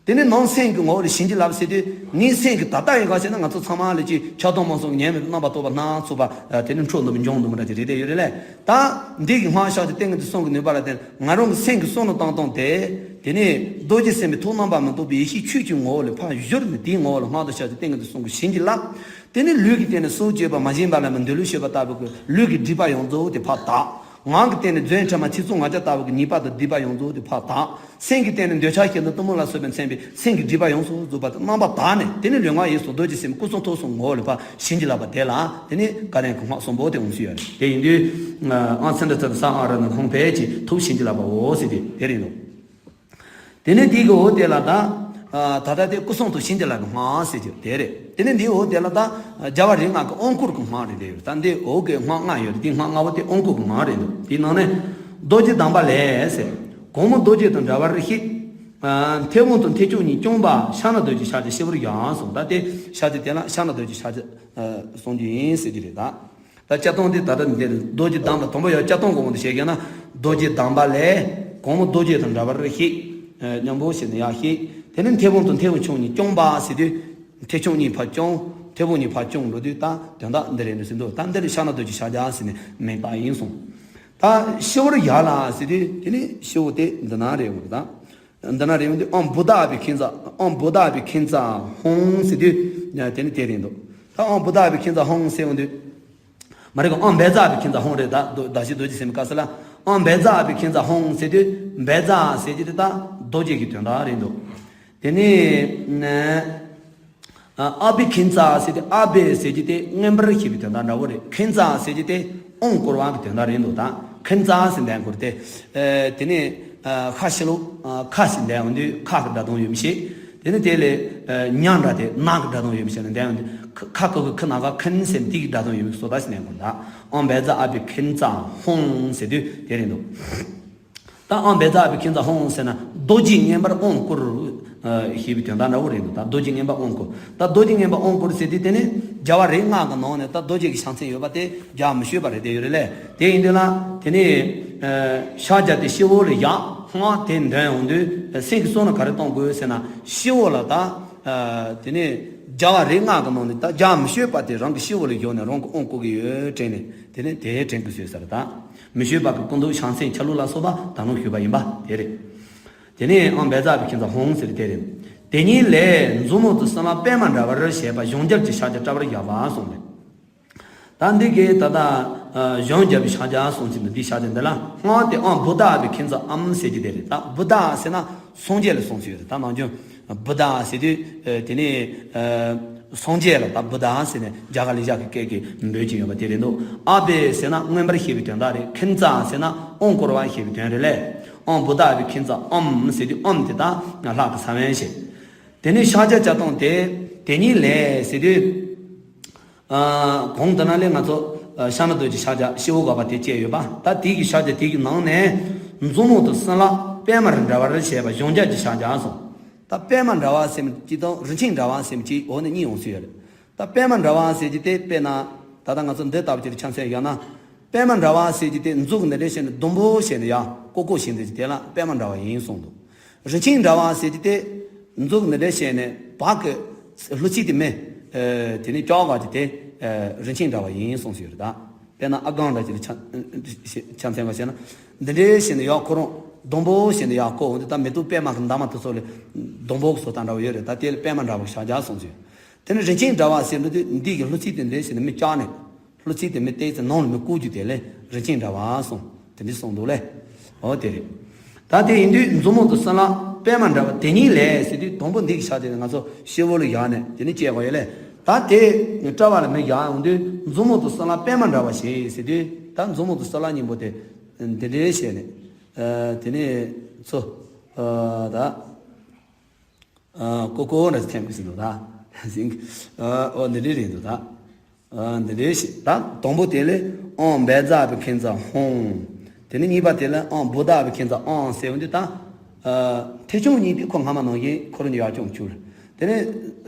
དེ་ནས་ནང་སེམས་ཀྱི་ངོ་བོ་ལ་བྱིན་གྱིས་བརླབས་ཟེར་དུས་ངའི་སེམས་ཀྱི་ད་ལྟ་ཡིན་ག་ཟེར་ན་ང་ཚོ་ཚང་མ་ལ་ཅིག་ཆགས་སྡང་མང་སོང་ཉེས་མེད་པའི་རྣམ་པར་རྟོག་པ་སྣ་ཚོགས་པ་དེ་ནི་འཕྲོ་འདུ་མི་འབྱུང་འདུ་མི་འདྲ་དེ་རེད་དེ་ཡོད་རེད་ལས། ད་འདི་གི་སྔགས་ཕྱག་རྒྱ་ཏིང་འཛིན་གསུམ་གྱི་ནུས་པ་ལ་བརྟེན་ང་རང་གི་སེམས་ཀྱི་བསམ་བློ་བཏང་སྟངས་དེ་དེ་ནས་རྡོ་རྗེ་སེམས་དཔའི་ཐུགས་རྣམ་པར་མི་རྟོག་པའི་ཡེ་ཤེས་ཆོས་ཀྱི་ངོ་བོ་ལ་ཕར་བཞུགས་ནས་དེའི་ངོ་བོ་ལ་སྔགས་དང་ཕྱག་རྒྱ་ཏིང་འཛིན་གསུམ་གྱིས་བྱིན་གྱིས་བརླབས། དེ་ནས་ལུས་ཀྱི་སྟེང་ནས་སྲོག་གཅོད་པ་མ་བྱིན་པ་ལ་མི་འདོད་ལུགས་ཤེས་པ་ལྟ་བུ་གི་ལུས་ཀྱི་སྒྲིབ་པ་ཡོངས་རྫོགས་དེ་ཕར་དག་ངག་གི་སྟེང་ནས་རྫུན་ཕྲ་མ་ཚིག་རྩུབ་ངག་འཁྱལ་ལྟ་བུ་གི་ཉེས་པ་དང་སྡིག་པ་ཡོངས་རྫོགས་དེ་ཕར་དག་སེམས་ཀྱི་སྟེང་ནས་འདོད་ཆགས་ཞེ་སྡང་གཏི་མུག་ལ་སོགས་པའི་མཚན་པའི་སེམས་ཀྱི་སྒྲིབ་པ་ཡོངས་སུ་རྫོགས་པ་དང་རྣམ་པར་དག་ནས་དེ་ནས་ལུས་ངག་ཡིད་གསུམ་རྡོ་རྗེ་སེམས་དཔའི་སྐུ་གསུང་ཐུགས་གསུམ་ངོ་བོ་ལ་ཕར་བྱིན་གྱིས་བརླབས་པ་དེ་ལ་དེ་ནས་བཀའ་དྲིན་གྱི་སྔགས་གསུམ་པོ་དེ་འོང་སྲིད་ཡོད་རེད། དེ་ཡིན་དུས་ཨང་ཚེ་འདྲ་ཚེ་ན་ས་ཨ་ར་ན་ཧོང་ཕལ་གྱི་ཐུགས་བྱིན་གྱིས་བརླབས་པའོ་ཟེར་དུས་དེ་རེད་འདུག་དེ་ནས་དེའི་གི་འོག་དེ་ལ་ད། ད་ལྟ་དེ་སྐུ་གསུང་ཐུགས་བྱིན་གྱིས་བརླབས་པའི་སྔགས་ཟེར་གྱི་དེ་རེད། དེ་ནས་འདིའི་འོག་དེ་ལ་ད། རྒྱལ་བ་རིགས་ལྔ་གི་དབང་བསྐུར་གྱི་སྔགས་རེད་དེ་ཡོད། ད་འདིའི་འོག་གི་སྔགས་ལྔ་ཡོད་རེད། དེའི་སྔགས་ལྔ་པོ་དེ་དབང་བསྐུར་གྱི་སྔགས་རེད་འདུག་དེའི་ནང་ནས། རྡོ་རྗེ་གདམས་པ་ལས་ཟེར། གང་མོ་རྡོ་རྗེ་དང་འདྲ་བར་ཤེས། མཐེ་བོང་དང་མཐེའུ་ཆུང་གཉིས་བརྐྱང་པ་ཕྱག་ན་རྡོ་རྗེ་ཕྱག་རྒྱ་སྤྱི་བོར་བཞག་གསུངས། ད་དེ་ཕྱག་རྒྱ་དེ་ལ་ཕྱག་ན་རྡོ་རྗེ་ཕྱག་རྒྱ་གསུང་རྒྱུ་ཡིན་ཟེར་གྱི་རེད་ད། ད་སྤྱིར་བཏང་དེ་ད་ལྟ་འདིར་རྡོ་རྗེ་གདམས་པ་དང་པོ་ཡང་སྤྱིར་བཏང་གི་དབང་དུ་བྱས་ཀྱང་ན་རྡོ་རྗེ་གདམས་པ་ལས། གང་མོ་རྡོ་རྗེ་དང་འདྲ་བར་ཤེས། སྙམ་པོ་བྱས་ནས་ཡར་ཤེས། དེ་ནས་མཐེ་བོང་དང་མཐེའུ་ཆུང་གཉིས་བརྐྱང་པ་ཟེར་དུས། མཐེའུ་ཆུང་གཉིས་ཕར་བརྐྱང་། མཐེ་བོང་གཉིས་ཕར་བརྐྱང་འགྲོ་དུས་ད་དོན་དག་འདི་རེད་འདུག་ཟེར་འདུག་ད་འདི་ལ་ཕྱག་ན་རྡོ་རྗེ་ཕྱག་རྒྱ་ཟེར་ནས་མིང་བཏགས་ཡིན་གསུངས། ད་སྤྱི་བོར་བཞག་ལ་ཟེར་དུས་དེ་ནས་སྤྱི་བོ་དེ་འདི་ན་རེད་འོང་ད། འདི་ན་རེད་འོང་དུས་ཨོཾ་བུདྡྷ་ཨ་བྷི་ཥིཉྩ། ཨོཾ་བུདྡྷ་ཨ་བྷི་ཥིཉྩ་ཧཱུྃ་ཟེར་དུས་དེ་ནས་དེ་རེད་འདུག་ད་ཨོཾ་བུདྡྷ་ཨ་བྷི་ཥིཉྩ་ཧཱུྃ་ཟེར་འོང་དུས། མ་རེད་གོ་ཨོཾ་བཛྲ་ཨ་བྷི་ཥིཉྩ་ཧཱུྃ་རེད་ད། རྡོ་རྡོ་རྗེ་རྡོ་རྗེ་སེམས་དཔའི་སྐབས་སུ་ལ། ཨོཾ་བཛྲ་ཨ་བྷི་ཥིཉྩ་ཧཱུྃ་ཟེར་དུས་བཛྲ་ཟེར་གྱི་དེ་ད་རྡོ་རྗེ་གི་དོན་དག་རེད་འདུག་དེ་ནས་ཨ་བྷི་ཥིཉྩ་ཟེར་དུས་ཨ་བྷི་ཟེར་གྱི་དེ་མངོན་པར་ཤེས་པའི་དོན་དག་འདྲ་བོ་རེད། ཥིཉྩ་ཟེར་གྱི་དེ་དབང་བསྐུར་བ་གི་དོན་དག་རེད་འདུག་ད་ཥིཉྩ་ཟེར་འདས་འགོར་ཏེ། དེ་ནས་ཁ་ཕྱི་ལོགས་ཁ་ཞིག་འདས་འོང་དུས་ཁ་གི་སྒྲ་གདངས་ཡོད་མི་ཤེས། དེ་ནི་དེ་ལས་ཉ་འདྲ་དེ་ན་གི་སྒྲ་གདངས་ཡོད་མི་ཤེས་ན་འདས་འོང་དུས་ཁ་ཁ་གི་ཁི་ན་ག་ཁན་ཟེར་དེ་གི་སྒྲ་གདངས་ཡོད་མི་སོ་ད་ཞིག་ནས་གོ་ད། ཨོཾ་བཛྲ་ཨ་བྷི་ཥིཉྩ་ཧཱུྃ་ཟེར་དུས་དེ་རེད་འདུག་ད་ཨོཾ་བཛྲ་ཨ་བྷི་ཥིཉྩ་ཧཱུྃ་ཟེར་ན་རྡོ་རྗེ་མངོན་པར་དབང་བསྐུར་ཞེས་པའི་དོན་དག་འདྲ་བོ་རེད་འདུག་ད་རྡོ་རྗེ་མངོན་པར་དབང་བསྐུར། ད་རྡོ་རྗེ་མངོན་པར་དབང་བསྐུར་ཟེར་དུས་དེ་ནི་རྒྱལ་བ་རིགས་ལྔ་གི་ནང་ནས་ད་རྡོ་རྗེ་གི་ཕྱག་མཚན་ཡོད་པ་དེ་རྒྱལ་བ་མི་བསྐྱོད་པ་རེད་དེ་ཡོད་རེད་ལས། དེ་ཡིན་དུས་ལ་དེ་ནས་ཕྱག་རྒྱ་དེ་སྤྱི་བོ་ལ་བཞག་སྔགས་དེ་འདོན་འོང་དུས་སེམས་ཀྱི་བསམ་བློ་ག་རེ་གཏོང་དགོས་ཟེར་ན་སྤྱི་བོ་ལ་ད། དེ་ནས་རྒྱལ་བ་རིགས་ལྔ་གི་ནང་ནས་ད་རྒྱལ་མི་བསྐྱོད་པ་དེ་རང་གི་སྤྱི་བོ་ལ་བཞག་ནས་རང་གི་དབང་བསྐུར་གྱི་ཡོད་དྲན་ནས་དེ་ནས་དེ་དྲན་དགོས་ཟེར་ད། མི་བསྐྱོད་པ་གི་སྐུ་མདོག་ཕྱག་མཚན་ཆ་ལུགས་ལ་སོགས་པ་ད་ནང་ཞུས་པ་ཡིན་པ་དེ་རེད། དེ་ནས་ཨོཾ་བཛྲ་ཨ་བྷི་ཥིཉྩ་ཧཱུྃ་ཟེར་དེ་རེད། དེ་ཉིད་ལས་མཛུབ་མོ་དེ་སྲིན་ལག་པདྨ་འདྲ་བར་བྱས་པ་གཞོམ་རྒྱལ་གྱི་ཕྱག་རྒྱ་བཀྲ་བར་བཞག་པ་གསུངས་ཏེ། ད་འདི་གའི་ད་ལྟ་གཞོམ་རྒྱལ་གྱི་ཕྱག་རྒྱ་གསུངས་ཚུལ་འདི་འདི་ཕྱག་རྒྱ་འདི་ལ་སྔགས་དེ་ཨོཾ་བུདྡྷ་ཨ་བྷི་ཥིཉྩ་ཨོཾ་ཟེར་གྱི་དེ་རེད། ད་བུདྡྷ་ཟེར་ན་སངས་རྒྱས་ལ་གསུངས་ཚུལ་རེད། ད་ནང་རྒྱུན་བུདྡྷ་ཟེར་དུས་དེ་ནས་སངས་རྒྱས་ལ་ད་བུདྡྷ་ཟེར་ནས་རྒྱ་གར་ལེགས་སྦྱར་གྱི་སྐད་ཀྱིས་འབོད་ཀྱི་ཡོད་པ་དེ་རེད་འདུག་ཨ་བྷི་ཟེར་ན་མངོན་པར་ཤེས་པའི་དོན་དག་རེད། ཥིཉྩ་ཟེར་ན་དབང་བསྐུར་བ་ཞེས་པའི་དོན་རེད་ལས། ཨོཾ་བུདྡྷ་ཨ་བྷི་ཥིཉྩ་ཨོཾ་ཟེར་དུས་ཨོཾ་དེ་ད་ལྷ་གི་ས་བོན་ཞེས། དེ་ནས་ཕྱག་རྒྱ་བྱ་སྟངས་དེ་དེ་ཉིད་ལས་ཟེར་དུས། གོང་དུ་ན་ལས་ང་ཚོ་ཕྱག་ན་རྡོ་རྗེ་ཕྱག་རྒྱ་སྤྱི་བོ་དགོངས་པ་དེ་བཅས་ཡོད་པ། ད་དེ་གི་ཕྱག་རྒྱ་དེ་གི་ནང་ནས་མཛུབ་མོ་དེ་སྲིན་ལག་པདྨ་ར་འདྲ་བར་བྱས་པ་གཞོམ་རྒྱལ་གྱི་ཕྱག་རྒྱ་གསུངས། ད་པད་མ་འདྲ་བ་ཟེར་མི་གཅིག་དང་རིན་ཆེན་འདྲ་བ་ཟེར་མི་གཅིག་འོ་ནི་གཉིས་ཡོང་སྲིད་ཡོད་རེད། ད་པད་མ་འདྲ་བ་ཟེར་གྱི་དེ་དཔེར་ན་ད་ལྟ་ང་ཚོ་འདི་ལྟ་བུ་ཅིག་ཆ་མཚོན་བཞག་ན། པད་མ་འདྲ་བ་ཟེར་གྱི་དེ་མཛུབ་གུ་འདི་འདྲ་བྱས་ནས་ཟླུམ་པོ་བྱས་ནས་ཡ་ཀོ་ཀོ་བྱས་འདི་དེ་ལ་པད་མ་འདྲ་བ་ཡིན་གསུངས་འདུག་རིན་ཆེན་འདྲ་བ་ཟེར་གྱི་དེ་མཛུབ་གུ་འདི་འདྲ་བྱས་ནས་བག་གི་ལྷུ་ཚིགས་དེ་མི་དེ་ནི་ལྕགས་ག་གྱི་དེ་རིན་ཆེན་འདྲ་བ་ཡིན་གསུངས་ཡོད་རེད་ད། དཔེར་ན་ཨ་སྒང་འདྲ་ཅིག་ལ་ཆ་ཆ་མཚོན་པ་བྱས་ན། འདི་འདྲའི་བྱས་ནས་ཡག་ཁོ་རང་སྡོང་པོ་བྱས་ནས་ཡག་ཁོ་འོ་འདི་ད་མེ་ཏོག་པད་མ་གི་འདབ་མ་དེ་ཚོ་ལས་སྡོང་པོ་གི་བཟོ་ལྟ་འདྲ་བོ་ཡོད་རེད་ད། དེ་ལ་པད་མ་འདྲ་བོ་ཞག་རྒྱག་གསུངས་ཡོད། དེ་ནི་རིན་ཆེན་འདྲ་བ་ཟེར་འདི་དུས་འདི་གི་ལྷུ་ཚིགས་དེ་འདྲའི་བྱས་ནས་མི་བཀྱག་ནས་ལྷུ་ཚིགས་དེ་མི་བཏེག་ཚེ་ནང་ལ་མི་བཀུག་རྒྱུ་དེ་ལས་རིན་ཆེན་འདྲ་བ་གསུངས་དེ་འདྲའི་གསུངས་འདུག་ལས། འོ་དེ་རེད། ད་དེ་ཡིན་དུས་མཛུབ་མོ་དང་སྲིན་ལག་པད་མ་འདྲ་བ་དེ་གཉིས་ལས་ཟེར་དུས་སྡོང་པོ་འདི་གི་ཆ་དེ་ང་ཚོ་སྤྱི་བོ་ལ་བཞག་ནས་དེ་ནི་བཅད་དགོས་ཡོད་ལས། ད་དེ་སྐྲ་བ་ལ་མི་བཞག་ཡོང་དུས་མཛུབ་མོ་དང་སྲིན་ལག་པད་མ་འདྲ་བ་ཞིག་ཟེར་དུས་ད་མཛུབ་མོ་དང་སྲིན་ལག་གཉིས་པོ་དེ་འདི་འདྲའི་བྱས་ནས་དེ་ནི་ཚོ་ད་ཀོ་ཀོ་འདྲ་ཐེམ་གི་ཟིན་འདུག་ད་ཟིན་འོ་འདི་འདྲའི་རེད་འདུག་ད། འདི་འདྲའི་ཞིག་ད་དང་པོ་དེ་ལས་ཨང་བེ་ཛ་བི་ཁིན་ཛ་ཧོང་། དེ་ནས་གཉིས་པ་དེ་ལས་ཨང་བུ་ད་བི་ཁིན་ཛ་ཨང་ཟེར་བ་འདི་ད། མཐེ་ཆུང་གཉིས་དེ་ཁོ་སྔ་མ་ནང་བཞིན་ཁོ་རང་གཉིས་ཡར་བརྐྱངས་བཅུག་དེ་ནས་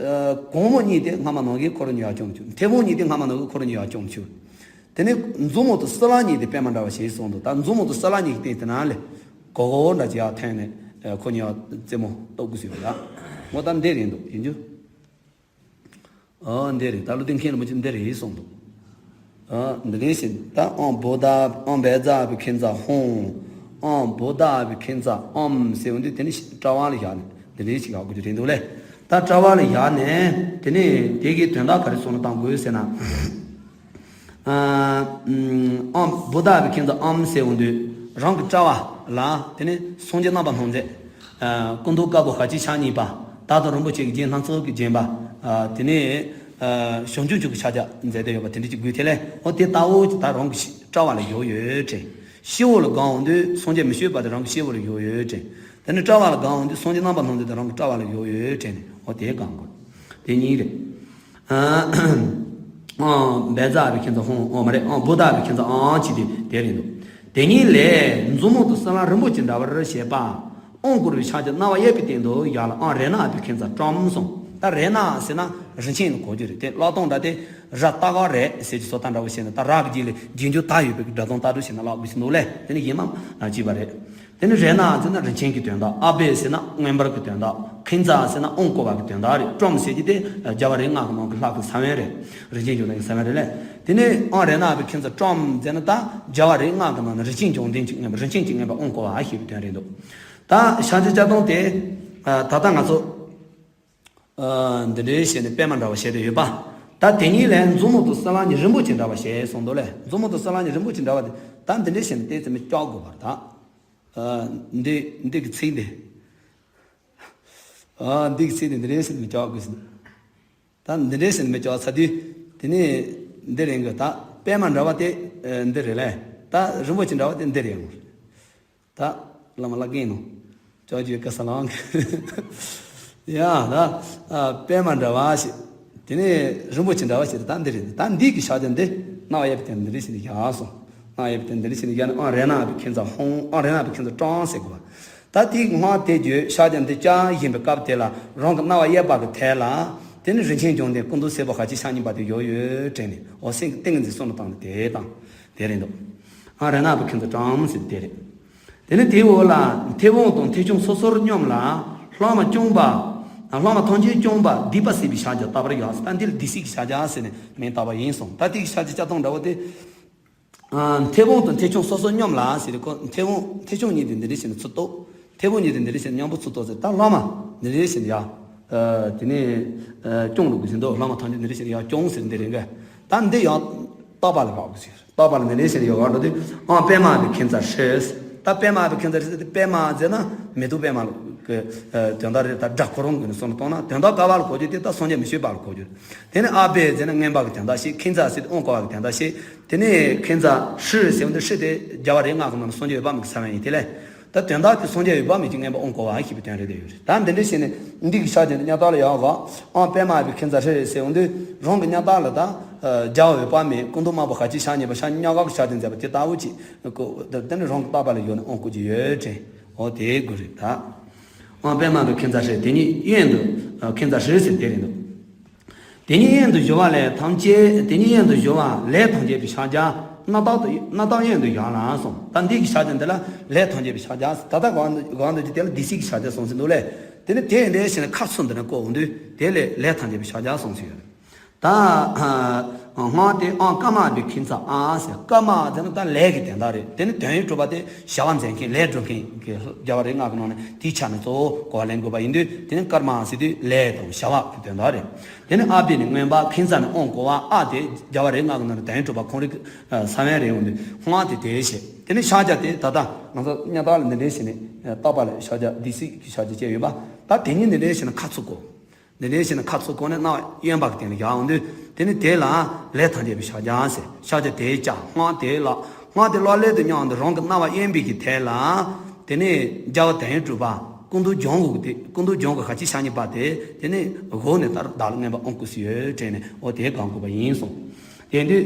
གོང་མོ་གཉིས་དེ་སྔ་མ་ནང་བཞིན་ཁོ་རང་གཉིས་ཡར་བརྐྱངས་བཅུག་མཐེ་བོང་གཉིས་དེ་སྔ་མ་ནང་བཞིན་ཁོ་རང་གཉིས་ཡར་བརྐྱངས་བཅུག་དེ་ནས་མཛུབ་མོ་དང་སྲིན་ལག་གཉིས་དེ་པད་མ་འདྲ་བ་ཞིག་གསུངས་འདུག་ད་མཛུབ་མོ་དང་སྲིན་ལག་གཉིས་ཀྱི་སྟེང་དེ་ན་ལས་གོ་གོ་འདྲ་ཅིག་ཡར་འཐེན་ནས་ཁོ་གཉིས་ཡར་རྩེད་མོ་གཏོགས་དགོས་ཟེར་བ་ཡ། ངོ་ད་འདི་རེད་འདུག་ཡིན་རྒྱུ། ཨ་འདི་རེད་ད་ལོ་ཏིང་ཁེན་རིན་པོ་ཆེ་འདི་རེད་གསུངས་འདུག་ཨ་འདི་ནས་ཞིག་ད་ཨང་བོ་ད་ཨང་བེ་ཛ་བི་ཁེན་ཛ་ཧོང་། ཨང་བོ་ད་བི་ཁེན་ཛ་ཨམ་ཟེར་བ་འདི་དེ་ནས་ཞིག་དཔྲལ་བ་ལ་བཞག་ནས་འདི་ནས་ཞིག་ཡག་དགོས་རྒྱུ་རེད་འདུག་ལེ། ད་དཔྲལ་བ་ལ་བཞག་ནས་དེ་ནས་དེ་གའི་དོན་དག་ག་རེ་གསུངས་ན་བཏང་དགོས་ཟེར་ན། ཨ་ཨམ་བོ་ད་བི་ཁེན་ཛ་ཨམ་ཟེར་བ་འདི་རང་གི་དཔྲལ་བ་ལ་དེ་ནས་སངས་རྒྱས་རྣམ་པར་སྣང་མཛད། ཨ་སྐུ་མདོག་དཀར་པོ་ཤཱཀྱ་ཕྱག་གཉིས་པ། དར་དང་རིན་པོ་ཆེ་གི་རྒྱན་སྣ་ཚོགས་ཀྱིས་བརྒྱན་པ། ཨ་དེ་ནས་ཨ་བྱང་ཆུབ་མཆོག་གི་ཕྱག་རྒྱ་མཛད་དེ་ཡོད་པ་དེ་འདྲ་ཅིག་དགོས་དེ་ལས་འོ་དེ་ལྟ་བུ་ཅིག་ད་རང་གི་དཔྲལ་བ་ལ་བཞག་ཡོད་དྲན། སྤྱི་བོ་ལ་དགོངས་འོང་དུས་སངས་རྒྱས་མི་བསྐྱོད་པ་དེ་རང་གི་སྤྱི་བོ་ལ་བཞག་ཡོད་དྲན། དེ་ནས་དཔྲལ་བ་ལ་དགོངས་འོང་དུས་སངས་རྒྱས་རྣམ་པར་སྣང་མཛད་དེ་རང་གི་དཔྲལ་བ་ལ་བཞག་ཡོད་དྲན་ནས་འོ་དེ་དགོངས་དགོས། དེ་གཉིས་རེད། ཨང་བེ་ཛ་བི་ཁེན་ཛ་ཧོང་ཨོ་མ་རེད་ཨང་བུ་ད་བི་ཁེན་ཛ་ཨང་ཅི་དེ་དེ་རེད་འདུག་དེ་གཉིས་ལས་མཛུབ་མོ་དང་སྲིན་ལག་རིན་པོ་ཆེ་འདྲ་བར་བྱེད་པ། ཨང་བསྐོར་བའི་ཕྱག་རྒྱ་རྣ་བ་གཡས་པའི་སྟེང་དུ་བཞག་ལ་ཨང་རེ་ན་བི་ཁེན་ཛ་ཀྲམ་གསུངས། ད་རེ་ན་ཟེར་ན་རིན་ཆེན་ལ་གོ་རྒྱུ་རེད་དེ་ཀློག་སྟངས་འདྲ་དེ་ར་ཏ་ག་རེ་ཟེར་གྱི་བཟོ་ལྟ་འདྲ་བོ་བྱས་ན་ད་ར་གི་རྗེས་ལ་རྗེས་འཇུག་ད་ཡོད་པའི་སྒྲ་གདངས་ལྟ་འགྲོ་བྱས་ན་ཀློག་དགོས་ཟིན་འདུག་ལེ། དེ་ནི་ཡིན་མམ་ཅི་བ་རེད། དེ་ནི་རེ་ན་ཟེར་ན་རིན་ཆེན་གྱི་དོན་དག་ཨ་བེ་ཟེར་ན་མངོན་པར་གྱི་དོན་དག་ཁིན་ཛ་ཟེར་ན་ཨང་བསྐོར་བ་གི་དོན་དག་རེད། ཀྲོམ་ཟེར་གྱི་དེ་རྒྱལ་བ་རིགས་ལྔ་གི་ནང་གི་ལྷ་གི་ས་བོན་རེད། རིན་ཆེན་འབྱུང་ལྡན་གྱི་ས་བོན་རེད་ལས། དེ་ནི་ཨང་རེ་ན་བི་ཁིན་ཛ་ཀྲོམ་ཟེར་ན་ད་རྒྱལ་བ་རིགས་ལྔ་གི་ནང་ནས་རིན་ཆེན་འབྱུང་ལྡན་གྱི་མངོན་པ་རིན་ཆེན་གྱི་མངོན་པ་ཨང་བསྐོར་བ་ཞེས་པའི་དོན་རེད་འདུག་ད་ཕྱག་རྒྱ་བརྒྱ་སྟོང་དེ་ད་ལྟ་ང་ཚོ་འདི་འདྲའི་བྱས་ནས་པད་མ་འདྲ་བ་བྱས་ཏེ་ཡོད་པ། ད་དེ་གཉིས་ལས་མཛུབ་མོ་དང་སྲིན་ལག་གཉིས་རིན་པོ་ཆེ་འདྲ་བ་བྱས་གསུངས་འདུག་ལས། མཛུབ་མོ་དང་སྲིན་ལག་གཉིས་རིན་པོ་ཆེ་འདྲ་བ་དེ་ད་འདི་འདྲའི་བྱས་ནས་བལྟས་ཚེ་མི་སྐྲག་དགོས་པར་ད། འདི་འདི་གི་ཚིག་འདི། འདི་གི་ཚིག་འདི་འདི་འདྲའི་བྱས་ནས་མི་སྐྲག་དགོས་ཟིན། ད་འདི་འདྲའི་བྱས་ནས་མི་སྐྲག་ཚར་དུས་དེ་ནས་འདི་རེད་གི་ད་པད་མ་འདྲ་བ་དེ་འདི་རེད་ལས། ད་རིན་པོ་ཆེ་འདྲ་བ་དེ་འདི་རེད་ཡོང་། ད་བླ་མ་བླ་རྒན་ནོ། ཅོག་ཅོག་ག་ས་ལང་གི། ཡ་ད་པད་མ་འདྲ་བ་ཞིག་དེ་ནས་རིན་པོ་ཆེ་འདྲ་བ་ཞིག་ད་འདི་རེད། ད་འདི་གི་ཕྱག་རྒྱ་འདི་རྣ་བ་གཡས་པའི་སྟེང་འདི་རེད་ཞེས་ནས་བཞག་སོང་། རྣ་བ་གཡས་པའི་སྟེང་འདི་རེད་ཞེས་ནས་བཞག་ནས་ཨང་རེ་ན་བི་ཁྱིམ་ཚང་ཧོང་ཨང་རེ་ན་བི་ཁྱིམ་ཚང་ཀྲང་ཟེར་དགོས་པ། ད་དེའི་སྔགས་དེ་བརྗོད་ཕྱག་རྒྱ་འདི་བསྐྱར་བཞེངས་པའི་སྐབས་དེ་ལ་རང་གི་རྣ་བ་གཡས་པ་གི་ཐད་ལ་དེ་ནི་རིན་ཆེན་འབྱུང་ལྡན་སྐུ་མདོག་སེར་པོ་ཧ་ཅི་ཤ་གཉིས་པ་དེ་ཡོད་ཡོད་དྲན་ནས་འོ་སེང་གི་ཏིང་ངེ་འཛིན་གསུམ་ལ་བཏང་ནས་དེ་དང་དེ་རེད་འདུག་ཨང་རེ་ན་བི་ཁྱིམ་ཚང་ཀྲང་ཟེར་དེ་རེད། དེ་ནས་དེའི་འོག་ལ་མཐེ་བོང་དང་མཐེ་ཆུང་སོ་སོར་སྙོམས་ལ་ལྷག་མ་རྐྱོང་པ། ལྷག་མ་ཐམས་ཅད་རྐྱོང་པ་སྡིག་པ་སེལ་བའི་ཕྱག་རྒྱ་བཏབ་པར་ཡོད། ད་འདིར་སྡིག་སེལ་གྱི་ཕྱག་རྒྱ་ཟེར་ནས་མིང་བཏགས་པ་ཡིན་གསུངས། ད་དེའི་ཕྱག་རྒྱ་བསྐྱར་བཏང་འདྲ་བོ་དེ། མཐེ་བོང་དང་མཐེ་ཆུང་སོ་སོར་སྙོམས་ལ་ཟེར་ཏེ་ཁོ་མཐེ་བོང་མཐེ་ཆུང་གཉིས་དེ་འདི་འདྲ་བྱས་ནས་ཚུར་གཏོགས། མཐེ་བོང་གཉིས་དེ་འདི་འདྲ་བྱས་ནས་མཉམ་པོ་ཚུར་གཏོགས་ཟེར། ད་ལྷག་མ་འདི་འདྲ་བྱས་ནས་ཡ། དེ་ནས་རྐྱོང་འགྲོ་དགོས་ཟེར་འདུག་ལྷག་མ་ཐམས་ཅད་འདི་འདྲ་བྱས་ནས་ཡ་རྐྱོང་ཟེར་འདི་རེད་འགའ། ད་འདི་ཡང་བཏགས་པ་ལ་བབ་དགོས་ཟེར། བཏགས་པ་ལ་ནི་ལས་ཟེར་ཡོད་བར་འགྲོ་དུས་ཨང་པད་མ་བི་ཁྱིམ་ཚང་ཧྲིལ། ད་པད་མ་བི་ཁྱིམ་ཚང་ཧྲིལ་ཟེར་དུས་པད་མ་ཟེར་ན་མེ་ཏོག་པད་མ་གི་དོན་དག་རེད། ད་སྒྲ་ཁོ་རང་གི་ནི་སོང་ལ་གཏོང་ན་དོན་དག་ག་བ་ལ་གོ་རྒྱུ་དེ་ད་སངས་རྒྱས་མི་བསྐྱོད་པ་ལ་གོ་རྒྱུ་རེད། དེ་ནི་ཨ་པད་ཟེར་ན་མངོན་པ་གི་དོན་དག་བཤད། ཁྱིམ་ཚང་ཟེར་དུས་ཨང་བསྐོར་བ་གི་དོན་དག་བཤད། དེ་ནས་ཁྱིམ་ཚང་ཧྲིལ་ཟེར་བ་འདི་ཧྲིལ་དེ་རྒྱལ་བ་རིགས་ལྔ་གི་ནང་ན་སངས་རྒྱས་འོད་དཔག་མེད་ཀྱི་ས་བོན་ཡིན་དེ་ལས། ད་དོན་དག་དེ་སངས་རྒྱས་འོད་དཔག་མེད་ཀྱི་མངོན་པ་ཨང་བསྐོར་བ་ཞེས་པའི་དོན་རེད་དེ་ཡོད་རེད། ད་འདི་འདྲ་བྱས་ནས་འདི་གི་ཕྱག་རྒྱ་འདི་སྙན་ཐག་ལ་ཡག་ག་ཨང་པད་མ་བི་ཁྱིམ་ཚང་ཧྲིལ་ཟེར་འོང་དུས་རང་གི་སྙན་ཐག་ལ་ད་རྒྱལ་བ་འོད་དཔག་མེད་སྐུ་མདོག་དམར་པོ་ཧ་ཅི་ཤ་གཉིས་པ་ཤ་གཉིས་ཀ་གི་ཕྱག་རྒྱ་མཛད་པ་དེ་ལྟ་བུ་ཅིག་དེ་ནི་རང་གི་བཏགས་པ་ལ་ཡོད་ནས་ཨང་བསྐོར་གྱི་ཡོད་དྲན། འོ་དེ་དགོས་རེད་ད། ཨང་པདྨ་བི་ཁྱིམ་ཚ་ཧྲི། དེ་ཉིད་གཡོན་དུ་ཨ་ཁྱིམ་ཚ་ཧྲི་ཟེར་དེ་རེད་འདུག་དེ་ཉིད་གཡོན་དུ་བཞུགས་པ་ལས་ཐམས་ཅད། དེ་ཉིད་གཡོན་དུ་བཞུགས་པ་ལས་ཐམས་ཅད་པའི་ཕྱག་རྒྱ། སྣ་ཐག་ཏུ་སྣ་ཐག་གཡོན་དུ་བཞག་ལ་གསུངས། ད་འདི་གི་ཕྱག་རྒྱ་འདི་ལ་ལས་ཐམས་ཅད་པའི་ཕྱག་རྒྱ། ད་ལྟ་གང་གང་འདོད་ཀྱི་དེ་ལ་བདེ་གཤེགས་ཀྱི་ཕྱག་རྒྱ་གསུངས་ཟིན་འདུག་ལས། དེ་ནི་དེ་འདྲའི་ཞིག་ནི་ཁ་ཚུར་འདི་ནས་བཀོད་འོང་དུས་དེ་ལས་ལས་ཐམས་ཅད་པའི་ཕྱག་རྒྱ་གསུངས་ཟིན་ཡོད་རེད། ད་སྔགས་དེ་ཨང་ཀརྨ་པའི་ཁྱིམ་ཚ་ཨ་ཟེར། ཀརྨ་དེ་ནི་ད་ལས་ཀྱི་དོན་དག་རེད། དེ་ནི་དོན་ཡོད་གྲུབ་པ་དེ་བྱ་བ་མཛད་མཁན་ལས་སྒྲུབ་མཁན་གྱི་རྒྱལ་བ་རིགས་ལྔ་གི་ནང་ནས་དེའི་ཆ་ནས་གཙོ་བོ་གོ་བ་ལེན་དགོས་པ་ཡིན་དུས་དེ་ནི་ཀརྨ་ཟེར་དུས་ལས་དང་བྱ་བ་གི་དོན་དག་རེད། དེ་ནི་ཨ་པ་ནི་མངོན་པ། ཁྱིམ་ཚ་ནི་དབང་བསྐུར་བ། ཨ་དེ་རྒྱལ་བ་རིགས་ལྔ་གི་ནང་ནས་དོན་ཡོད་གྲུབ་པ་ཁོང་རིགས་ས་བོན་རེད། འོང་དུས་སྔགས་དེ་དེ་བྱེད། དེ་ནི་ཕྱག་རྒྱ་དེ་ད་ལྟ་ང་ཚོ་སྙན་དར་ལ་འདི་འདྲའི་བྱས་ནས་བཏགས་པ་ལས་ཕྱག་རྒྱ་བདེ་གཤེགས་ཀྱི་ཕྱག་རྒྱ་བཅས་ཡོད་པ། ད་དེ་ཉིད་འདི་འདྲའི་བྱས་ནས་ཁ་ཚུར་བཀོད། འདི་འདྲའི་བྱས་ནས་ཁ་ཚུར་བཀོད་ནས་རྣ་བ་གཡོན་པ་གི་སྟེང་ལ་བཞག་འོང་དུས་དེ་ནི་དེ་ལ་ལས་ཐམས་ཅད་པའི་ཕྱག་རྒྱ་ཟེར། ཕྱག་རྒྱ་དེ་བཅའ། སྔགས་དེ་ལ་སྔགས་དེ་ཀློག་ལེ་དུ་མཉམ་དུ་རང་གི་རྣ་བ་གཡོན་པའི་གི་ཐད་ལ་དེ་ནི་རྒྱལ་བ་དོན་ཡོད་གྲུབ་པ་སྐུ་མདོག་ལྗང་གུ་དེ། སྐུ་མདོག་ལྗང་གུ་ཤ་ཁྲག་ཤ་ཉེ་བ་དེ་དེ་ནི་འོག་ནས་ལྟར་བདག་ལ་མངོན་པར་དབང་བསྐུར་སུ་ཡོད་དྲན་ནས་འོ་དེ་གང་དགོས་པ་ཡིན་གསུངས། དེ་དུས་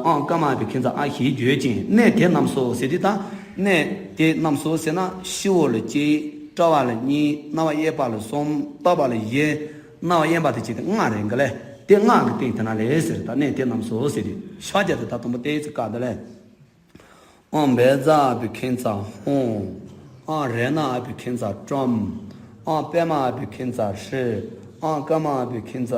ཨང་ཀརྨ་པའི་ཁྱིམ་ཚ་ཨ་ཞེས་བརྗོད་ཅིང་། གནས་དེ་རྣམས་སུ་ཟེར་དུས་ད་གནས་དེ་རྣམས་སུ་ཟེར་ན་སྤྱི་བོ་ལ་གཅིག་དཔྲལ་བ་ལ་གཉིས། རྣ་བ་གཡས་པ་ལ་གསུམ། ལྟག་པ་ལ་བཞི། རྣ་བ་གཡོན་པ་དེ་གཅིག་དེ་ལྔ་རེད་འགའ་ལས། དེ་ལྔ་གི་སྟེང་དེ་ན་ལས་ཟེར། ད་གནས་དེ་རྣམས་སུ་ཟེར་དུས་ཕྱག་རྒྱ་དེ་ད་དུམ་བུ་ཏོག་ཙམ་བཀག་དེ་ལས། ཨང་བཛྲ་པའི་ཁྱིམ་ཚ་ཧཱུྃ། ཨང་རཏྣ་པའི་ཁྱིམ་ཚ་ཀྲཾ། ཨང་པདྨ་པའི་ཁྱིམ་ཚ་ཧྲཱིཿ། ཨང་ཀརྨ་པའི་ཁྱིམ་ཚ་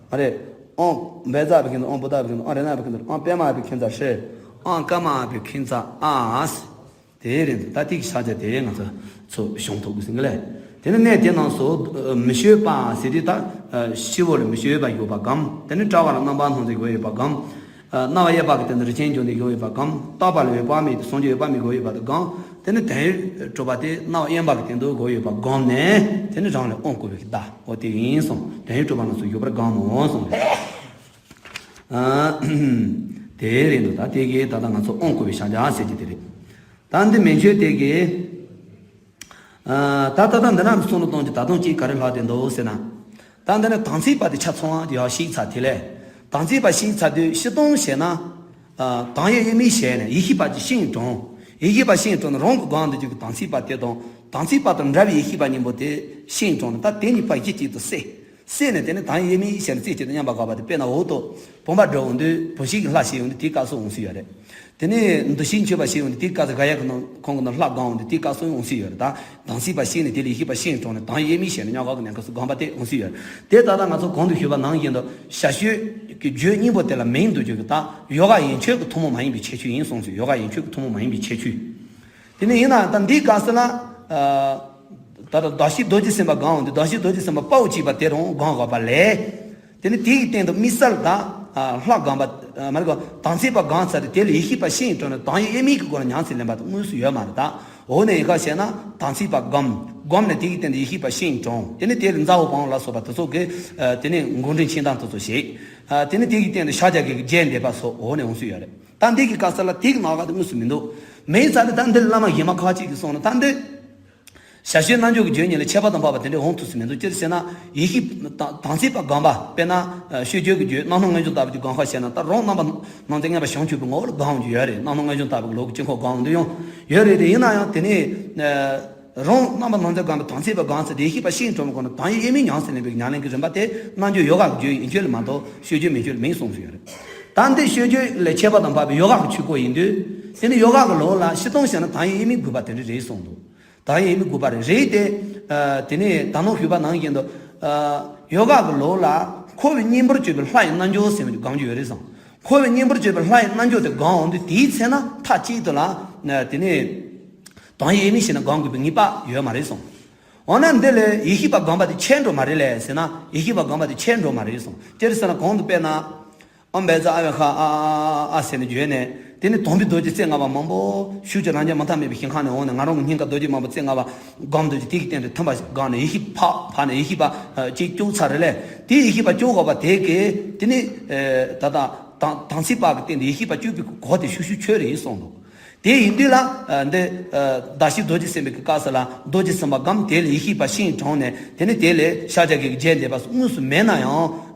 མ་རེད། ཨང་བཛྲ་པའི་ཁྱིམ་ཚ། ཨང་བུདྡྷ་པའི་ཁྱིམ་ཚ། ཨང་རཏྣ་པའི་ཁྱིམ་ཚ། ཨང་པདྨ་པའི་ཁྱིམ་ཚ་ཧྲཱིཿ། ཨང་ཀརྨ་པའི་ཁྱིམ་ཚ་ཨཱཿ། དེ་རེད། ད་ཏིག་ཕྱག་རྒྱ་དེ་ང་ཚོ་ཚོ་བྱུང་ཐུབ་དགོས་ཟིན་གི་ལས། དེ་ནི་གནས་དེ་རྣམས་སུ་མི་བསྐྱོད་པ་ཟེར་དུས་ད་སྤྱི་བོ་ལ་མི་བསྐྱོད་པ་ཡོད་པ་སྒོམ། དེ་ནི་དཔྲལ་བ་ལ་རྣམ་པར་སྣང་མཛད་སྒོ་ཡོད་པ་སྒོམ། རྣ་བ་གཡས་པ་གི་སྟེང་དུ་རིན་ཆེན་འབྱུང་ལྡན་སྒོ་ཡོད་པ་སྒོམ། ལྟག་པ་ལ་འོད་དཔག་མེད་དེ་སངས་རྒྱས་འོད་དཔག་མེད་སྒོ་ཡོད་པ་དེ་སྒོམ། དེ་ནི་དོན་ཡོད་གྲུབ་པ་དེ་རྣ་བ་གཡོན་པ་གི་སྟེང་དུ་སྒོ་ཡོད་པ་སྒོམ་ནས་དེ་ནི་རང་ལ་དབང་བསྐུར་བའི་བརྡ་འོ་དེ་ཡིན་གསུངས། དོན་ཡོད་གྲུབ་པ་རྣམས་སུ་འཇུག་པར་སྒོམ་མོ་གསུངས་རེད། དེ་རེད་འདུག་ད་དེ་གའི་ད་ལྟ་ང་ཚོ་དབང་བསྐུར་བའི་ཕྱག་རྒྱ་ཟེར་གྱི་དེ་རེད། ད་འདི་མན་ཆད་དེ་གའི། ད་ད་ལྟ་འདི་ན་གསུང་རོགས་གཏོང་གི་ད་དུང་གཅིག་ག་རེ་ལྷག་བསྡད་འདུག་ཟེར་ན། ད་འདི་ནི་དམ་ཚིག་པ་དེ་ཆ་ཚང་བ་ཡག་ཤེས་ཚ་དེ་ལས། དམ་ཚིག་པ་ཤེས་ཚ་དུས་སྤྱིར་བཏང་བྱས་ན། དང་ཡེ་དབྱེར་མེད་བྱས་ནས་ཡེ་ཤེས་པ་ཅིག་ཤེས་དྲང་། ཡེ་ཤེས་པ་ཤེས་དྲང་ན་རང་གི་སྒང་དུ་འཇུག་གི་དམ་ཚིག་པ་དེ་དང་དམ་ཚིག་པ་དང་འདྲ་བའི་ཡེ་ཤེས་པ་གཉིས་པོ་དེ་ཤེས་དྲང་ན་ད་དེ་གཉིས་པ་གཞི་གཅིག་ཏུ་བསྲེ། བསྲེས་ནས་དེ་ནི་དང་ཡེ་དབྱེར་མེད་བྱས་ནས་རྩེ་གཅིག་ཏུ་མཉམ་པར་འགག་པ་དེ་དཔེར་ན་འོག་ཏུ་བུམ་པ་སྒྲུབ་འོང་དུས་བུམ་ཤེས་ཀྱི་ལྷ་ཤེས་འོང་དུས་དེའི་སྐབས་སུ་འོང་སྲིད་ཡོད་རེད། དེ་ནས་འདུ་ཤེས་འཆོས་པ་ཤེས་འོང་དུས་དེའི་སྐབས་སུ་ག་ཡ་གི་ནང་ཁོང་གི་ནང་ལྷ་སྒང་འོང་དུས་དེའི་སྐབས་སུ་འོང་སྲིད་ཡོད་རེད། ད་དམ་ཚིག་པ་ཤེས་ནས་དེ་ལ་ཡེ་ཤེས་པ་ཤེས་དྲང་ནས་དང་ཡེ་དབྱེར་མེད་བྱས་ནས་མཉམ་འགག་གི་གནས་སྐབས་སུ་སྒོམ་པ་དེ་འོང་སྲིད་ཡོད་རེད། དེ་ད་ལྟ་ང་ཚོ་གོང་དུ་ཞུས་པ་ནང་བཞིན་དུ་ཞབས་ཞུ་གི་རྒྱུད་སྙིང་པོ་དེ་ལ་མིང་འདོགས་རྒྱུ་གི་ད་ཡོ་ག་ཡན་ཆོད་ཀྱི་ཐུན་མོང་མ་ཡིན་པའི་ཁྱད་ཆོས་ཡིན་གསུངས་སོ། ཡོ་ག་ཡན་ཆོད་ཀྱི་ཐུན་མོང་མ་ཡིན་པའི་ཁྱད་ཆོས། དེ་ནས་ཡིན་ནའང་ད་འདིའི་སྐབས་སུ་ལ། ད་ལྟ་གདགས་ཆེན་རྡོ་རྗེ་སེམས་དཔའ་སྒང་འོང་དུས་གདགས་ཆེན་རྡོ་རྗེ་སེམས་དཔའ་དཔའ་བོ་གཅིག་པ་དེ་རང་སྒང་འགག་པ་ལས། དེ་ནི་དེ་ཡི་སྟེང་དུ་དམིགས་བསལ་དང་། ལྷ་སྒང་པ། མ་རེད་གོ། དམ་ཚིག་པ་སྒང་ཚར་ཏེ་དེ་ལ་ཡེ་ཤེས་པ་ཤེས་དྲང་ནས་དང་ཡེ་དབྱེར་མེད་ཀྱི་སྒོ་ལ་ཉམས་སུ་ལེན་པ་དེ་དངོས་སུ་ཡོད་མ་རེད་ད། འོ་ནས་ཡི་ག་བྱས་ན་དམ་ཚིག་པ་སྒོམ། སྒོམ་ནས་དེ་ཡི་སྟེང་དུ་ཡེ་ཤེས་པ་ཤེས་དྲང་། དེ་ནི་དེ་ལ་ཛ་འོག་བ་འོག་ལ་སོགས་པ་དེ་ཚོ་གི། དེ་ནི་མགོ་འདྲེན་ཆེན་དང་དེ་ཚོ་བྱེད། དེ་ནི་དེ་ཡི་སྟེང་དུ་ཕྱག་རྒྱ་བརྒྱད་ཀྱི་རྒྱས་འདེབས་པ་སོགས་འོ་ནས་འོང་སྲིད་ཡོད་རེད། ད་འདི་གི་སྐབས་སུ་ལ་དེ་གི་ནང་ག་དེ་དངོས་སུ་མི་འདུག་མིང་ཚར་ཏེ་ད་འདི་ལ་བླ་མ་གཞན་མ་ཁ་ཅིག་གིས་གསུངས་ན་ད་འདི། ཞབས་ཞུའི་རྣལ་འབྱོར་གྱི་རྒྱུད་ཉིད་ལ་ཁྱད་པར་དུ་འཕགས་པ་དེ་འདྲའི་འོང་ཐུབ་སུ་མི་འདུག་སྤྱིར་བཤད་ན་ཡེ་ཤེས་དང་དམ་ཚིག་པ་སྒོམ་པ་དཔེར་ན་ཤེས་བརྗོད་ཀྱི་རྒྱུད་རྣམ་སྣང་མངོན་བྱང་ལྟ་བུ་གི་སྒོམ་ཁ་བཤད་ན་ད་རང་རྣམ་པ་སྣང་མཛད་མངོན་པ་བྱང་ཆུབ་པའི་ངོ་བོ་ལ་སྒོམ་རྒྱུ་ཡོད་རེད། རྣམ་སྣང་མངོན་བྱང་ལྟ་བུ་གི་ལུགས་ཀྱི་དཀྱིལ་འཁོར་སྒོམ་འདི་ཡང་ཡོད་རེད་དེ། ཡིན་ན་ཡང་དེ་ནས་རང་རྣམ་པ་སྣང་མཛད་སྒོམ་པའི་དམ་ཚིག་པ་སྒོམ་ཚེ་དེ་ཡེ་ཤེས་པ་ཤེས་དྲང་བའི་སྒོ་ནས་དང་ཡེ་དབྱེར་མེད་ཉམས་སུ་ལེན་པའི་ཉམས་ལེན་གྱི་རིམ་པ་དེ་རྣལ་འབྱོར་ཡོ་ག་གི་རྒྱུད་ཡན་ཆོད་ལ་མ་གཏོགས་ཤེས་བརྗོད་མན་ཆོད་ལ་མིན་གསུངས་སུ་ཡོད་རེད། ད་འདི་ཤེས་བརྗོད་ལས་ཁྱད་པར་དུ་འཕགས་པའི་ཡོ་ག་གི་ཆོས་སྐོར་ཡིན་དུས། དེ་ནི་ཡོ་ག་གི་ལུགས་ལ་སྤྱིར་བཏང་བཤད་ན་དང་ཡེ་དབྱེར་མེད་དགོས་པ་དེ་འདྲ་རེད་གསུངས་འདུག་དང་ཡེ་དབྱེར་མེད་དགོས་པ་རེད། རེད་དེ། དེ་ནས་ད་ནང་ཞུས་པ་ནང་བཞིན་དུ། ཡོ་ག་གི་ལུགས་ལ་འཁོར་བའི་གཉེན་པོར་གྱུར་པའི་ལྷ་ཡི་རྣལ་འབྱོར་ཟེར་བའི་སྒོམ་རྒྱུ་ཡོད་རེད་བསམ། འཁོར་བའི་གཉེན་པོར་གྱུར་པའི་ལྷ་ཡི་རྣལ་འབྱོར་དེ་སྒོམ་འོང་དུས་དེའི་ཚེ་ན་མཐའ་གཅིག་ཏུ་ལ། དེ་ནས། དང་ཡེ་དབྱེར་མེད་བྱས་ན་སྒོམ་དགོས་པའི་ངེས་པ་ཡོད་མ་རེད་གསུངས། འོ་ན་འདི་ལས་ཡེ་ཤེས་པ་སྒོམ་པ་དེ་ཁྱད་འགྲོ་མ་རེད་ལས་ཟེར་ན་ཡེ་ཤེས་པ་སྒོམ་པ་དེ་ཁྱད་འགྲོ་མ་རེད་གསུངས། སྤྱིར་ཟེར་ན་གོང་དུ་དཔེར་ན། ཨོཾ་བཛྲ་ཨ་བྷཱུ་ཧ་ཨ་ཨ་ཨ་ཨ་ཟེར་ནས་བརྗོད་ནས། དེ་ནི་དམ་པའི་རྡོ་རྗེ་རྩེ་ལྔ་པ་མང་པོ་ཤུགས་ཀྱིས་རང་རྒྱལ་མ་ཐག་མེད་པའི་ཞིང་ཁམས་ནས་འོངས་ནས་ང་རང་གི་སྙིང་ག་རྡོ་རྗེ་མང་པོ་རྩེ་ལྔ་པ་སྒོམ་འདོད་ཀྱི་དེ་གི་སྟེང་དུ་ཐིམ་པ་ཞིག་སྒང་ནས་ཡེ་ཤེས་ཕབ་ཕབ་ནས་ཡེ་ཤེས་པ་ཅིག་བཅུག་ཚར་རེད་ལས། དེ་ཡེ་ཤེས་པ་བཅུག་དགོས་པ་དེ་གི་དེ་ནི་ད་ལྟ་དམ་དམ་ཚིག་པ་གི་སྟེང་དུ་ཡེ་ཤེས་པ་བཅུག་པའི་གོ་དེ་ཤུགས་ཤུགས་ཆོད་རེད་གསུངས་འདུག་དེ་ཡིན་དུས་ལ་འདི་གདགས་ཆེན་རྡོ་རྗེ་སེམས་དཔའི་གི་སྐབས་སུ་ལ་རྡོ་རྗེ་སེམས་དཔའ་སྒོམ་དེ་ལ་ཡེ་ཤེས་པ་ཤིན་ཏུ་དྲང་ནས་དེ་ནི་དེ་ལས་ཕྱག་རྒྱ་བརྒྱད་ཀྱི་རྒྱས་འདེབས་པ་དངོས་སུ་མེད་ན་ཡང་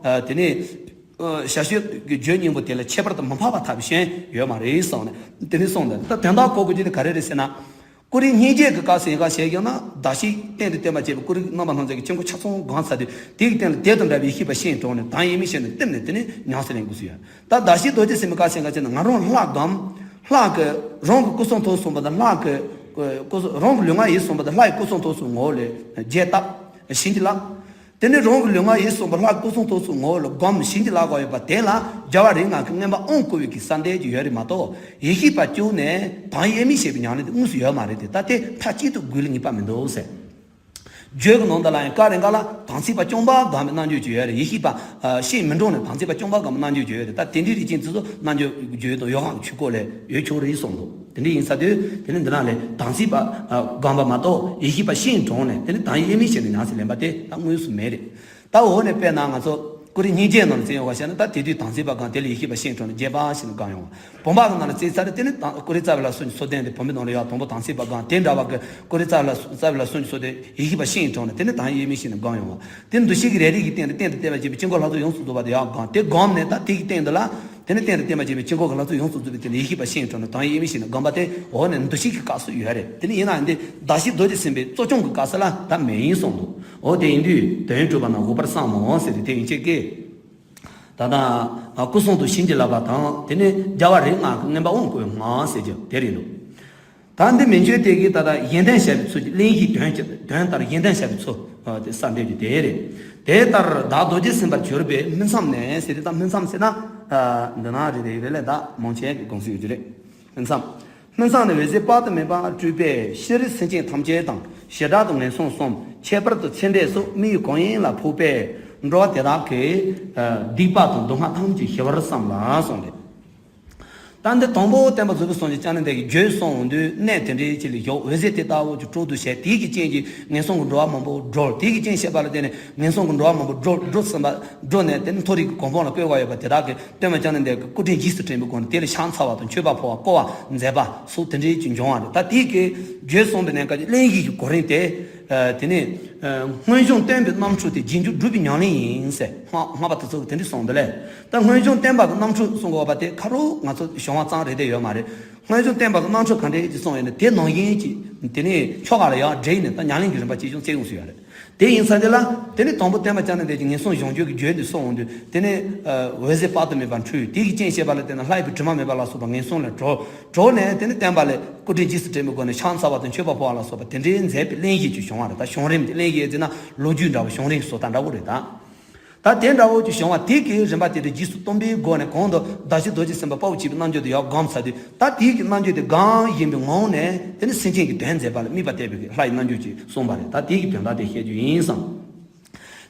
དེ་ནི། ཞབས་ཞུའི་རྒྱུད་སྙིང་པོ་དེ་ལ་ཁྱད་པར་དུ་མི་འཕགས་པ་ཐབས་གཞན་ཡོད་མ་རེད་གསུངས་ནས་དེ་ནས་གསུངས་ཏེ། ད་དོན་དག་གོ་དགོས་རྒྱུ་དེ་ག་རེ་རེད་ཟེར་ན། ཀུ་རེ་སྙིང་རྗེ་གི་སྐབས་སུ་ཡིན་ག་བྱས་ཀྱང་ན་གདགས་གཞི་གཏན་དུ་བརྟན་པར་བྱེད་པའི་ཀུ་རེ་རྣམ་པར་སྣང་མཛད་ཀྱི་དཀྱིལ་འཁོར་ཆ་ཚང་སྒོམ་ཚར་དུས་དེ་གི་སྟེང་ལ་དེ་དང་འདྲ་བའི་ཡེ་ཤེས་པ་ཤེས་འགྲོ་ནས་དང་ཡེ་མི་ཤེས་ནས་བསྟིམ་ནས་དེ་ནས་ཉམས་སུ་ལེན་དགོས་སུ་ཡོད། ད་གདགས་གཞི་རྡོ་རྗེ་སེམས་དཔའི་སྐབས་སུ་ཡིན་ག་བྱས་ན་ང་རང་ལྷ་སྒོམ། ལྷ་གི་རང་གི་སྐུ་གསུང་ཐུགས་གསུམ་པ་དང་ལྷ་གི་སྐུ་གསུང་རང་གི་ལུས་ངག་ཡིད་གསུམ་པ་དང་ལྷ་ཡི་སྐུ་གསུང་ཐུགས་གསུམ་ངོ་བོ་ལ་རྒྱས་བཏབ། བྱིན་གྱིས་བརླབས། དེ་ནས་རང་གི་ལུས་ངག་ཡིད་གསུམ་པ་ལྷ་སྐུ་གསུང་ཐུགས་གསུམ་ངོ་བོ་ལ་སྒོམ་བྱིན་གྱིས་བརླབས་དགོས་ཡོད་པ་དེ་ལ་རྒྱལ་བ་རིགས་ལྔ་གི་མངོན་པར་དབང་བསྐུར་བའི་གི་གསལ་འདེབས་ཀྱི་ཡོད་རེད་མ་གཏོགས་ཡེ་ཤེས་པ་བཅུག་ནས་དང་ཡེ་མི་ཤེས་པའི་ཉམས་ལེན་དེ་དངོས་སུ་ཡོད་མ་རེད་དེ། ད་དེ་མཐའ་གཅིག་ཏུ་དགོས་ལ་ངེས་པ་མི་འདུག་ཟེར། རྒྱུད་ཀྱི་ནང་དུ་ལ་ཡང་བཀའ་རེ་འགའ་ལ་དམ་ཚིག་པ་བཅོམ་པ་སྒོམ་པའི་རྣལ་འབྱོར་ཅིག་ཡོད་རེད། ཡེ་ཤེས་པ་ཨ་ཤེས་མི་འགྲོ་ནས་དམ་ཚིག་པ་བཅོམ་པ་སྒོམ་པའི་རྣལ་འབྱོར་ཅིག་ཡོད་རེད། ད་དེ་འདྲའི་རིགས་ཅན་དེ་ཚོ་རྣལ་འབྱོར་རྒྱུད་དང་ཡོ་ག་གི་ཆོས་སྐོར་ལས་ཡོད་ཆོག་རེད་གསུངས་འདུག་དེ་འདྲ་ཡིན་ས་དུས་དེ་ནི་འདི་ན་ལས་དམ་ཚིག་པ་ཨ་སྒོམ་པ་མ་གཏོགས་ཡེ་ཤེས་པ་ཤེས་འགྲོ་ནས་དེ་ནི་དང་ཡེ་མི་ཤེས་ནས་ཉམས་སུ་ལེན་པ་དེ་ད་དངོས་སུ་མེད་རེད། ད་འོག་ནས་དཔེར་ན་ང་ཚོ་ཀུ་རེ་སྙིང་རྗེའི་ནང་ལ་བརྩི་ཡོང་བ་བྱས་ན་ད་དེ་དུས་དམ་ཚིག་པ་སྒོམ་དེ་ལ་ཡེ་ཤེས་པ་ཤེས་འགྲོ་ནས་རྒྱས་པ་ཞིག་ནས་སྒོམ་ཡོང་བ། བུམ་པ་གི་ནང་ལ་བརྩིས་ཚར་དེ་ནི་ད་ཀུ་རེ་རྩ་བའི་ལ་སོགས་ཀྱི་ཚུལ་ལྡན་དེ་བུམ་པའི་ནང་ལ་ཡང་དང་པོ་དམ་ཚིག་པ་སྒོམ་དེ་འདྲ་བ་གི་ཀུ་རེ་རྩ་བའི་ལ་རྩ་བའི་ལ་སོགས་ཀྱི་ཚུལ་དེ་ཡེ་ཤེས་པ་ཤེས་འགྲོ་ནས་དེ་ནི་དང་ཡེ་མི་ཤེས་ནས་སྒོམ་ཡོང་བ། དེ་འདུ་ཤེས་ཀྱི་རེ་རེ་གི་སྟེང་དུ་གཏན་དུ་བརྟན་པར་བྱེད་པའི་དཀྱིལ་འཁོར་ལྷ་ཚོགས་ཡོངས་སུ་རྫོགས་པ་དེ་ཡང་སྒོམ་དེ་སྒོམ་ནས་ད་དེ་གི་སྟེང་དུ་ལ་དེ་ནི་གཏན་དུ་བརྟན་པར་བྱེད་པའི་དཀྱིལ་འཁོར་གྱི་ལྷ་ཚོགས་ཡོངས་སུ་རྫོགས་པའི་སྟེང་དུ་ཡེ་ཤེས་པ་ཤེས་འགྲོ་ནས་དང་ཡེ་མི་ཤེས་ནས་སྒོམ་པ་དེ་འོག་ནས་འདུ་ཤེས་ཀྱི་སྐབས་སུ་ཡོད་རེད། དེ་ནི་ཡིན་ནའང་འདི་གདགས་གཞི་རྡོ་རྗེ་སེམས་དཔའི་གཙོ་སྐྱོང་གི་སྐབས་སུ་ལ་ད་མེད་ཡིན་གསུངས་འདུག་འོ་དེ་ཡིན་དུས་དོན་གྲུབ་པ་ན་འགོག་པར་བསམ་མོ་ཟེར་ཏེ་དེ་ཡིན་ཅེས་ཀྱི། ད་ལྟ་སྐུ་གསུང་ཐུགས་བྱིན་གྱིས་བརླབས་པ་དང་དེ་ནས་རྒྱལ་བ་རིགས་ལྔ་གི་མངོན་པར་དབང་བསྐུར་བའི་ངང་ཟེར་རྒྱུ་དེ་རེད་འདུག་ད་འདི་མན་ཆད་དེ་གིས་ད་ལྟ་གཞན་དོན་བྱ་བའི་ཚུལ་གྱི་གླེང་གཞིའི་དོན་གྱི་དོན་ལྟར་གཞན་དོན་བྱ་བའི་ཚུལ་དེ་གསལ་འདེབས་ཀྱི་དེ་རེད། དེ་ལྟར་བདག་རྡོ་རྗེ་སེམས་དཔར་གྱུར་པའི་སྨིན་མཚམས་ནས་ཟེར་ཏེ་ད་སྨིན་མཚམས་ཟེར་ན་འདི་ན་རེད་དེ་རེད་ལས་ད་མང་ཆེ་གི་དགོངས་ཚུལ་ཡོད་ཀྱི་རེད། སྨིན་མཚམས། སྨིན་མཚམས་ནི་འོད་ཟེར་དཔག་ཏུ་མེད་པ་སྤྲོས་པས་ཤེས་རིག་སེམས་ཅན་ཐམས་ཅད་དང་བྱེ་བྲག་ཏུ་ངན་སོང་གསུམ་ཁྱད་པར་དུ་ཚེ་འདས་སོགས་དམིགས་ཡུལ་གང་ཡིན་ལ་ཕོག་པས་འགྲོ་བ་དེ་དག་གི་སྡིག་པ་དང་སྡུག་བསྔལ་ཐམས་ཅད་ཞི་བར་བསམ་ལ་གསུངས་ཏེ། ད་འདི་དང་པོ་བསྟན་པ་རྫོགས་པའི་སངས་རྒྱས་བཅོམ་ལྡན་འདས་ཀྱིས་བརྗོད་གསུངས་འོང་དུས་གནས་དེ་འདྲའི་ཅིག་ལ་ཞོག་འོད་ཟེར་དེ་ལྟ་བུ་ཅིག་སྤྲོ་བསྡུ་བྱས་དེའི་གི་རྐྱེན་གྱིས་ངན་སོང་གི་འགྲོ་བ་མང་པོ་སྒྲོལ། དེའི་གི་རྐྱེན་བྱས་པ་ལ་བརྟེན་ནས་ངན་སོང་གི་འགྲོ་བ་མང་པོ་སྒྲོལ་སྒྲོལ་ཟིན་པ་སྒྲོལ་ནས་དེ་ནི་མཐོ་རིས་ཀྱི་གོ་འཕང་ལ་བཀོད་དགོས་ཡོད་པ་དེ་དག་གི་སྟོན་པ་བཅོམ་ལྡན་འདས་ཀྱི་སྐུ་དྲིན་རྗེས་སུ་དྲན་པའི་སྒོ་ནས་དེ་ལ་ཕྱག་འཚལ་བ་དང་མཆོད་པ་ཕུལ་བ་བསྐོར་བ་མཛད་པ་སོགས་དེ་འདྲའི་ཅིག་འབྱུང་བ་རེད། ད་དེའི་གི་བརྗོད་གསུངས་པའི་གནས་སྐབས་ཀྱི་གླེང་གཞི་གི་གོ་རིམ་དེ། དེ་ནས། སྔོན་བྱུང་བསྟན་པའི་རྣམ་འཕྲུལ་དེ་རྗེས་འཇུག་སྒྲུབ་པའི་ཉམས་ལེན་ཡིན་ཟེར་སྔགས་སྔགས་པ་དེ་ཚོ་གིས་དེ་འདྲ་གསུངས་འདུག་ལས། ད་སྔོན་བྱུང་བསྟན་པ་གི་རྣམ་འཕྲུལ་གསུང་དགོས་པ་དེ་ཁ་རོག་ང་ཚོ་གཞུང་བ་ཙམ་རེད་དེ་ཡོད་མ་རེད། སྔོན་བྱུང་བསྟན་པ་གི་རྣམ་འཕྲུལ་ག་འདྲ་ཅིག་གསུངས་ཡོད་ན་དེ་ནང་བཞིན་གྱི་དེ་ནས་ཆོ་ག་ལ་ཡང་འདྲེས་ནས་ད་ཉམས་ལེན་གྱི་རིམ་པ་ཅིག་ཀྱང་བཙལ་ཡོང་སྲིད་ཡོད་རེད། དེ་ཡིན་ཙང་དེ་ལ་དེ་ནས་དང་པོ་བསྟན་པ་བཅོམ་ལྡན་འདས་ཀྱིས་ངན་སོང་གཞོམ་འཇུག་གི་རྒྱུད་འདི་གསུངས་འོང་དུས་དེ་ནས་འོད་ཟེར་དཔག་ཏུ་མེད་པ་འཕྲོས་དེ་གི་རྐྱེན་བྱས་པ་ལ་བརྟེན་ནས་ལྷ་ཡི་བུ་དྲི་མ་མེད་པ་ལ་སོགས་པ་ངན་སོང་ལས་གྲོལ། གྲོལ་ནས་དེ་ནི་བསྟན་པ་ལས་སྐུ་དྲིན་རྗེས་སུ་དྲན་པའི་སྒོ་ནས་ཕྱག་འཚལ་བ་དང་མཆོད་པ་ཕུལ་བ་ལ་སོགས་པ་དེ་འདྲའི་མཛད་པའི་གླེང་གཞི་ཅིག་བྱུང་བ་རེད། ད་བྱུང་རིམ་དེ་གླེང་གཞི་ཟེར་ན་ལོ་རྒྱུས་འདྲ་བོ་བྱུང་རིམ་བཟོ་ལྟ་འདྲ་བོ་རེད་ད། ད་དེ་འདྲ་བོ་ཅིག་བྱུང་བ་དེ་གི་རིམ་པ་དེ་འདྲ་རྗེས་སུ་སྟོན་པའི་སྒོ་ནས་གོང་དུ་བདག་གཞི་རྡོ་རྗེ་སེམས་དཔའ་དཔའ་བོས་བྱས་པའི་རྣལ་འབྱོར་དེ་ཡར་སྒོམ་ཚར་དུས་ད་དེ་གི་རྣལ་འབྱོར་དེ་གང་ཡིན་པའི་ངང་ནས་དེ་ནི་སེམས་ཅན་གྱི་དོན་མཛད་པ་ལ་དམིགས་པ་གཏད་པའི་ལྷ་ཡི་རྣལ་འབྱོར་ཅིག་གསུངས་པ་རེད། ད་དེ་གི་དོན་དག་དེ་བཤད་རྒྱུ་ཡིན་བསམ།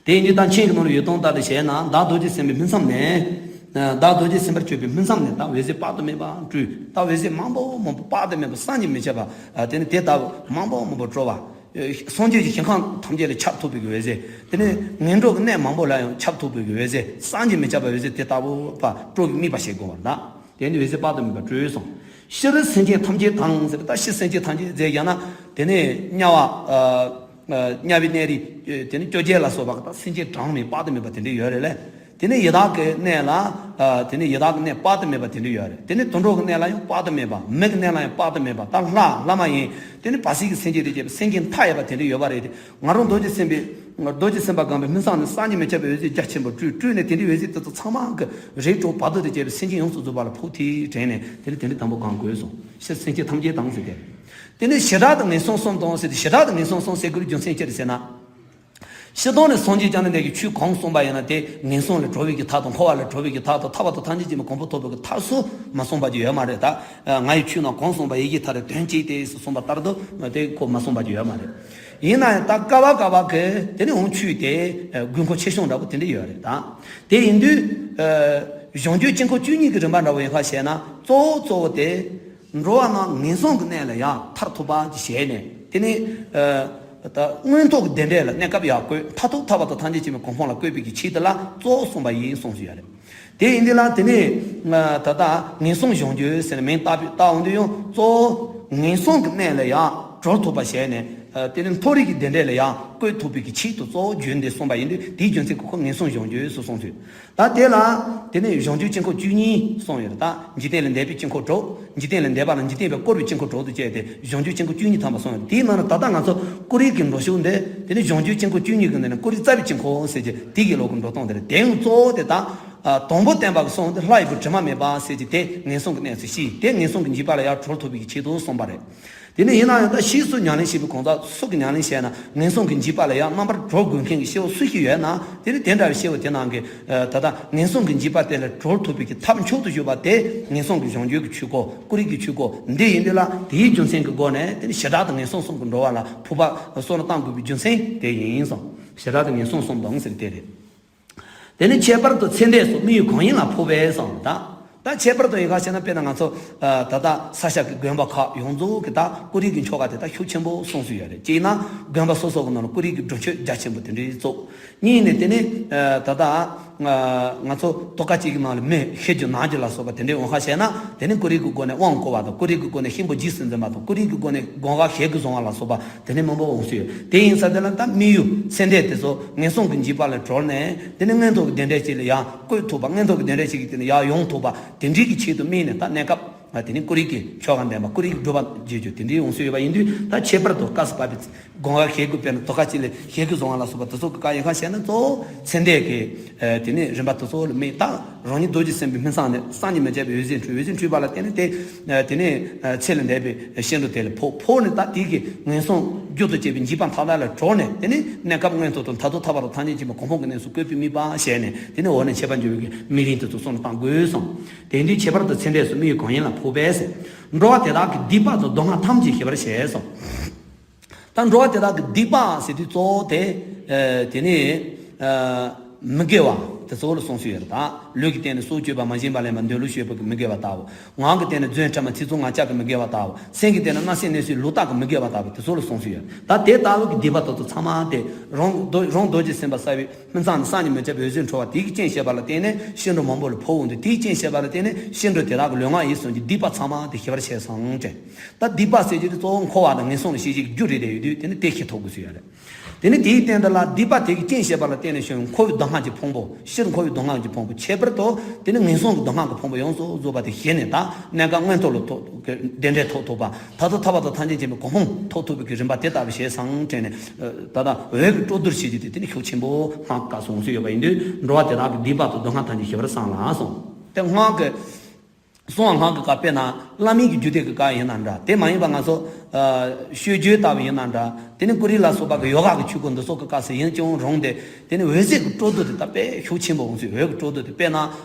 དེ་ཡིན་དུས་ད་མཆན་གྱི་ནང་ལ་ཡོད་སྟངས་ལྟར་དུ་བྱས་ན་བདག་རྡོ་རྗེ་སེམས་དཔའི་སྨིན་མཚམས་ནས། བདག་རྡོ་རྗེ་སེམས་དཔར་གྱུར་པའི་སྨིན་མཚམས་ནས་ད་འོད་ཟེར་དཔག་ཏུ་མེད་པ་སྤྲོས། ད་འོད་ཟེར་མང་པོ་མང་པོ་དཔག་ཏུ་མེད་པ་བསམ་གྱིས་མི་ཁྱབ་པ་དེ་ནི་དེ་ལྟ་བུ་མང་པོ་མང་པོ་སྤྲོ་བ། སངས་རྒྱས་ཀྱི་ཞིང་ཁམས་ཐམས་ཅད་ལ་ཁྱབ་ཐུབ་པའི་འོད་ཟེར། དེ་ནི་ངན་འགྲོ་གི་གནས་མང་པོ་ལ་ཡང་ཁྱབ་ཐུབ་པའི་འོད་ཟེར་བསམ་གྱིས་མི་ཁྱབ་པ་འོད་ཟེར་དེ་ལྟ་བུ་པ་སྤྲོ་བའི་དམིགས་པ་བྱེད་དགོས་པར་གདའ། དེ་ནི་འོད་ཟེར་དཔག་ཏུ་མེད་པ་སྤྲོས་སོང་། ཤེས་རིག་སེམས་ཅན་ཐམས་ཅད་དང་ཟེར་ད་ཤེས་སེམས་ཅན་ཐམས་ཅད་ཟེར་ཡང་ན་དེ་ནི་དམྱལ་བ། དམྱལ་བའི་གནས་རིས། དེ་ནི་བཅོ་བརྒྱད་ལ་སོགས་པ་ད་སེམས་ཅན་གྲངས་མེད་དཔག་ཏུ་མེད་པ་དེ་འདྲ་ཡོད་རེད་ལས། དེ་ནི་ཡི་དྭགས་ཀྱི་གནས་ལ། དེ་ནི་ཡི་དྭགས་ཀྱི་གནས་དཔག་ཏུ་མེད་པ་དེ་འདྲ་ཡོད་རེད། དེ་ནི་དུད་འགྲོ་གི་གནས་ལ་ཡང་དཔག་ཏུ་མེད་པ་མི་གི་གནས་ལ་ཡང་དཔག་ཏུ་མེད་པ་ད་ལྷ་ལྷ་མ་ཡིན། དེ་ནི་བར་སྲིད་ཀྱི་སེམས་ཅན་དེ་བཅས་པའི་སེམས་ཅན་མཐའ་ཡས་པ་དེ་འདྲ་ཡོད་པ་རེད་དེ། ང་རང་རྡོ་རྗེ་སེམས་དཔའི་རྡོ་རྗེ་སེམས་དཔའ་སྒོམ་པའི་སྨིན་མཚམས་ནི་བསམ་གྱིས་མི་ཁྱབ་པའི་འོད་ཟེར་རྒྱ་ཆེན་པོ་སྤྲོས་སྤྲོས་ནས་དེ་འདྲའི་འོད་ཟེར་དེ་ཚོ་ཚང་མ་གི་རིགས་དྲུག་བར་དོ་དེ་བཅས་པའི་སེམས་ཅན་ཡོངས་སུ་རྫོགས་པ་ལ་ཕོག་ཐིག་དྲན་ནས་དེ་ནི་དེ་འདྲའི་དང་པོ་གང་དགོས་སོང་། ཤེས་སེམས་ཅན་ཐམས་ཅད་དང་ཟེར་ཏེ། དེ་ནི་བྱེ་བྲག་ཏུ་ངན་སོང་གསུམ་དང་ཟེར་ཏེ་བྱེ་བྲག་ཏུ་ངན་སོང་གསུམ་ཟེར་དགོས་རྒྱུ་མཚན་ཅི་རེད་ཟེར་ན། སྤྱིར་བཏང་ནས་སངས་རྒྱས་བཅོམ་ལྡན་འདས་ཀྱིས་ཆོས་གང་གསུངས་པ་ཡིན་ན་དེ་ངན་སོང་ལས་གྲོལ་བའི་གི་ཐབས་དང་འཁོར་བ་ལས་གྲོལ་བའི་གི་ཐབས་དང་ཐར་པ་དང་ཐམས་ཅད་མཁྱེན་པའི་གོ་འཕང་ཐོབ་པའི་གི་ཐབས་སུ་མ་གསུངས་པ་ཅིག་ཡོད་མ་རེད་ད། ང་ཡི་ཆོས་རྣམས་གང་གསུངས་པ་ཡི་གེ་མཐའ་ཡས་དོན་གཅིག་སྟེ་ཟེར་གསུངས་པ་ལྟར་དུ་དེ་ཁོ་མ་གསུངས་པ་ཅིག་ཡོད་མ་རེད། ཡིན་ན་ཡང་ད་ཀ་བ་ཀ་བ་གི་དེ་ནི་འོང་ཆོས་དེ་དགོས་མཁོ་ཆེ་ཆུང་འདྲ་པོ་དེ་འདྲ་ཡོད་རེད་ད། དེ་ཡིན་དུས་གཞུང་རྒྱུད་དཀྱིལ་འཁོར་བཅུ་གཉིས་ཀྱི་རིམ་པ་འདྲ་པོ་ཡིན་ཁ་བཤད་ན་གཙོ་བོ་གཙོ་བོ་དེ། འགྲོ་བ་རྣམས་ངན་སོང་གི་གནས་ལས་ཡར་ཐར་ཐུབ་པ་ཅིག་བྱས་ནས་དེ་ནི་ད་མངོན་རྟོགས་ཀྱི་བདེ་འབྲས་ལ་གནས་སྐབས་ཡར་བཀོད་མཐར་ཐུག་ཐར་པ་དང་ཐམས་ཅད་མཁྱེན་པའི་གོ་འཕང་ལ་བཀོད་པའི་གི་ཆེད་དུ་ལ་གཙོ་བོ་གསུངས་པ་ཡིན་གསུངས་སུ་ཡོད་རེད། དེ་ཡིན་དུས་ལ་དེ་ནི་ད་ལྟ་ངན་སོང་གཞོམ་རྒྱུ་ཟེར་ནས་མིང་བཏགས་པའི་བཏགས་འོང་དུས་ཡང་གཙོ་བོ་ངན་སོང་གི་གནས་ལས་ཡར་གྲོལ་ཐུབ་པ་བྱས་ནས་ ཨ། དེ་ནི་མཐོ་རིས་ཀྱི་བདེ་འབྲས་ལ་ཡང་བཀོད་ཐུབ་པའི་གི་ཆེད་དུ་གཙོ་བོ་རྒྱུ་འདི་གསུངས་པ་ཡིན་དུས། དེའི་རྒྱུ་མཚན་གྱིས་ཁོ་ངན་སོང་གཞོམ་རྒྱུ་ཟེར་གསུངས་ཚུལ། ད་དེ་ལ་དེ་ནི་གཞོམ་རྒྱུའི་དཀྱིལ་འཁོར་བཅུ་གཉིས་གསུངས་ཡོད། ད་འཇིག་རྟེན་ལས་འདས་པའི་དཀྱིལ་འཁོར་དྲུག་འཇིག་རྟེན་ལས་འདས་པ་ལ་འཇིག་རྟེན་པས་བསྐོར་བའི་དཀྱིལ་འཁོར་དྲུག་ཏུ་བཅད་དེ་གཞོམ་རྒྱུའི་དཀྱིལ་འཁོར་བཅུ་གཉིས་ཐམ་པ་གསུངས་ཡོད། དེའི་ནང་ནས་ད་ལྟ་ང་ཚོ་ཀུ་རིའི་གི་འགྲོ་ཕྱོགས་འདི་དེ་ནི་གཞོམ་རྒྱུའི་དཀྱིལ་འཁོར་བཅུ་གཉིས་ཀྱི་ནང་ནས་ཀུ་རིའི་རྩ་བའི་དཀྱིལ་འཁོར་ཟེར་གྱི་དེ་གི་ལོགས་ཀྱི་འགྲོ་སྟངས་དེ་རེད། དེ་ཡང་གཙོ་བོ་དེ་ད་ཨ། དང་པོ་བསྟན་པ་གི་གསུང་དེ་ལྷ་ཡི་བུ་དྲི་མ་མེད་པ་ཟེར་གྱི་དེ་ངན་སོང་གི་གནས་སུ་ཤི། དེ་ངན་སོང་གི་འཇིགས་པ་ལས་ཡར་གྲོལ་ཐུབ་པའི་ཆེད་དུ་གསུངས་པ་རེད། དེ་ནས་ཡིན་ན་ཡང་ད་ཕྱིས་སུ་ཉམས་ལེན་བྱེད་པའི་གང་ཟག་སུ་གིས་ཉམས་ལེན་བྱས་ན་ངན་སོང་གི་འཇིགས་པ་ལས་ཡང་རྣམ་པར་གྲོལ་དགོས་མཁན་གྱི་སྐྱེ་བོ་སུ་ཞིག་ཡོད་ན། དེ་ནི་དེ་འདྲ་བའི་སྐྱེ་བོ་དེ་རྣམས་ཀྱིས་ད་ལྟ་ངན་སོང་གི་འཇིགས་པ་དེ་ལས་གྲོལ་ཐུབ་པའི་གི་ཐབས་མཆོག་ཏུ་གྱུར་པ་དེ་ངན་སོང་གི་གཞོམ་རྒྱུའི་གི་ཆོས་སྐོར། ཀུ་རིའི་གི་ཆོས་སྐོར་འདི་ཡིན་དུས་ལ། དེའི་རྒྱུ་མཚན་གྱི་སྒོ་ནས་དེ་ནི་བྱེ་བྲག་ཏུ་ངན་སོང་གསུམ་གྱི་འགྲོ་བ་ལ་ཕུག་པ་བསམ་བློ་བཏང་དགོས་པའི་རྒྱུ་མཚན་དེ་ཡིན་གསུངས། བྱེ་བྲག་ཏུ་ངན་སོང་གསུམ་དང་ཟེར་དེ་རེད། དེ་ནི་ཁྱད་པར་དུ་ཚེ་འདས་སོགས་དམིགས་ཡུལ་གང་ཡིན་ལ་ཕོག་པས་གསུངས། ད་ད་ཁྱད་པར་དུ་ཡིན་ག་ཞེ་ན། དཔེར་ན་ང་ཚོ་ཨ། ད་ལྟ་ས་སྐྱ་གི་དགོན་པ་ཁག་ཡོངས་རྫོགས་ཀྱི་ད་ཀུ་རིའི་གི་ཆོ་ག་དེ་ད་ཤུགས་ཆེན་པོ་གསུངས་སྲོལ་ཡོད་རེད། གཅིག་ན་དགོན་པ་སོ་སོ་གི་ནང་ལ་ཀུ་རིའི་གི་སྒྲུབ་མཆོད་རྒྱ་ཆེན་པོ་དེ་འདྲའི་བཙུགས། གཉིས་ནས་དེ་ནི་ཨ། ད་ལྟ་ང་ཚོ་ཏོག་དཀར་སྐྱིད་ཀྱི་ནང་ལ་མི་ཤི་རྒྱུ་ན་རྒྱུ་ལ་སོགས་པ་དེ་འདྲའི་འོང་ཁ་ཞེ་ན། དེ་ནི་ཀུ་རིའི་གི་སྒོ་ནས་དབང་བསྐུར་བ་དང་། ཀུ་རིའི་གི་སྒོ་ནས་གཤིན་པོ་འཇིགས་སུ་འཛིན་པ་དང་། ཀུ་རིའི་གི་སྒོ་ནས་སྒོ་ང་ཞལ་གྱིས་བཟུང་བ་ལ་སོགས་པ་དེ་ནི་མང་པོ་འོང་སྲོལ་ཡོད། དེ་ཡིན་ཙང་དེ་ལ་ད་དམིགས་ཡུལ་ཚེ་འདས་དེ་ཚོ་ངན་སོང་གི་འཇིགས་པ་ལས་གྲོལ་ནས། དེ་ནི་མངོན་མཐོ་གི་བདེ་འབྲས་ཅིག་ལ་ཡར་བཀོད་ཐུབ་པ། མངོན་མཐོ་གི་བདེ་འབྲས་ཅིག་གི་དེ་ནི་ཡར་ཡོང་ཐུབ་པ་དེ་འདྲའི་གི་ཆེད་དུ་དམིགས་ནས། ད་གནས་སྐབས་དེ་ནི་ཀུ་རིའི་གི་ཆོ་ག་འདོན་པ། ཀུ་རིའི་གི་སྒྲུབ་པ་བྱེད་རྒྱུ་དེ་འདྲའི་འོང་སྲོལ་ཡོད་པ་ཡིན་དུས། ད་ཁྱད་པར་དུ་སྐབས་སུ་བབས་པའི་སྒོ་ང་ཞལ་གྱིས། དཔེར་ན་ཏོག་དཀར་སྐྱིད་ལ་ཞལ་གྱིས་བཟུང་བ་ལ་སོགས་པ་དེ་ཚོ་གི་སྐབས་ཡིན་ག་ཞེ་ན། གཙོ་བོ་ཚེ་འདས་ཀྱི་ཨ། དེ་ནི་རིམ་པ་དེ་ཚོ་ལ་དམིགས། ད་རང་ཉིད་རྡོ་རྗེ་སེམས་དཔའི་སྨིན་མཚམས་ནས་སངས་རྒྱས་མི་བྱེད་པའི་འོད་ཟེར་འཕྲོས། འོད་ཟེར་འཕྲོས་པ་ལ་བརྟེན་ནས་དེ་ཨ། དེ་ནི་ཨ། ཚེ་ལས་འདས་པའི་ཤིན་ཏུ་དེ་ལ་ཕོག་ཕོག་ནས། ད་དེ་གི་ངན་སོང་རྒྱུ་དང་བཅས་པའི་འཇིགས་པ་མཐའ་དག་ལས་གྲོལ་ནས། དེ་ནི་གནས་སྐབས་མངོན་མཐོ་དང་མཐར་ཐུག་ཐར་པ་དང་ཐམས་ཅད་མཁྱེན་པའི་གོ་འཕང་གི་གནས་སུ་བཀོད་པའི་དམིགས་པ་བྱས་ནས། དེ་ནི་འོག་ནས་འཆད་པ་འཇུག་པའི་གི་དམིགས་རིམ་དེ་ཚོ་གསུངས་ནས་བཏང་དགོས་གསུངས། དེ་འདྲའི་ཁྱད་པར་དུ་ཚེ་འདས་སོགས་དམིགས་ཡུལ་གང་ཡིན་ལ་ཕོག་པས་ཟེར། འགྲོ་བ་དེ་དག་གི་སྡིག་པ་དང་སྡུག་བསྔལ་ཐམས་ཅད་ཞི་བར་བྱེད་གསུངས། ད་འགྲོ་བ་དེ་དག་གི་སྡིག་པ་ཟེར་དུས་གཙོ་བོ་དེ་ཨ། དེ་ནི་ཨ། མི་དགེ་བ་དེ་ཚོ་ལ་གསུངས་སྲོལ་ཡོད་རེད། ད་ལུས་ཀྱི་སྟེང་ནས་སྲོག་གཅོད་པ། མ་བྱིན་པ་ལེན་པ། འདོད་ལུགས་སྤྱོད་པ་གི་མི་དགེ་བ་ལྟ་བུ། ངག་གི་སྟེང་ནས་རྫུན་ཕྲ་མ། ཚིག་རྩུབ་ངག་འཁྱལ་གྱི་མི་དགེ་བ་ལྟ་བུ། སེམས་ཀྱི་སྟེང་ནས་བརྣབ་སེམས་གནོད་སེམས་ལུགས་ལྟག་གི་མི་དགེ་བ་ལྟ་བུ་དེ་ཚོ་ལ་གསུངས་སྲོལ་ཡོད། ད་དེ་ལྟ་བུ་གི་སྡིག་པ་དེ་ཚོ་ཚང་མ་དེ་རང་རྡོ་རང་རྡོ་རྗེ་སེམས་དཔའ་གསལ་བའི་སྨིན་མཚམས་ནས་སངས་རྒྱས་མི་བྱེད་པའི་འོད་ཟེར་འཕྲོ་བ་དེ་གི་རྐྱེན་བྱས་པ་ལ་བརྟེན་ནས་ཤིན་ཏུ་མང་པོ་ལ་ཕོག་འོང་དུས། དེའི་རྐྱེན་བྱས་པ་ལ་བརྟེན་ནས་ཤིན་ཏུ་དེ་དག་གི་ལུས་ངག་ཡིད་གསུམ་གྱི་སྡིག་པ་ཚང་མ་དེ་ཞི་བར་བྱས་སོང་དྲན། ད་སྡིག་པ་ཟེར་རྒྱུ་དེ་གཙོ་བོ་འཁོར་བ་དང་ངན་སོང་ལ་སྐྱེ་བྱེད་ཀྱི་རྒྱུ་རེད་དེ་ཡོད་དུས། དེ་ནི་དེ་ཤེས་ཐུབ་དགོས་སུ་ཡོད་རེད། དེ་ནི་དེའི་སྟེང་དུ་ལ་སྡིག་པ་དེ་གི་རྐྱེན་བྱས་པ་ལ་བརྟེན་ནས་བྱུང་བའི་འཁོར་བའི་སྡུག་བསྔལ་གྱི་ཕུང་པོ། སྤྱིར་འཁོར་བའི་སྡུག་བསྔལ་གྱི་ཕུང་པོ། ཁྱད་པར་དུ་དེ་ནི་ངན་སོང་གི་སྡུག་བསྔལ་གྱི་ཕུང་པོ་ཡོངས་སུ་རྫོགས་པ་དེ་ཞི་ནས། ད་གནས་སྐབས་མངོན་མཐོ་ལ་ཐོབ་བདེ་འབྲས་ཐོབ་ཐུབ་པ། མཐར་ཐུག་ཐར་པ་དང་ཐམས་ཅད་མཁྱེན་པའི་གོ་འཕང་ཐོབ་ཐུབ་པའི་གི་རིམ་པ་དེ་ལྟ་བུ་བྱས་སོང་དྲན་ནས། ད་ལྟ་འོད་ཀྱི་སྤྲོ་བསྡུར་བྱེད་རྒྱུ་དེ་དེ་ནི་ཤུགས་ཆེན་པོ་སྔགས་སྐབས་སུ་འོང་སྲོལ་ཡོད་པ་ཡིན་དུས། འགྲོ་བ་དེ་དག་གི་སྡིག་པ་དང་སྡུག་བསྔལ་ཐམས་ཅད་ཞི་བར་བསམ་ལ་གསུངས། དེ་སྔགས་ཀྱི་གསང་བ་སྔགས་ཀྱི་སྐབས། དཔེར་ན་བླ་མེད་ཀྱི་རྒྱུད་སྡེ་གི་སྐབས་ཡིན་ན་འདྲ། དེ་མ་ཡིན་པ་ང་ཚོ་ཨ། བཤད་རྒྱུད་ལྟ་བུ་ཡིན་ན་འདྲ། དེ་ནི་ཀུ་རི་ལ་སོགས་པ་གི་ཡོ་ག་གི་ཆོས་སྐོར་འདི་ཚོ་གི་སྐབས་སུ་ཡིན་ཀྱང་རུང་སྟེ། དེ་ནི་འོད་ཟེར་གྱི་སྤྲོ་བསྡུ་དེ་ད་དཔེ་ཤུགས་ཆེན་པོ་འོང་ཚུལ། འོད་ཀྱི་སྤྲོ་བསྡུ་དེ་དཔེར་ན་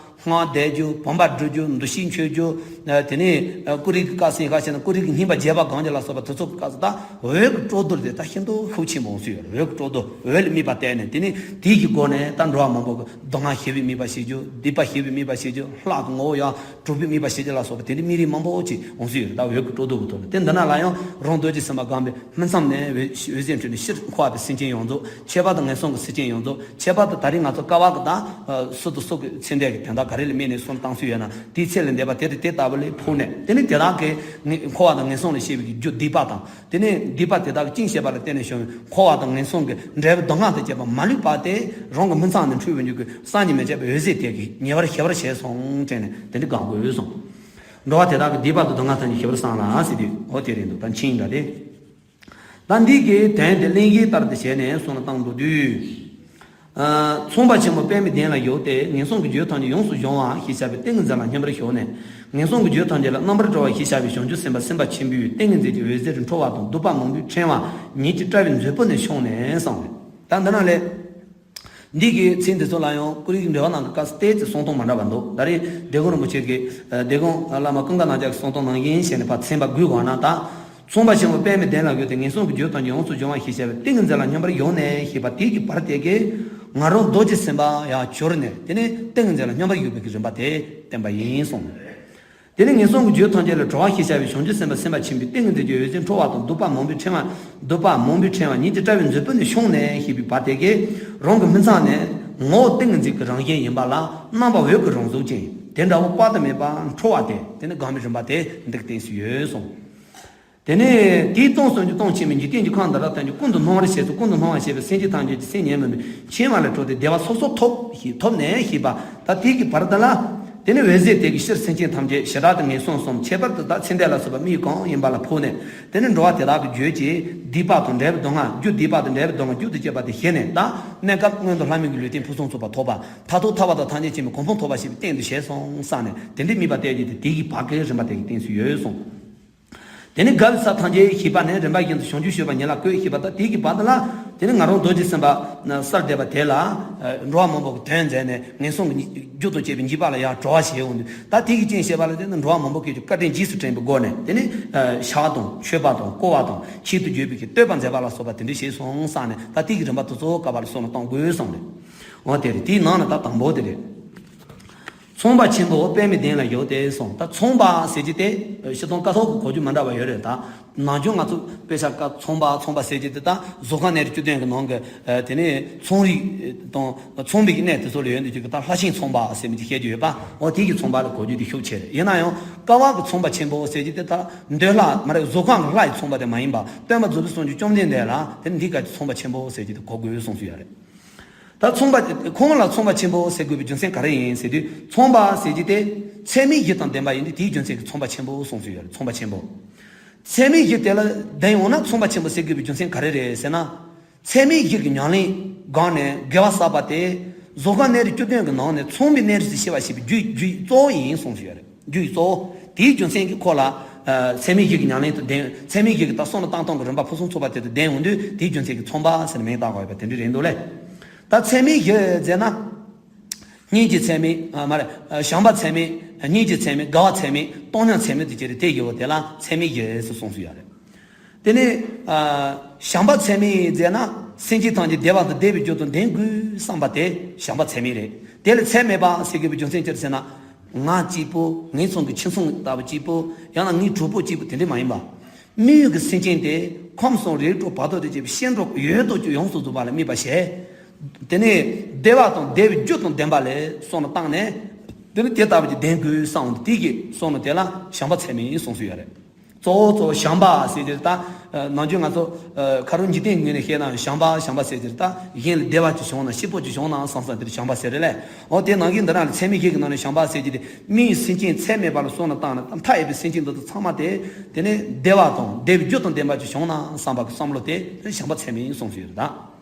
སྔགས་བཟླས་རྒྱུ། བུམ་པ་སྒྲུབ་རྒྱུ། འདུ་ཤེས་འཆོལ་རྒྱུ། ཨ། དེ་ནི་ཨ། ཀུ་རི་གི་སྐབས་སུ་ཡིན་ག་ཞེ་ན། ཀུ་རི་གི་སྙིམ་པ་རྒྱས་པ་སྒོམ་རྒྱུ་ལ་སོགས་པ་དེ་ཚོ་གི་སྐབས་སུ་ད་འོད་ཀྱི་སྤྲོ་བསྡུ་དེ་ད་ཤིན་ཏུ་ཤུགས་ཆེན་པོ་འོང་ཚུལ་ཡོད། འོད་ཀྱི་སྤྲོ་བསྡུ། འོད་ལ་དམིགས་པ་གཏད་ནས། དེ་ནི་དེའི་གི་སྒོ་ནས་ད་འགྲོ་བ་མང་པོ་གི་སྡུག་བསྔལ་ཞི་བའི་དམིགས་པ་བྱེད་རྒྱུ། སྡིག་པ་ཞི་བའི་དམིགས་པ་བྱེད་རྒྱུ། ལྷ་གི་ངོ་བོ་ཡང་གྲུབ་པའི་དམིགས་པ་བྱེད་རྒྱུ་ལ་སོགས་པ་དེ་འདྲའི་དམིགས་རིམ་མང་པོ་ཅིག་འོང་སྲིད་ཡོད་རེད། ད་འོད་ཀྱི་སྤྲོ་བསྡུ་གི་ཐོག་ནས། དེ་འདི་ན་ལ་ཡང་རང་རྡོ་རྗེ་སེམས་དཔའ་སྒོམ་པའི་སྨིན་མཚམས་ནས་འོད་ཟེར་འཕྲོས་ནས། སྤྱིར་འཁོར་བ་པའི་སེམས་ཅན་ཡོངས་རྫོགས། ཁྱད་པར་དུ་ངན་སོང་གི་སེམས་ཅན་ཡོངས་རྫོགས། ཁྱད་པར་དུ་ད་རེས་ང་ཚོ་བསྐལ་པ་གི་ད་སུ་དང་སུ་གི་ཚེ་འདས་ཀྱི་དོན་དག་ག་རེ་ལ་དམིགས་ནས་གསུངས་བཏང་སྲོལ་ཡོད་ན། དེའི་ཚེ་ལས་འདས་པ་དེ་དང་དེ་ལྟ་བུ་ལས་ཕོག་ནས། དེ་ནི་དེ་དག་གི་འཁོར་བ་དང་ངན་སོང་ལ་སྐྱེ་བའི་རྒྱུ་སྡིག་པ་དང་། དེ་ནས་སྡིག་པ་དེ་དག་གི་རྐྱེན་བྱས་པ་ལ་བརྟེན་ནས་བྱུང་བའི་འཁོར་བ་དང་ངན་སོང་གི་འབྲས་བུ་སྡུག་བསྔལ་དང་བཅས་པ་མ་ལུས་པ་དེ་རང་གི་སྨིན་མཚམས་ནས་འཕྲོས་པའི་མཇུག་གི་སངས་རྒྱས་མི་བྱེད་པའི་འོད་ཟེར་དེ་གིས་ཉེ་བར་ཞི་བར་བྱས་སོང་དྲན་ནས་དེ་འདྲ་དགག་དགོས་སོང་། འགྲོ་བ་དེ་དག་གི་སྡིག་པ་དང་སྡུག་བསྔལ་ཐམས་ཅད་ཞི་བར་བསམ་ལ་ཟེར་དུས། འོ་དེ་རེད་འདུག་ད་ཕྱིན་འདྲ་དེ། ད་འདི་གི་དོན་དེ་གླེང་གཞི་ལྟར་དུ་བྱས་ནས་གསུངས་ལ་བཏང་འགྲོ་དུས། ཨ། མཚུངས་པ་ཆེན་པོ་པདྨའི་གདན་ལ་བཞུགས་ཏེ། ངན་སོང་གི་རྒྱུ་ཐམས་ཅད་ཡོངས་སུ་སྦྱོང་བ་ཞེས་བྱ་བའི་ཏིང་ངེ་འཛིན་ལ་སྙོམས་པར་ཞུགས་ནས། ངན་སོང་གི་རྒྱུ་ཐམས་ཅད་ལ་རྣམ་པར་གྲོལ་བ་ཞེས་བྱ་བའི་བྱང་ཆུབ་སེམས་དཔའ་སེམས་དཔའ་ཆེན་པོའི་ཏིང་ངེ་འཛིན་གྱི་འོད་ཟེར་འཕྲོ་བ་དང་། སྡིག་པ་མང་པོའི་ཕྲེང་བ་ཉིད་ཀྱི་དཔྲལ་བའི་མཛོད་སྤུ་ནས་ཕྱུང་ནས་གསུངས་པས། ད་འདི་ན་ལས། འདི་གི་ཚིག་འདི་ཚོ་ལ་ཡང་ཀུ་རེ་གི་འགྲེལ་པ་ནང་གི་སྐབས་སུ་ཏོག་ཙམ་གསུང་སྟངས་མ་འདྲ་བ་འདུག་ད་རེས་དེ་ཀུན་རིན་པོ་ཆེ་གིས། ཨ། དེ་ཀུན་བླ་མ་ཀུན་དགའ་རྣམ་རྒྱལ་གྱིས་གསུང་སྟངས་ནང་བཞིན་བྱས་ནས་ཕར་ཚན་པ་དགུའི་སྒང་ན། ད་མཚུངས་པ་ཆེན་པོ་པདྨའི་གདན་ལ་བཞུགས་ཏེ། ངན་སོང་གི་རྒྱུ་ཐམས་ཅད་ཡོངས་སུ་སྦྱོང་བ་ཞེས་བྱ་བའི་ཏིང་ངེ་འཛིན་ལ་སྙོམས་པར་ཞུགས་ནས་ཞེས་པ་དེ་གི་བར་དེ་གས། ང་རང་རྡོ་རྗེ་སེམས་དཔའ་ཡང་གྱུར་ནས། དེ་ནས་ཏིང་ངེ་འཛིན་ལ་སྙོམས་པར་ཞུགས་པའི་གི་རིམ་པ་དེ་བསྟན་པ་ཡིན་གསུངས། དེ་ནས་ངན་སོང་གི་རྒྱུ་ཐམས་ཅད་ལས་གྲོལ་བ་ཞེས་བྱ་བའི་བྱང་ཆུབ་སེམས་དཔའ་སེམས་དཔའ་ཆེན་པོའི་ཏིང་ངེ་འཛིན་གྱི་འོད་ཟེར་འཕྲོ་བ་དང་། སྡིག་པ་མང་པོའི་ཕྲེང་བ། སྡིག་པ་མང་པོའི་ཕྲེང་བ་ཉིད་ཀྱི་དཔྲལ་བའི་མཛོད་སྤུ་ནས་ཕྱུང་ནས་ཞེས་པའི་བར་དེ་གས། རང་གི་སྨིན་མཚམས་ནས་ངོ་བོ་ཏིང་ངེ་འཛིན་གྱི་རང་བཞིན་ཡིན་པ་ལ། རྣམ་པ་འོད་ཀྱི་རང་གཟུགས་ཅན། དེ་འདྲ་བ་དཔག་ཏུ་མེད་པ་འཕྲོ་བ་སྟེ། དེ་ནི་དགག་མི་རིམ་པ་དེ་འདི་གི་སྟེང་སུ་ཡོད་གསུངས། དེ་ནས་དེའི་སྟོང་གསུམ་གྱི་སྟོང་ཆེན་པོའི་འཇིག་རྟེན་གྱི་ཁམས་འདི་དག་ཐམས་ཅད་ཀུན་ཏུ་སྣང་བར་བྱས་སོ། ཀུན་ཏུ་སྣང་བར་བྱས་པའི་སེམས་ཅན་ཐམས་ཅད་ཀྱི་སེམས་ཉོན་མོངས་པའི་མཆིལ་མ་ལས་གྲོལ་ཏེ་བདེ་བ་སོ་སོར་ཐོབ་ཞེས་ཐོབ་ནས་ཞེས་པ། ད་དེ་གི་བར་དུ་ལ། དེ་ནས་འོད་ཟེར་དེ་གིས་སྤྱིར་སེམས་ཅན་ཐམས་ཅད་བྱེ་བྲག་ཏུ་ངན་སོང་གསུམ། ཁྱད་པར་དུ་ད་ཚེ་འདས་ལ་སོགས་པ་མིའི་གང་ཡིན་པ་ལ་ཕོག་ནས། དེ་ནས་འགྲོ་བ་དེ་དག་གི་རྒྱུད་ཀྱི་སྡིག་པ་དང་འབྲེལ་བའི་སྡུག་བསྔལ། རྒྱུ་སྡིག་པ་དང་འབྲེལ་བའི་སྡུག་བསྔལ་རྒྱུད་དུ་སྐྱེས་པ་དེ་ཞི་ནས། ད་གནས་སྐབས་སྔོན་དུ་ལྷ་མིན་གྱི་ལུས་རྟེན་ཕུན་སུམ་ཚོགས་པ་ཐོབ་པ། མཐར་ཐུག་ཐར་པ་དང་ཐམས་ཅད་མཁྱེན་པའི་གོ་འཕང་ཐོབ་པ་ཞེས་པའི་སྟེང་དུ་བྱས་སོང་བསམ་ནས། དེ་འདྲའི་དམིགས་པ་གཏད་རྒྱུ་དེ་དེ་གི་བར་གྱི་རིམ་པ་དེ་གི་སྟེང་དུ་ཡོད་གསུངས། དེ་ནས་དགའ་བའི་ས་ཐམས་ཅད་ཞེས་པ་ནས། རིམ་པ་བཞིན་དུ་བྱང་ཆུབ་སྤྱོད་པ་ཉིད་ལ་བཀོད་ཞེས་པ་དང་། དེ་གི་བར་དུ་ལ། དེ་ནས་ང་རང་རྡོ་རྗེ་སེམས་དཔའ་གསལ་འདེབས་པ་དེ་ལ་འགྲོ་བ་མང་པོ་གི་དོན་མཛད་ནས། ངན་སོང་གི་རྒྱུ་དང་བཅས་པའི་འཇིགས་པ་ལ་ཡང་གྲོལ་བ་བྱེད་འོང་དུས། ད་དེ་གི་རྐྱེན་བྱས་པ་ལ་བརྟེན་ནས་འགྲོ་བ་མང་པོ་སྐྱེ་རྒྱུ་བཀའ་དྲིན་རྗེས་སུ་དྲན་པའི་སྒོ་ནས། དེ་ནས་ཕྱག་དང་མཆོད་པ་དང་བསྐོར་བ་དང་། ཆེད་དུ་བརྗོད་པའི་གི་བསྟོད་པ་མཛད་པ་ལ་སོགས་པ་དེ་འདྲ་བྱས་སོང་བསམ་ནས། ད་དེ་གི་རིམ་པ་དེ་ཚོ་ག་བ་ལ་བསམ་བློ་གཏོང་དགོས་གསུངས་ནས། འོ་དེ་རེད། དེའི་ནང་ན་ད་དང་པོ་དེ་རེད། མཚུངས་པ་ཆེན་པོ་པདྨའི་གདན་ལ་བཞུགས་ཏེ་གསུངས། ད་མཚུངས་པ་ཟེར་གྱི་དེ་སྤྱིར་བཏང་ཀ་ཐོག་གི་གོ་རྒྱུ་མི་འདྲ་བ་ཡོད་རེད། ད་ནམ་རྒྱུན་ང་ཚོ་དཔེ་ཆ་ཀ་མཚུངས་པ་མཚུངས་པ་ཟེར་གྱི་དེ། ད་གཟུགས་ཁམས་གནས་རིགས་བཅུ་བདུན་གྱི་ནང་གི་དེ་ནས་མཚུངས་རིག་དང་མཚུངས་པའི་གནས་དེ་ཚོ་ལ་ཡོད་འདུག་ཅིག་གི། ད་ལྷ་ཆེན་མཚུངས་པ་ཟེར་མི་ཅིག་བཤད་རྒྱུ་ཡོད་པ། འོ་དེ་གི་མཚུངས་པ་ལ་གོ་རྒྱུ་དེ་ཤུགས་ཆེ་རེད། ཡིན་ན་ཡང་ཀ་བ་གི་མཚུངས་པ་ཆེན་པོ་ཟེར་གྱི་དེ་ད་འདོད་ལྷ་མ་རེད། གཟུགས་ཁམས་ཀྱི་ལྷ་ཡི་མཚུངས་པ་དེ་མ་ཡིན་པ། སྟོན་པ་རྫོགས་པའི་སངས་རྒྱས་བཅོམ་ལྡན་འདས་ལ་དེ་ནི་འདི་ག་གི་མཚུངས་པ་ཆེན་པོ་ཟེར་གྱི་དེ་གོ་དགོས་གསུངས་སུ་ཡོད་རེད། ད་མཚུངས་པ་ཁོང་ལ་མཚུངས་པ་ཆེན་པོ་ཟེར་དགོས་པའི་རྒྱུ་མཚན་ག་རེ་ཡིན་ཟེར་དུས། མཚུངས་པ་ཟེར་གྱི་དེ་ཚད་མའི་གཞི་དང་ལྡན་པ་ཡིན་དུས། དེའི་རྒྱུ་མཚན་གྱིས་མཚུངས་པ་ཆེན་པོ་གསུངས་སུ་ཡོད་རེད། མཚུངས་པ་ཆེན་པོ། ཚད་མའི་གཞི་དེ་ལ་ལྡན་ཡོང་ན་མཚུངས་པ་ཆེན་པོ་ཟེར་དགོས་པའི་རྒྱུ་མཚན་ག་རེ་རེད་ཟེར་ན། ཚད་མའི་གཞི་གི་ཉམས་ལེན་སྒང་ནས་དགེ་བ་བསགས་པ་དེ་གཟུགས་ཁམས་གནས་རིགས་བཅུ་བདུན་གྱི་ནང་ནས་མཚུངས་པའི་གནས་རིགས་སུ་སྐྱེ་བ་ཞེས་པའི་རྒྱུ་རྒྱུ་གཙོ་བོ་ཡིན་གསུངས་སུ་ཡོད་རེད། རྒྱུ་ཡི་གཙོ་བོ། དེའི་རྒྱུ་མཚན་གྱིས་ཁོ་ལ་ཚད་མའི་གཞི་གི་ཉམས་ལེན་དུ་ལྡན། ཚད་མའི་གཞི་གི་ད་བསམ་བློ་བཏང་སྟངས་ཀྱི་རིམ་པ་ཕུན་སུམ་ཚོགས་པ་དེ་དུ་ལྡན་ཡོང་དུས། དེའི་རྒྱུ་མཚན་གྱིས་མཚུངས་པ་ཟེར་ནས་མིང་བཏགས་དགོས་ཡོད་པ་དེ་འདྲ་རེད་འདུག་ལེ། ད་ཚད་མའི་གཞི་ཟེར་ན། སྙིང་རྗེ་ཚད་མའི་ཨ་མ་རེད། བྱམས་པ་ཚད་མའི། སྙིང་རྗེ་ཚད་མའི། དགའ་བ་ཚད་མའི། བཏང་སྙོམས་ཚད་མའི་དུ་གྱུར་ཏེ། དེ་ཡོད་དེ་ལ་ཚད་མའི་གཞི་ཟེར་གསུངས་སུ་ཡོད་རེད། དེ་ནས་ཨ་བྱམས་པ་ཚད་མའི་ཟེར་ན། སེམས་ཅན་ཐམས་ཅད་བདེ་བ་དང་བདེ་བའི་རྒྱུ་དང་ལྡན་དགོས་བསམ་པ་དེ་བྱམས་པ་ཚད་མའི་རེད། དེ་ལ་ཚད་མེད་པ་ཟེར་དགོས་པའི་རྒྱུ་མཚན་ཅི་རེད་ཟེར་ན། ང་གཅིག་པོ། ངའི་ཚང་གི་ཁྱིམ་ཚང་ལྟ་བུ་གཅིག་པོ། ཡང་ན་ངའི་གྲོགས་པོ་གཅིག་པོ། དེ་འདྲ་མ་ཡིན་པ། དམིགས་ཡུལ་གྱི་སེམས་ཅན་དེ་ཁམས་གསུམ་རིགས་དྲུག་བར་དོ་དང་བཅས་པའི་ཤེས་འགྲོ་ཡོངས་སུ་རྫོགས་པ་ལ་དམིགས་པ་བྱས། དེ་ནས་བདེ་བ་དང་བདེ་བའི་རྒྱུ་དང་ལྡན་པ་ལ་བསམ་བློ་བཏང་ནས། དེ་ནི་དེ་ལྟ་བུ་ཅིག་ལྡན་དགོས་བསམ། དེ་གི་བསམ་བློ་དེ་ལ་བྱམས་པ་ཚད་མའི་གསུངས་སུ་ཡོད་རེད། གཙོ་བོ་གཙོ་བོ་བྱམས་པ་ཟེར་དེ་ད་ནམ་རྒྱུན་ང་ཚོ་ཁ་རོག་འཇིག་རྟེན་ངོས་ནས་བཤད་ན། བྱམས་པ་བྱམས་པ་ཟེར་དེ་ད་གཞན་ལ་བདེ་བ་ཅིག་བྱུང་ན། སྐྱིད་པོ་ཅིག་བྱུང་ན་བསམ་བསམ་དེར་བྱམས་པ་ཟེར་རེད་ལེ། འོ་དེ་ནང་བཞིན་འདི་རང་ལ་ཚད་མའི་གཞི་གི་ནང་ནས་བྱམས་པ་ཟེར་གྱི་དེ། དམིགས་ཡུལ་སེམས་ཅན་ཚད་མེད་པ་ལ་བསམ་བློ་བཏང་ནས། མཐའ་ཡས་པའི་སེམས་ཅན་འདི་དག་ཚང་མ་དེ། དེ་ནི་བདེ་བ་དང་བདེ་བའི་རྒྱུ་དང་ལྡན་པ་ཅིག་བྱུང་ན་བསམ་པ་གི་བསམ་བློ་དེ། དེ་ནི་བྱམས་པ་ཚད་མའི་གསུངས་སུ་ཡོད་རེད་ད།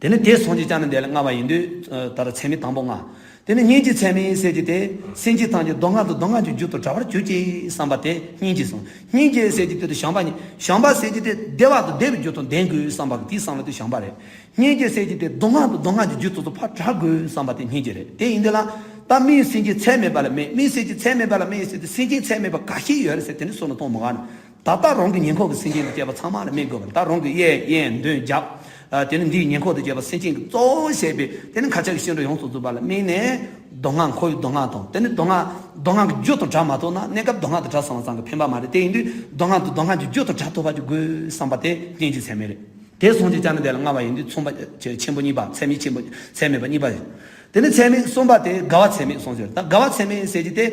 དེ་ནི་དེ་སོང་གི་ཅག་ནི་འདི་ལ་ལྔ་པ་ཡིན་དུས། ད་ར་ཚད་མའི་དང་པོ་ལྔ། དེ་ནི་སྙིང་རྗེ་ཚད་མའི་ཟེར་གྱི་དེ། སེམས་ཅན་ཐམས་ཅད་སྡུག་བསྔལ་དང་སྡུག་བསྔལ་གྱི་རྒྱུ་དང་བྲལ་བར་གྱུར་ཅིག་བསམ་པ་དེ་སྙིང་རྗེ་གསུངས། སྙིང་རྗེ་ཟེར་གྱི་དེ་དུ་བྱམས་པ་ཉིད། བྱམས་པ་ཟེར་གྱི་དེ་བདེ་བ་དང་བདེ་བའི་རྒྱུ་དང་ལྡན་དགོས་བསམ་པ་གི་དེའི་བསམ་བློ་དེ་བྱམས་པ་རེད། སྙིང་རྗེ་ཟེར་གྱི་དེ་སྡུག་བསྔལ་དང་སྡུག་བསྔལ་གྱི་རྒྱུ་དེ་ཚོ་ཕར་བྲལ་དགོས་བསམ་པ་དེ་སྙིང་རྗེ་རེད། དེ་ཡིན་དུས་ལ། ད་དམིགས་ཡུལ་སེམས་ཅན་ཚད་མེད་པ་ལ་དམིགས། དམིགས་ཡུལ་སེམས་ཅན་ཚད་མེད་པ་ལ་དམིགས་ཟེར་དུས། སེམས་ཅན་ཚད་མེད་པ་ག་ཤེད་ཡོད་རེད་ཟེར་དེ་ནི་བསམ་བློ་གཏོང་མི་དགོས་ན། ད་ལྟ་རང་གི་ཉེ་འཁོར་གྱི་སེམས་ཅན་དང་བཅས་པ་ཚང་མ་ལ་དམིགས་དགོས་པ་རེད། ད་རང་གི་གཡས་གཡོན་མདུན་རྒྱབ། ཨ་དེ་ནི་འདིའི་ཉེ་འཁོར་དང་བཅས་པ་སེམས་ཅན་གྱི་གཙོ་བོ་བྱས་པའི་དེ་ནི་མཁའ་ཁྱབ་ཀྱི་ཤེས་རབ་ཡོངས་སུ་རྫོགས་པ་ལ་དམིགས་ནས། སྡུག་བསྔལ་འཁོར་བའི་སྡུག་བསྔལ་དང་། དེ་ནི་སྡུག་བསྔལ་སྡུག་བསྔལ་གྱི་རྒྱུ་དང་བྲལ་མ་ཐུབ་ན། གནས་སྐབས་སྡུག་བསྔལ་དང་བྲལ་སོང་བ་ཙམ་གྱིས་ཕན་པ་མ་རེད། དེ་ཡིན་དུས་སྡུག་བསྔལ་དང་སྡུག་བསྔལ་གྱི་རྒྱུ་དང་བྲལ་ཐུབ་པ་ཅིག་དགོས་བསམ་པ་དེ་སྙིང་རྗེ་ཚད་མེད་རེད། དེ་སོང་གི་ཅག་ནི་འདི་ལ་ལྔ་པ་ཡིན་དུས། མཚུངས་པ་ཆེན་པོ་གཉིས་པ། ཚད་མའི་ཆེན་པོ་ཚད་མེད་པ་གཉིས་པ་རེད། དེ་ནི་ཚད་མའི་གསུམ་པ་དེ་དགའ་བ་ཚད་མའི་གསུངས་ཟེར། ད་དགའ་བ་ཚད་མའི་ཟེར་གྱི་དེ།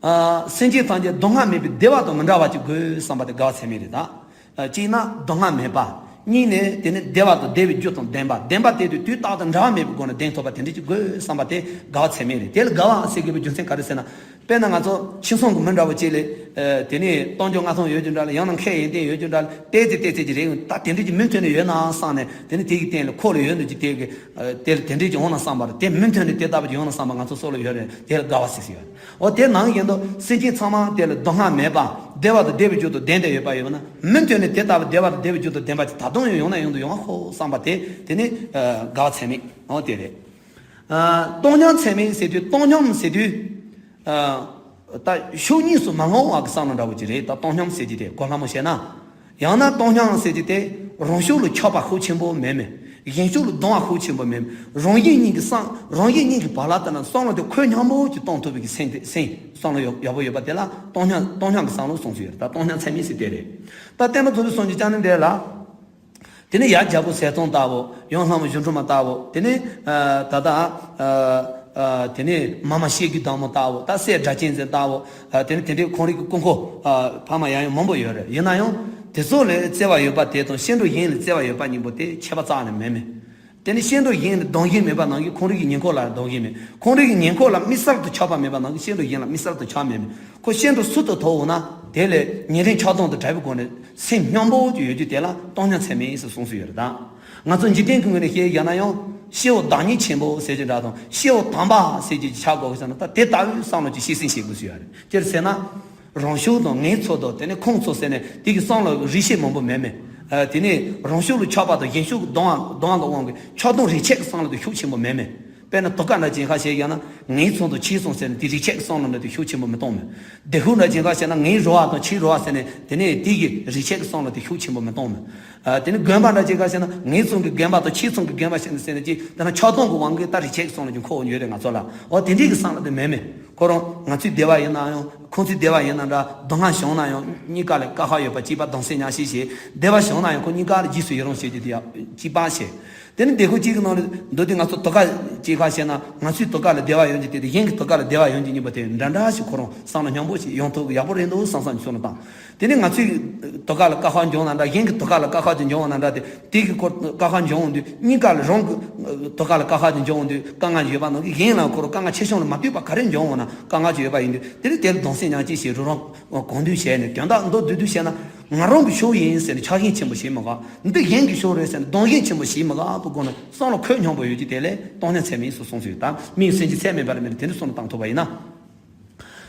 ཨ་སེམས་ཅན་ཐམས་ཅད་སྡུག་བསྔལ་མེད་པའི་བདེ་བ་དང་མི་འབྲལ་བ་ཅིག་དགོས་བསམ་པ་དེ་དགའ་བ་ཚད་མའི་རེད་ད། ཨ་གཅིག་ན་སྡུག་བསྔལ་མེད་པ། གཉིས་ནས་དེ་ནི་བདེ་བ་དང་བདེ་བའི་རྒྱུ་དང་ལྡན་པ། ལྡན་པ་དེ་དུས་དུས་རྟག་ཏུ་འབྲལ་བ་མེད་པའི་སྒོ་ནས་ལྡན་ཐུབ་པ་དེ་འདྲ་ཅིག་དགོས་བསམ་པ་དེ་དགའ་བ་ཚད་མའི་རེད། དེ་ལ་དགའ་བ་ཟེར་དགོས་པའི་རྒྱུ་མཚན་ག་རེ་ཟེར་ན། དཔེར་ན་ང་ཚོ་ཁྱིམ་ཚང་གི་མི་འདྲ་བོ་གཅིག་ལ། ཨ་དེ་ནས་གཏམ་རྒྱུད་ལྔ་ཐོམ་ཡོད་རྒྱུ་འདྲ་ལ། ཡང་ན་མཁས་ཡོན་ཏན་ཡོད་རྒྱུ་འདྲ་ལ། ཏོག་ཙམ་ཏོག་ཙམ་ཅིག་རེད། ད་དེ་འདྲ་ཅིག་མུ་མཐུད་ནས་ཡོད་ན་བསམ་ནས། དེ་ནི་དེ་གི་སྟེང་ལ་ཁོ་ལ་ཡོད་འདུག་ཅིག་དེ་གི་དེ་ལ་དེ་འདྲ་ཅིག་ཡོང་ན་བསམ་པ་རེད། དེ་མུ་མཐུད་ནས་དེ་ལྟ་བུ་ཅིག་ཡོང་ན་བསམ་པ་ང་ཚོ་སྲོག་ལ་ཡོད་རེད། དེ་ལ་དགའ་བ་ཟེར་གྱི་ཡོད། འོ་དེ་ནང་བཞིན་དུ་སེམས་ཅན་ཚང་མ་དེ་ལ་སྡུག་བསྔལ་མེད་པ། བདེ་བ་དང་བདེ་བའི་རྒྱུ་དང་ལྡན་ཏེ་ཡོད་པ་ཡོད་ན། མུ་མཐུད་ནས་དེ་ལྟ་བུ་བདེ་བ་དང་བདེ་བའི་རྒྱུ་དང་ལྡན་པ་ཅིག་ད་དུང་ཡང་ཡོང་ན་ཡོང་དུ་ཡོང་ཧོ་བསམ་པ་དེ། དེ་ནི་ཨ་དགའ་བ་ཚད་མེད། འོ་དེ་རེད། ཨ་བཏང་སྙོམས་ཚད་མེད་ཟེར་དུས། བཏང་སྙོམས་ཟེར་དུས། ཨ་ད་ཕྱོགས་གཉིས་སུ་མ་ལྷུང་བ་གི་བསམ་བློ་འདྲ་བོ་ཅིག་རེད། ད་བཏང་སྙོམས་ཟེར་གྱི་དེ་གོ་སླ་མོ་བཤད་ན། ཡང་ན་བཏང་སྙོམས་ཟེར་གྱི་དེ་རང་ཕྱོགས་ལ་ཁྱབ་པ་ཤུགས་ཆེན་པོ་མེད་མེད། གཞན་ཕྱོགས་ལ་ལྡང་བ་ཤུགས་ཆེན་པོ་མེད་མེད། རང་གཞན་གཉིས་ཀྱི་བསམ། རང་གཞན་གཉིས་ཀྱི་བར་ལ་ལྟ་ན་བསམ་བློ་དེ་ཁོད་སྙོམས་པོ་ཅིག་གཏོང་ཐུབ་པའི་གི་སེམས་དེ། སེམས་བསམ་བློ་ཡག་ཡག་པོ་ཡོད་པ་དེ་ལ་བཏང་སྙོམས། བཏང་སྙོམས་ཀྱི་བསམ་བློ་གསུངས་སུ་ཡོད་རེད། ད་བཏང་སྙོམས་ཚད་མེད་ཟེར་དེ་རེད། ད་བསྟན་པ་རྫོགས་པའི་སངས་རྒྱས་བསྐྱངས་གནས་འདི་ལ། དེ་ནས་ཡར་རྒྱལ་པོ་ཟས་གཙང་ལྟ་བུ། ཡང་ལྷ་མོ་གཞུ་འཕྲུལ་མ་ལྟ་བུ། དེ་ནས་ཨ་ད་ལྟ་ཨ་ ཨ། དེ་ནས་མ་མ་ཤེལ་གྱི་བདག་མོ་ལྟ་བུ། ད་སྲས་སྒྲ་གཅན་འཛིན་ལྟ་བུ། ཨ། དེ་ནས་དེ་འདྲའི་ཁོང་རིགས་ཀྱི་སྐུ་འཁོར། ཨ། འཕགས་མ་ཡང་ཡང་མང་པོ་ཡོད་རེད། ཡིན་ན་ཡང་དེ་ཚོ་ལས་བརྩེ་བ་ཡོད་པ་དེ་དང་བཤད་འགྲོ་གཞན་ལས་བརྩེ་བ་ཡོད་པ་གཉིས་པོ་དེ་ཁྱད་པར་རྩ་ནས་མེད་མེད། དེ་ནི་བཤད་འགྲོ་གཞན་ལ་སྡང་གཞན་མེད་པ་ནང་བཞིན་ཁོང་རང་གི་ཉེ་འཁོར་ལ་སྡང་གཞན་མེད། ཁོང་རང་གི་ཉེ་འཁོར་ལ་དམིགས་བསལ་དུ་ཆགས་པ་མེད་པ་ནང་བཞིན་བཤད་འགྲོ་གཞན་ལ་དམིགས་བསལ་དུ་ཆགས་མེད་མེད། ཁོ་བཤད་འགྲོ་སུ་དང་ཐུག་འོང་ན་དེ་ལས་ཉེ་རིང་ཆགས་སྡང་དང་བྲལ་བའི་སྒོ་ནས་སེམས་སྙོམས་པོ་ཅིག་ཡོད་རྒྱུ་དེ་ལ་སྟོང་ཉིད་ཚད་མེད་ཟེར་གསུངས་སྲོལ་ཡོད་རེད་ད། ང་ཚོ་འཇིག་རྟེན་གྱི་ངོས་ནས་བཤད་ཡོད་ན་ཡང་སྐྱེ་བོ་བདག་ཉིད་ཆེན་པོ་ཟེར་གྱི་འདྲ་དང་སྐྱེ་བོ་དམ་པ་ཟེར་གྱི་ཆགས་དགོས་ཀྱི་ཟེར་ན། ད་དེ་ལྟ་བུའི་བསམ་བློ་ཅིག་ཤེས་སེམས་བྱེད་དགོས་ཀྱི་ཡོད་རེད། ཅི་ཟེར་ན། རང་ཕྱོགས་དང་ངའི་ཕྱོགས་དང་དེ་ནས་ཁོང་ཕྱོགས་ཟེར་ནས་དེ་གི་བསམ་བློ་རིགས་ཤེས་མང་པོ་མེད་མེད། ཨ། དེ་ནས་རང་ཕྱོགས་ལ་ཆགས་པ་དང་གཞན་ཕྱོགས་ཀྱི་སྡང་བ་སྡང་བ་གི་དབང་གིས་ཆགས་སྡང་རིགས་ཆད་ཀྱི་བསམ་བློ་དེ་ཤུགས་ཆེན་པོ་མེད་མེད། དཔེར་ན་དུ་ཀ་འདྲ་ཅན་ཁ་བཤད་ཡོད་ན་ངའི་ཕྱོགས་དང་ཁྱེད་ཕྱོགས་ཟེར་ནས་དེ་རིགས་ཆད་ཀྱི་བསམ་བློ་འདྲ་དེ་ཤུགས་ཆེན་པོ་མི་གཏོང་མེད། དེ་ཧུ་འདྲ་ཅན་ཁ་བཤད་ན་ངའི་རོ་བ་དང་ཁྱེད་རོ་བ་ཟེར་ནས་དེ་ནས་དེ་གི་རིགས་ཆད་ཀྱི་བསམ་བློ་དེ་ཤུགས་ཆེན་པོ་མི་གཏོང་མེད། ཨ། དེ་ནས་རྒན་པ་འདྲ་ཅན་ཁ་བཤད་ན་ངའི་ཚང་གི་རྒན་པ་དང་ཁྱེད་ཚང་གི་རྒན་པ་ཟེར་ནས་ཟེར་ནས་ཅི་ད་ན་ཆགས་སྡང་གི་དབང་གིས་ད་རིགས་ཆད་ཀྱི་བསམ་བློ་ཅིག་འཁོར་ཡོད་རེད་ང་ཚོ་ལ། འོ་དེ་འདྲའི་གི་བསམ་བློ་དེ་མེད་མེད། ཁོ་རང་ང་ཚོའི་བདེ་བ་ཡིན་ན་ཡང་ཁོང་ཚོའི་བདེ་བ་ཡིན་ན་འདྲ། སྡུག་བསྔལ་བྱུང་ན་ཡང་གཉིས་ཀ་ལ་དཀའ་ཁག་ཡོད་པ་གཅིག་པ་གདུང་སེམས་མཉམ་སྐྱེད་བྱེད། བདེ་བ་བྱུང་ན་ཡང་ཁོ་གཉིས་ཀ་ལ་རྗེས་སུ་ཡི་རང་བྱེད་རྒྱུ་དེ་ཡང་གཅིག་པ་བྱེད། དེ་ནི་སྡེ་ཁག་གཅིག་གི་ནང་ལ་འདུག་དུས་ང་ཚོ་དུ་ཀ་གཅིག་ཁ་བཤད་ན་ང་ཚོའི་དུ་ཀ་ལ་བདེ་བ་ཡོང་རྒྱུ་དེ་དང་གཞན་གྱི་དུ་ཀ་ལ་བདེ་བ་ཡོང་རྒྱུ་གཉིས་པོ་དེ་འདྲ་འདྲ་ཞིག་ཁོ་རང་བསམ་བློ་སྙོམས་པོ་ཞིག་ཡོང་ཐུབ་ཡག་པོ་རེད་འདུག་བསམ་བསམ་གྱི་བསམ་བློ་བཏང་། དེ་ནི་ང་ཚོའི་དུ་ཀ་ལ་དཀའ་ཁག་འབྱུང་ན་འདྲ། གཞན་གྱི་དུ་ཀ་ལ་དཀའ་ཁག་ཅིག་འབྱུང་བ་ན་འདྲ། དེ་དེ་གི་སྐོར་དཀའ་ཁག་འབྱུང་འོང་དུས་གཉིས་ཀ་ལ་རང་གི་དུ་ཀ་ལ་དཀའ་ཁག་ཅིག་འབྱུང་འོང་དུས་དཀའ་ངལ་ཡོད་པ་ནང་གི་གཞན་ལ་ཁོ་རང་དཀའ་ངལ་ཆེ་ཆུང་ལ་མ་ལྟོས་པ་ག་རེ་འབྱུང་འོང་ན་དཀའ་ངལ་ཅིག་ཡོད་པ་ཡིན་དུས་དེ་ནི་དེ་ལ་གདུང་སེམས་མཉམ་སྐྱེད་བྱེད། རོགས་རམ་གང་འདུལ་བྱས་ནས་དོན་དག་མདོར་བསྡུས་བསྡུས་བཤད་ན་ང་རང་གི་ཕྱོགས་ཡིན་ཟེར་ནས་ཆགས་ཞེན་ཆེན་པོ་བྱེད་མི་དགོས། འདི་གཞན་གྱི་ཕྱོགས་རེད་ཟེར་ནས་གདུང་སེམས་ཆེན་པོ་བྱེད་མི་དགོས་པའི་སྒོ་ནས་བསམ་བློ་ཁོད་སྙོམས་པོ་ཡོད་རྒྱུ་དེ་ལས་སྟོང་ཉིད་ཚད་མེད་ཟེར་གསུངས་སོང་ཡོད། ད་མིའི་སེམས་ཀྱི་ཚད་མེད་པ་ལ་མི་རེ་དེ་འདྲ་བསམ་བློ་བཏང་ཐུབ་པ་ཡིན་ན།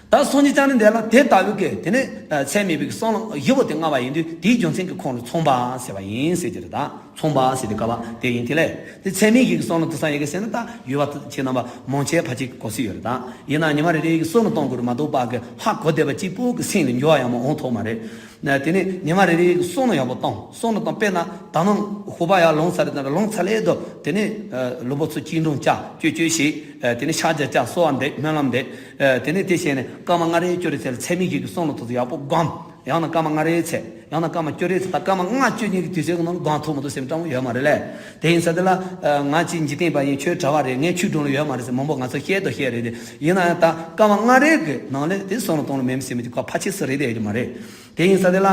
ད་སངས་རྒྱས་བཅོམ་ལྡན་འདས་ལ་དེ་ལྟ་བུའི་སྐད་དེ་ནི་ཨ་ཚད་མེད་པའི་བསམ་བློ་བཞི་པོ་དེ་མངའ་བ་ཡིན་དུས་དེའི་རྒྱུ་མཚན་གྱིས་ཁོང་ལ་མཚུངས་པ་ཟེར་བ་ཡིན་ཟེར་གྱི་རེད། ད་མཚུངས་པ་ཟེར་དུས་སྐབས་དེ་ཡིན་དེ་ལས་དེ་ཚད་མེད་བཞི་གི་བསམ་བློ་དེ་ཚང་ཡོད་གི་ཟེར་ན། ད་ཡུལ་བ་ཁྱེད་རྣམ་པ་མང་ཆེ་བ་ཅིག་གོ་སྲིད་ཡོད་རེད། ད་ཡིན་ན་ཉི་མ་རེ་རེ་གི་བསམ་བློ་གཏོང་དགོས་རེད་མ་གཏོགས་ཕར་གི་ཧ་གོ་བསྡད་པ་གཅིག་པུ་གི་སེམས་ལ་འགྱུར་བ་ཡང་མ་འོང་ཐུབ་མ་རེད། དེ་ནས་ཉི་མ་རེ་རེ་གི་བསམ་བློ་ཡག་པོ་བཏང་། བསམ་བློ་བཏང་། དཔེར་ན་ད་ནང་ཧོ་པ་ཡར་ལངས་ཚར་རེད། ད་ལངས་ཚར་ལེ་དུ་དེ་ནས་ལུས་པོ་ཚོ་སྐྱིལ་ཀྲུང་བཅའ་བཅོས་བཅོས་བྱེད། དེ་ནས་ཕྱག་རྒྱ་བཅའ། གསོལ་བ་འདེབས། སྨོན་ལམ་འདེབས། དེ་ནས་དེ་བྱས་ནས་སྐར་མ་ལྔ་རེ་བཅུ་རེ་ཚད་ལ་ཚད་མེད་བཞི་གི་བསམ་བློ་དེ་ཚོ་ཡག་པོ་སྒོམ། ཡང་ན་སྐར་མ་ལྔ་རེ་ཚད། ཡང་ན་སྐར་མ་བཅུ་རེ་ཚད། ད་སྐར་མ་ལྔ་བཅུ་གཉིས་ཀྱི་དུས་ཚོད་ཀྱི་ནང་ལ་སྒོམ་ཐུབ་མི་ཐུབ་སེམས་སྤྲང་པོ་ཡོད་མ་རེད་ལེ། དེ་ཡིན་ས་དེ་ལ་ང་གཅིག་འཇིག་རྟེན་པ་ཡིན། ཁྱོད་གྲྭ་པ་རེད། ངའི་ཆོས་སྒྲུང་ལ་ཡོད་མ་རེད་ཟེར་མང་པོ་ང་ཚོ་བཤད་དང་བཤད་རེད་དེ། ཡིན་ན་ཡང་ད་སྐར་མ་ལྔ་རེ་གི་ནང་ལ་དེ་བསམ་བློ་གཏོང་ལ་མེད་མི་སེམས་ཀྱི་ཁ་ཕལ་ཆེར་སུ་རེད་དེ་ཡོད་མ་རེད། དེ་ཡིན་ས་དེ་ལ་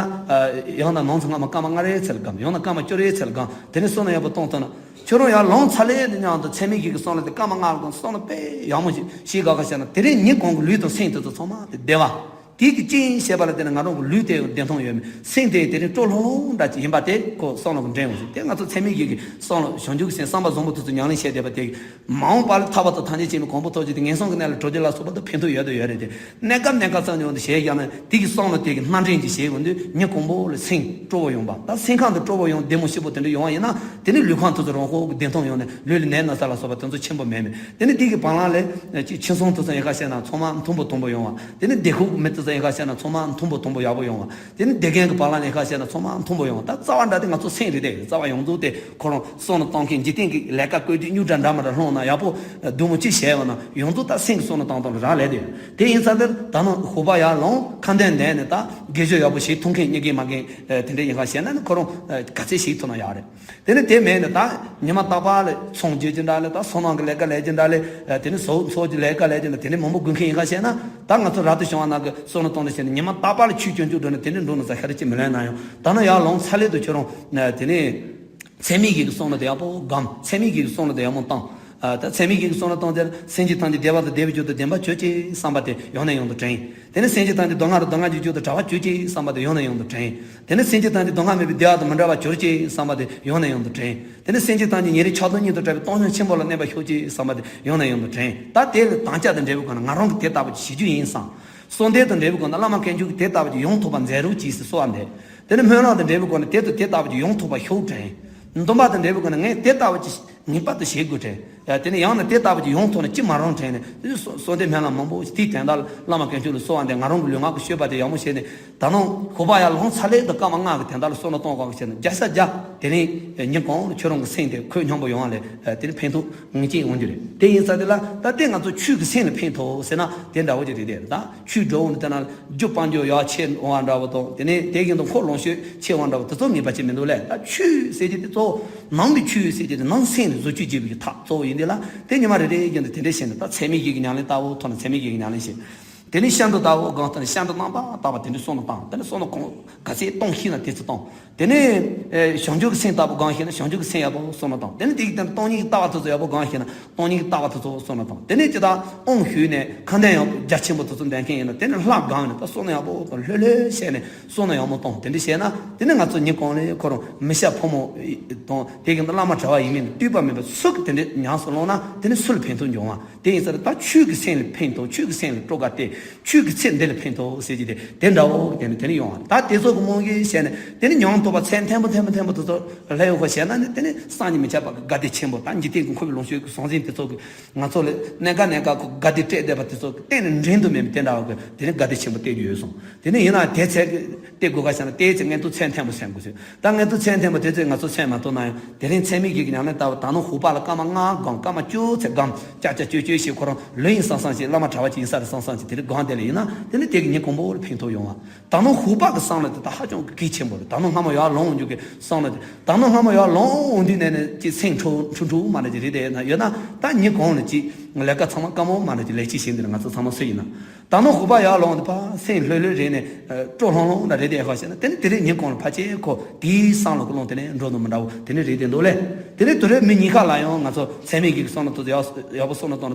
ཡང་ན་ནང་ཚོ་སྔ་མ་སྐར་མ་ལྔ་རེ་ཚད་ལ་སྒོམ། ཡང་ན་སྐར་མ་བཅུ་རེ་ཚད་ལ་སྒོམ། དེ་ནས་བསམ་བློ་ཡག་པོ་གཏོང་ཐུབ་ན། ཁྱོད་རང་ཡར་ལངས་ཚར་ལེ་དེ་མཉམ་དུ་ཚད་མེད་བཞི་གི་བསམ་བློ་དེ་སྐར་མ་ལྔ་ལ་སྒོམ། བསམ་བློ་དཔེ་ཡག་མོ་ཞིག་ཞིག་དགའ་དགའ་བྱས་ན་དེ་རིང་ཉིན་གང་གི་ལུས་དང་སེམས་དེ་ཚོ་ཚང་མ་དེ་བདེ་བ། དེ་གི་རྐྱེན་བྱས་པ་ལ་བརྟེན་ནས་ང་རང་གི་ལུས་དེ་བདེ་ཐང་ཡོད་མེད། སེམས་དེ་དེ་རིང་སྤྲོ་ལྷོད་ལྷོད་འདྲ་ཅིག་ཡིན་པ་དེ་ཁོ་བསམ་བློ་གི་འདྲེན་འོང་ཟེར། དེ་ང་ཚོ་ཚད་མེད་བཞི་གི་བསམ་བློ་བྱང་ཆུབ་ཀྱི་སེམས་བསམ་པ་བཟང་པོ་དེ་ཚོ་ཉམས་ལེན་བྱས་བསྡད་པ་དེ་མ་འོངས་པ་ལ་ཐར་པ་དང་ཐམས་ཅད་མཁྱེན་པའི་གོ་འཕང་ཐོབ་རྒྱུ་དེ་ངན་སོང་གི་གནས་ལ་གྲོལ་རྒྱུ་ལ་སོགས་པ་དེ་ཕན་ཐོགས་ཡོད་དང་ཡོད་རེད་དེ། གནས་སྐབས་གནས་སྐབས་ཙམ་ཡོང་དུ་བྱས་ཀྱང་ན་དེ་གི་བསམ་བློ་དེ་གི་སྣ་འདྲེན་ཅིག་བྱེད་དགོས་དུས་ཉིན་གང་པོ་ལ་སེམས་སྤྲོ་བོ་ཡོང་བ། ད་སེམས་ཁམས་དེ་སྤྲོ་བོ་ཡོང་བདེ་མོ་སྐྱིད་པོ་དེ་འདྲ་ཡོང་བ་ཡིན་ན་དེ་ནི་ལུས་ཁམས་དེ་ཚོ་རང་ཁོག་གི་བདེ་ཐང་ཡོང་ནས་ལུས་ལ་ནད་ན་ཚ་ལ་སོགས་པ་དེ་ཚོ་ཆེན་པོ་མེད་མེད། དེ་ནི་དེ་གི་བར་ལ་ལས་ཅིག་ཁྱིམ་ཚང་དེ་ཚོ་ཡིན་ཁ་བཤད་ན་ཚང་མ་མཐུན་པོ་མཐུན་པོ་ཡོང་བ། དེ་ནི་སྡེ་ཁུག་མི་དེ་ཚོ་ཡིན་ཁ་བཤད་ན་ཚང་མ་མཐུན་པོ་མཐུན་པོ་ཡག་པོ་ཡོང་བ། དེ་ནི་སྡེ་རྒན་གྱི་བར་ལ་ཡིན་ཁ་བཤད་ན་ཚང་མ་མཐུན་པོ་ཡོང་བ། ད་རྩ་བ་འདྲ་དེ་ང་ཚོ་སེམས་རེད་དེ། རྩ་བ་ཡོངས་རྫོགས་དེ་ཁོ་རང་བསམ་བློ་གཏོང་མཁན་འཇིག་རྟེན་གྱི་ལས་ཀ་བཀོད་སྒྲིག་རྙོག་དྲ་འདྲ་མི་འདྲ་སློང་ན་ཡག་པོ་སྡུག་མོ་ཅིག་བྱས་པ་ན་ཡོངས་རྫོགས་ད་སེམས་ཀྱི་བསམ་བློ་བཏང་སྟངས་ལ་རག་ལས་དེ། དེ་ཡིན་ཙང་དེར་ད་ནང་ཧོ་པ་ཡར་ལངས། ཁ་འདོན་འདོན་ནས་ད་དགེ་སྦྱོར་ཡག་པོ་བྱེད་ཐུབ་མཁན་གཉིས་ཀའི་མ་རྒན་དེ་འདྲ་ཡིན་ཁ་བཤད་ན་ནི་ཁོ་རང་ག་ཚད་བྱེད་ཐུབ་ན་ཡག་རེད། དེ་ནི་དེ་མེད་ནི་ད་ཉི་མ་རྟག་པར་ལ་ཚོང་རྒྱག་རྒྱུ་འདྲ་ལ། ད་སོ་ནམ་གྱི་ལས་ཀ་ལས་རྒྱུ་འདྲ་ལ། དེ་ནི་བཟོ་ཚོགས་ཀྱི་ལས་ཀ་ལས་རྒྱུ་འདྲ། དེ་ནི་མང་པོ་དགོས་མཁན་ཡིན་ཁ་བཤད་ན། ད་ང་ཚོ་རབ་ཏུ་བྱུང་བ་ནང་གི་བསམ་བློ་གཏོང་ལ་བྱས་ནས་ཉི་མ་རྟག་པར་ལ་ཆོས་སྐྱོན་བཅུག་འགྲོ་ནས་དེ་ནི་འགྲོ་ན་ས་ཤ་རེ་ཅི་མི་ལེན་ན་ཡང་། ད་ནི་ཡར་ལངས་ཚར་ལེ་དུ་ཁྱོད་རང་དེ་ནི་ཚད་མེད་བཞི་གི་བསམ་བློ་དེ་ཡག་པོ་སྒོམ། ཚད་མེད་བཞི་གི་བསམ་བློ་དེ་ཡག་མོ་བཏང་། ད་ཚད་མེད་བཞི་གི་བསམ་བློ་བཏང་དེར་སེམས་ཅན་ཐམས་ཅད་བདེ་བ་དང་བདེ་བའི་རྒྱུ་དང་ལྡན་པ་གྱུར་ཅིག་བསམ་པ་དེ་ཡང་ནས་ཡང་དུ་དྲན། དེ་ནས་སེམས་ཅན་ཐམས་ཅད་སྡུག་བསྔལ་དང་སྡུག་བསྔལ་གྱི་རྒྱུ་དང་བྲལ་བ་གྱུར་ཅིག་བསམ་པ་དེ་ཡང་ནས་ཡང་དུ་དྲན། དེ་ནས་སེམས་ཅན་ཐམས་ཅད་སྡུག་བསྔལ་མེད་པའི་བདེ་བ་དང་མི་འབྲལ་བ་གྱུར་ཅིག་བསམ་པ་དེ་ཡང་ནས་ཡང་དུ་དྲན། དེ་ནས་སེམས་ཅན་ཐམས་ཅད་ཉེ་རིང་ཆགས་སྡང་གཉིས་དང་བྲལ་བའི་སྟོང་ཉིད་ཆེན་པོ་ལ་གནས་པ་ཤོག་ཅིག་བསམ་པ་དེ་ཡང་ནས་ཡང་དུ་དྲན། ད་དེ་ལ་དམ་བཅའ་དང་འབྲས་བུ་གང་ན་ང་རང་གི་དེ་ལྟ་བུ་ཅིག་བྱེད་རྒྱུ་ཡིན་བསམ། གསོལ་འདེབས་དང་འབྲས་བུ་གང་ན་བླ་མ་དཀོན་མཆོག་གིས་དེ་ལྟ་བུ་ཅིག་ཡོང་ཐུབ་པ་མཛད་རོགས་གྱིས་ཟེར་གསོལ་བ་འདེབས། དེ་ནས་སྨོན་ལམ་དང་འབྲས་བུ་གང་ན་དེ་དང་དེ་ལྟ་བུ་ཅིག་ཡོང་ཐུབ་པ་ཤོག་དྲན། འདུན་པ་དང་འབྲས་བུ་གང་ན་ངས་དེ་ལྟ་བུ་ཅིག་ངེས་པར་དུ་བྱེད་དགོས་དྲན། དེ་ནས་ཡང་ན་དེ་ལྟ་བུ་ཅིག་ཡོང་ཐུབ་ན་ཅི་མ་རུང་དྲན་ནས་གསོལ་འདེབས་སྨོན་ལམ་མང་པོ་ཞིག་དེའི་དོན་དག་ལ་བླ་མ་དཀོན་མཆོག་ལ་གསོལ་བ་འདེབས། ང་རང་གི་ལུས་ངག་གི་སྤྱོད་པ་དེ་ཡག་མོ་བྱས་ནས་ད་ནང་ཧོ་པ་ཡར་ལངས་ཚར་ལེ་དུ་སྐར་མ་ལྔ་གི་དོན་དག་ལ་བསམ་བློ་གཏོང་དགོས་ཞེ་ན་བརྒྱ་ཆ་བརྒྱ་དེ་རིང་ཉིན་གང་ལ་ཁྱོད་རང་གི་སེམས་དེ་ཁོད་སྙོམས་པོ་ཡོང་བ་ལས་དེ་ནི་ཕན་ཐོགས་ངེས་ཅན་ཡོང་རྒྱུ་རེད། དེ་ཡིན་ཙང་དེ་ལ་ད་ལྟའི་ང་ཚོ་ཆོས་ཀྱི་སེམས་ལ་ཕན་ཐོགས་ཟེར་ན་དེ་འདྲ་བོ་ཅིག་རེད། དེ་ད་ཆོས་འགྲོ་འོང་དེ་ན་རྒྱུ་སྤང་རྒྱུ་ཡག་ཆེ་འོང་བ་འདྲ་བོ་དང་། དེ་ནས་དེ་བཞིན་དུ་འཁོར་ལོངས་སྤྱོད་ཆེ་བ་འདྲ་བོ་དེ་ཚོ་ངེས་པ་ཅིག་མི་འདུག་ལས། ད་ཆོས་ཟེར་རྒྱུ་དེ་གཙོ་བོ་ནང་གི་ཆོས་ཟེར་རྒྱུ་དེ་ནང་སེམས་ལ་བཟོ་བཅོས་བྱེད་པའི་ཐབས་གཙོ་བོ་ ཡིན་དེ་ལ་དེ་ཉི་མ་རེ་རེ་བཞིན་དུ་དེ་འདྲས་བྱས་ནས། ད་ཚད་མེད་བཞི་གི་ཉམས་ལེན་ལྟ་བུ་ཐོག་ནས་ཚད་མེད་བཞི་གི་ཉམས་ལེན་བྱས། དེ་ནས་ཤིན་ཏུ་དག་པའི་སྒོམ་ཐོག་ནས་ཤིན་ཏུ་རྣམ་པར་དག་པ་དེ་འདྲས་བསམ་བློ་བཏང་། དེ་ནས་བསམ་བློ་གང་ག་ཚད་གཏོང་ཤེས་ན་དེ་ཚོ་བཏང་། དེ་ནས་ཨེ་བྱང་ཆུབ་ཀྱི་སེམས་ལྟ་བུ་སྒོམ་ཤེས་ན་བྱང་ཆུབ་ཀྱི་སེམས་ཡག་པོ་བསམ་བློ་བཏང་། དེ་ནས་དེ་གི་སྟེང་དུ་སྟོང་ཉིད་ཀྱི་ལྟ་བ་དེ་ཚོ་ཡག་པོ་སྒོམ་ཤེས་ན་སྟོང་ཉིད་ཀྱི་ལྟ་བ་དེ་ཚོ་བསམ་བློ་བཏང་། དེ་ནས་ཇི་ལྟར་དབང་ཞུས་ནས་ཁ་འདོན་ཡང་རྒྱ་ཆེན་པོ་དེ་ཚོ་འདོན་མཁན་ཡིན་ན། དེ་ནས་ལྷ་སྒོམ་ནས་ད་བསམ་བློ་ཡག་པོ་ལྷོད་ལྷོད་བྱས་ནས་བསམ་བློ་ཡག་མོ་བཏང་། དེ་འདྲ་བྱས་ན་དེ་ནས་ང་ཚོ་ཉིན་གང་ལས་ཁོ་རང་མི་སྐྱ་ཕོ་མོ་དང་དེ་གི་བླ་མ་གྲྭ་པ་ཡིན་མིན་ལ་ལྟོས་པ་མེད་པར་སུ་གིས་དེ་འདྲ་ཉམས་སུ་བླངས་ན་དེ་ནས་སུ་ལ་ཕན་ཐོགས་འབྱུང་བ། དེ་ཡིན་ཙང་ད་ཆོས་ཀྱི་སེམས་ལ་ཕན་ཐོགས། ཆོས་ཀྱི་སེམས་ལ་སྤྲོ་དགའ་སྟེ། ཆོས་ཀྱི་ཚེ་འདི་ལ་ཕན་ཐོགས་ཟེར་གྱི་དེ་དེ་འདྲ་བོ་དེ་ནི་དེ་ནི་ཡོང་བ། ད་དེ་ཚོ་གི་རྨང་གཞི་བྱས་ནས་དེ་ནི་ཉམས་རྟོགས་པ་ཚད་ལྡན་པོ་ལྡན་པོ་ལྡན་པོ་དེ་ཚོ་ལྷ་ཡོད་ཁོ་བྱས་ན་ནི་དེ་ནི་བསམ་གྱིས་མི་ཁྱབ་པ་གི་དགའ་བདེ་ཆེན་པོ། ད་འཇིག་རྟེན་གྱི་འཁོར་བའི་ལོངས་སྤྱོད་ཀྱི་ཟང་ཟིང་དེ་ཚོ་གི་ང་ཚོ་ལ་གནས་ག་གནས་ག་གི་དགའ་བདེ་སྤྲད་བསྡད་པ་དེ་ཚོ་གི་གཏན་ནས་འགྲན་དུ་མེད་པའི་དེ་འདྲ་བ་གི་དེ་ནི་དགའ་བདེ་ཆེན་པོ་སྟེར་རྒྱུ་ཡོད་སོང་། དེ་ནི་ཡིན་ན་དེ་ཚད་གི་སྟེར་དགོས་ག་བྱས་ན་དེའི་ཚེ་མངོན་མཐོ་ཚད་ལྡན་པོ་སེམས་དགོས་ཟེར། ད་མངོན་མཐོ་ཚད་ལྡན་པོ་དེ་ཚོས་ང་ཚོ་སེམས་མ་ཐོབ་ན་ཡང་དེ་རིང་ཚད་མེད་བཞི་གི་ཉམས་ལེན་ལྟ་བུ། ད་ནི་ཧུ་པ་ལ་སྐར་མ་ལྔ་སྒོམ། སྐར་མ་བཅུ་ཚེ་སྒོམ། ཅག་ཅག་ཅོ་ཅོ་བྱེད། ཁོ་རང་ལོས་ཡིན་བསམ་བསམ་བྱེད། བླ་མ་གྲྭ་པ་ཅིག་ཡིན་ས་རེད་བསམ་བསམ་བྱེད། དེ་རིང་སྒོམ་དེ་ལ་ཡིན་ན་དེ་ནི་དེ་གི་ཉིན་གང་པོ་ལ་ཕན་ཐོགས་ཡོང་བ། ད་ནི་ཧུ་པ་གི་བསམ་བློ་དེ་ད་ཧ་ཅང་གི་གལ་ཆེན་པོ་རེད། ད་ནི་སྔ་མ་ཡར་ལོངས་འོང་རྒྱུ་གི་བསམ་བློ་དེ། ད་ནི་སྔ་མ་ཡར་ལོངས་འོང་དུས་ནས་ནས་ཅིག་སེམས་འཁྲུག་འཁྲུག་འཁྲུག་མ་འདྲ་ཅིག་རེད་དེ་ན་ཡོད་ན། ད་ཉིན་གང་ལ་ཅིག་ལས་ཀ་ཚང་མ་དཀའ་མོ་མ་འདྲ་ཅིག་ལས་ཅིག་བྱེད། འདི་ལ་ང་ཚོ་ཚང་མ་སུ་ཡིན་ན། ད་ནི་ཧུ་པ་ཡར་ལོངས་དུས་ཕར་སེམས་ལྷོད་ལྷོད་རེད་ནས་སྤྲོ་ལྷང་ལྷང་འདྲ་རེད་དེ་ཧ་ཤེས་ན། དེ་ནི་དེ་རིང་ཉིན་གང་ལ་ཕལ་ཆེར་ཁོ་དེའི་བསམ་བློ་ཀུན་སློང་དེ་ནས་འགྲོ་འདུག་མི་འདྲ་བོ་དེ་ནི་རེད་དེ་འདུག་ལེ། དེ་ནི་དུས་རེ་མི་གཉིས་ཀ་ལ་ཡང་ང་ཚོ་ཚད་མེད་བཞི་གི་བསམ་བློ་དེ་ཚོ་ཡག་ཡག་པོ་བསམ་བློ་བཏང་ན།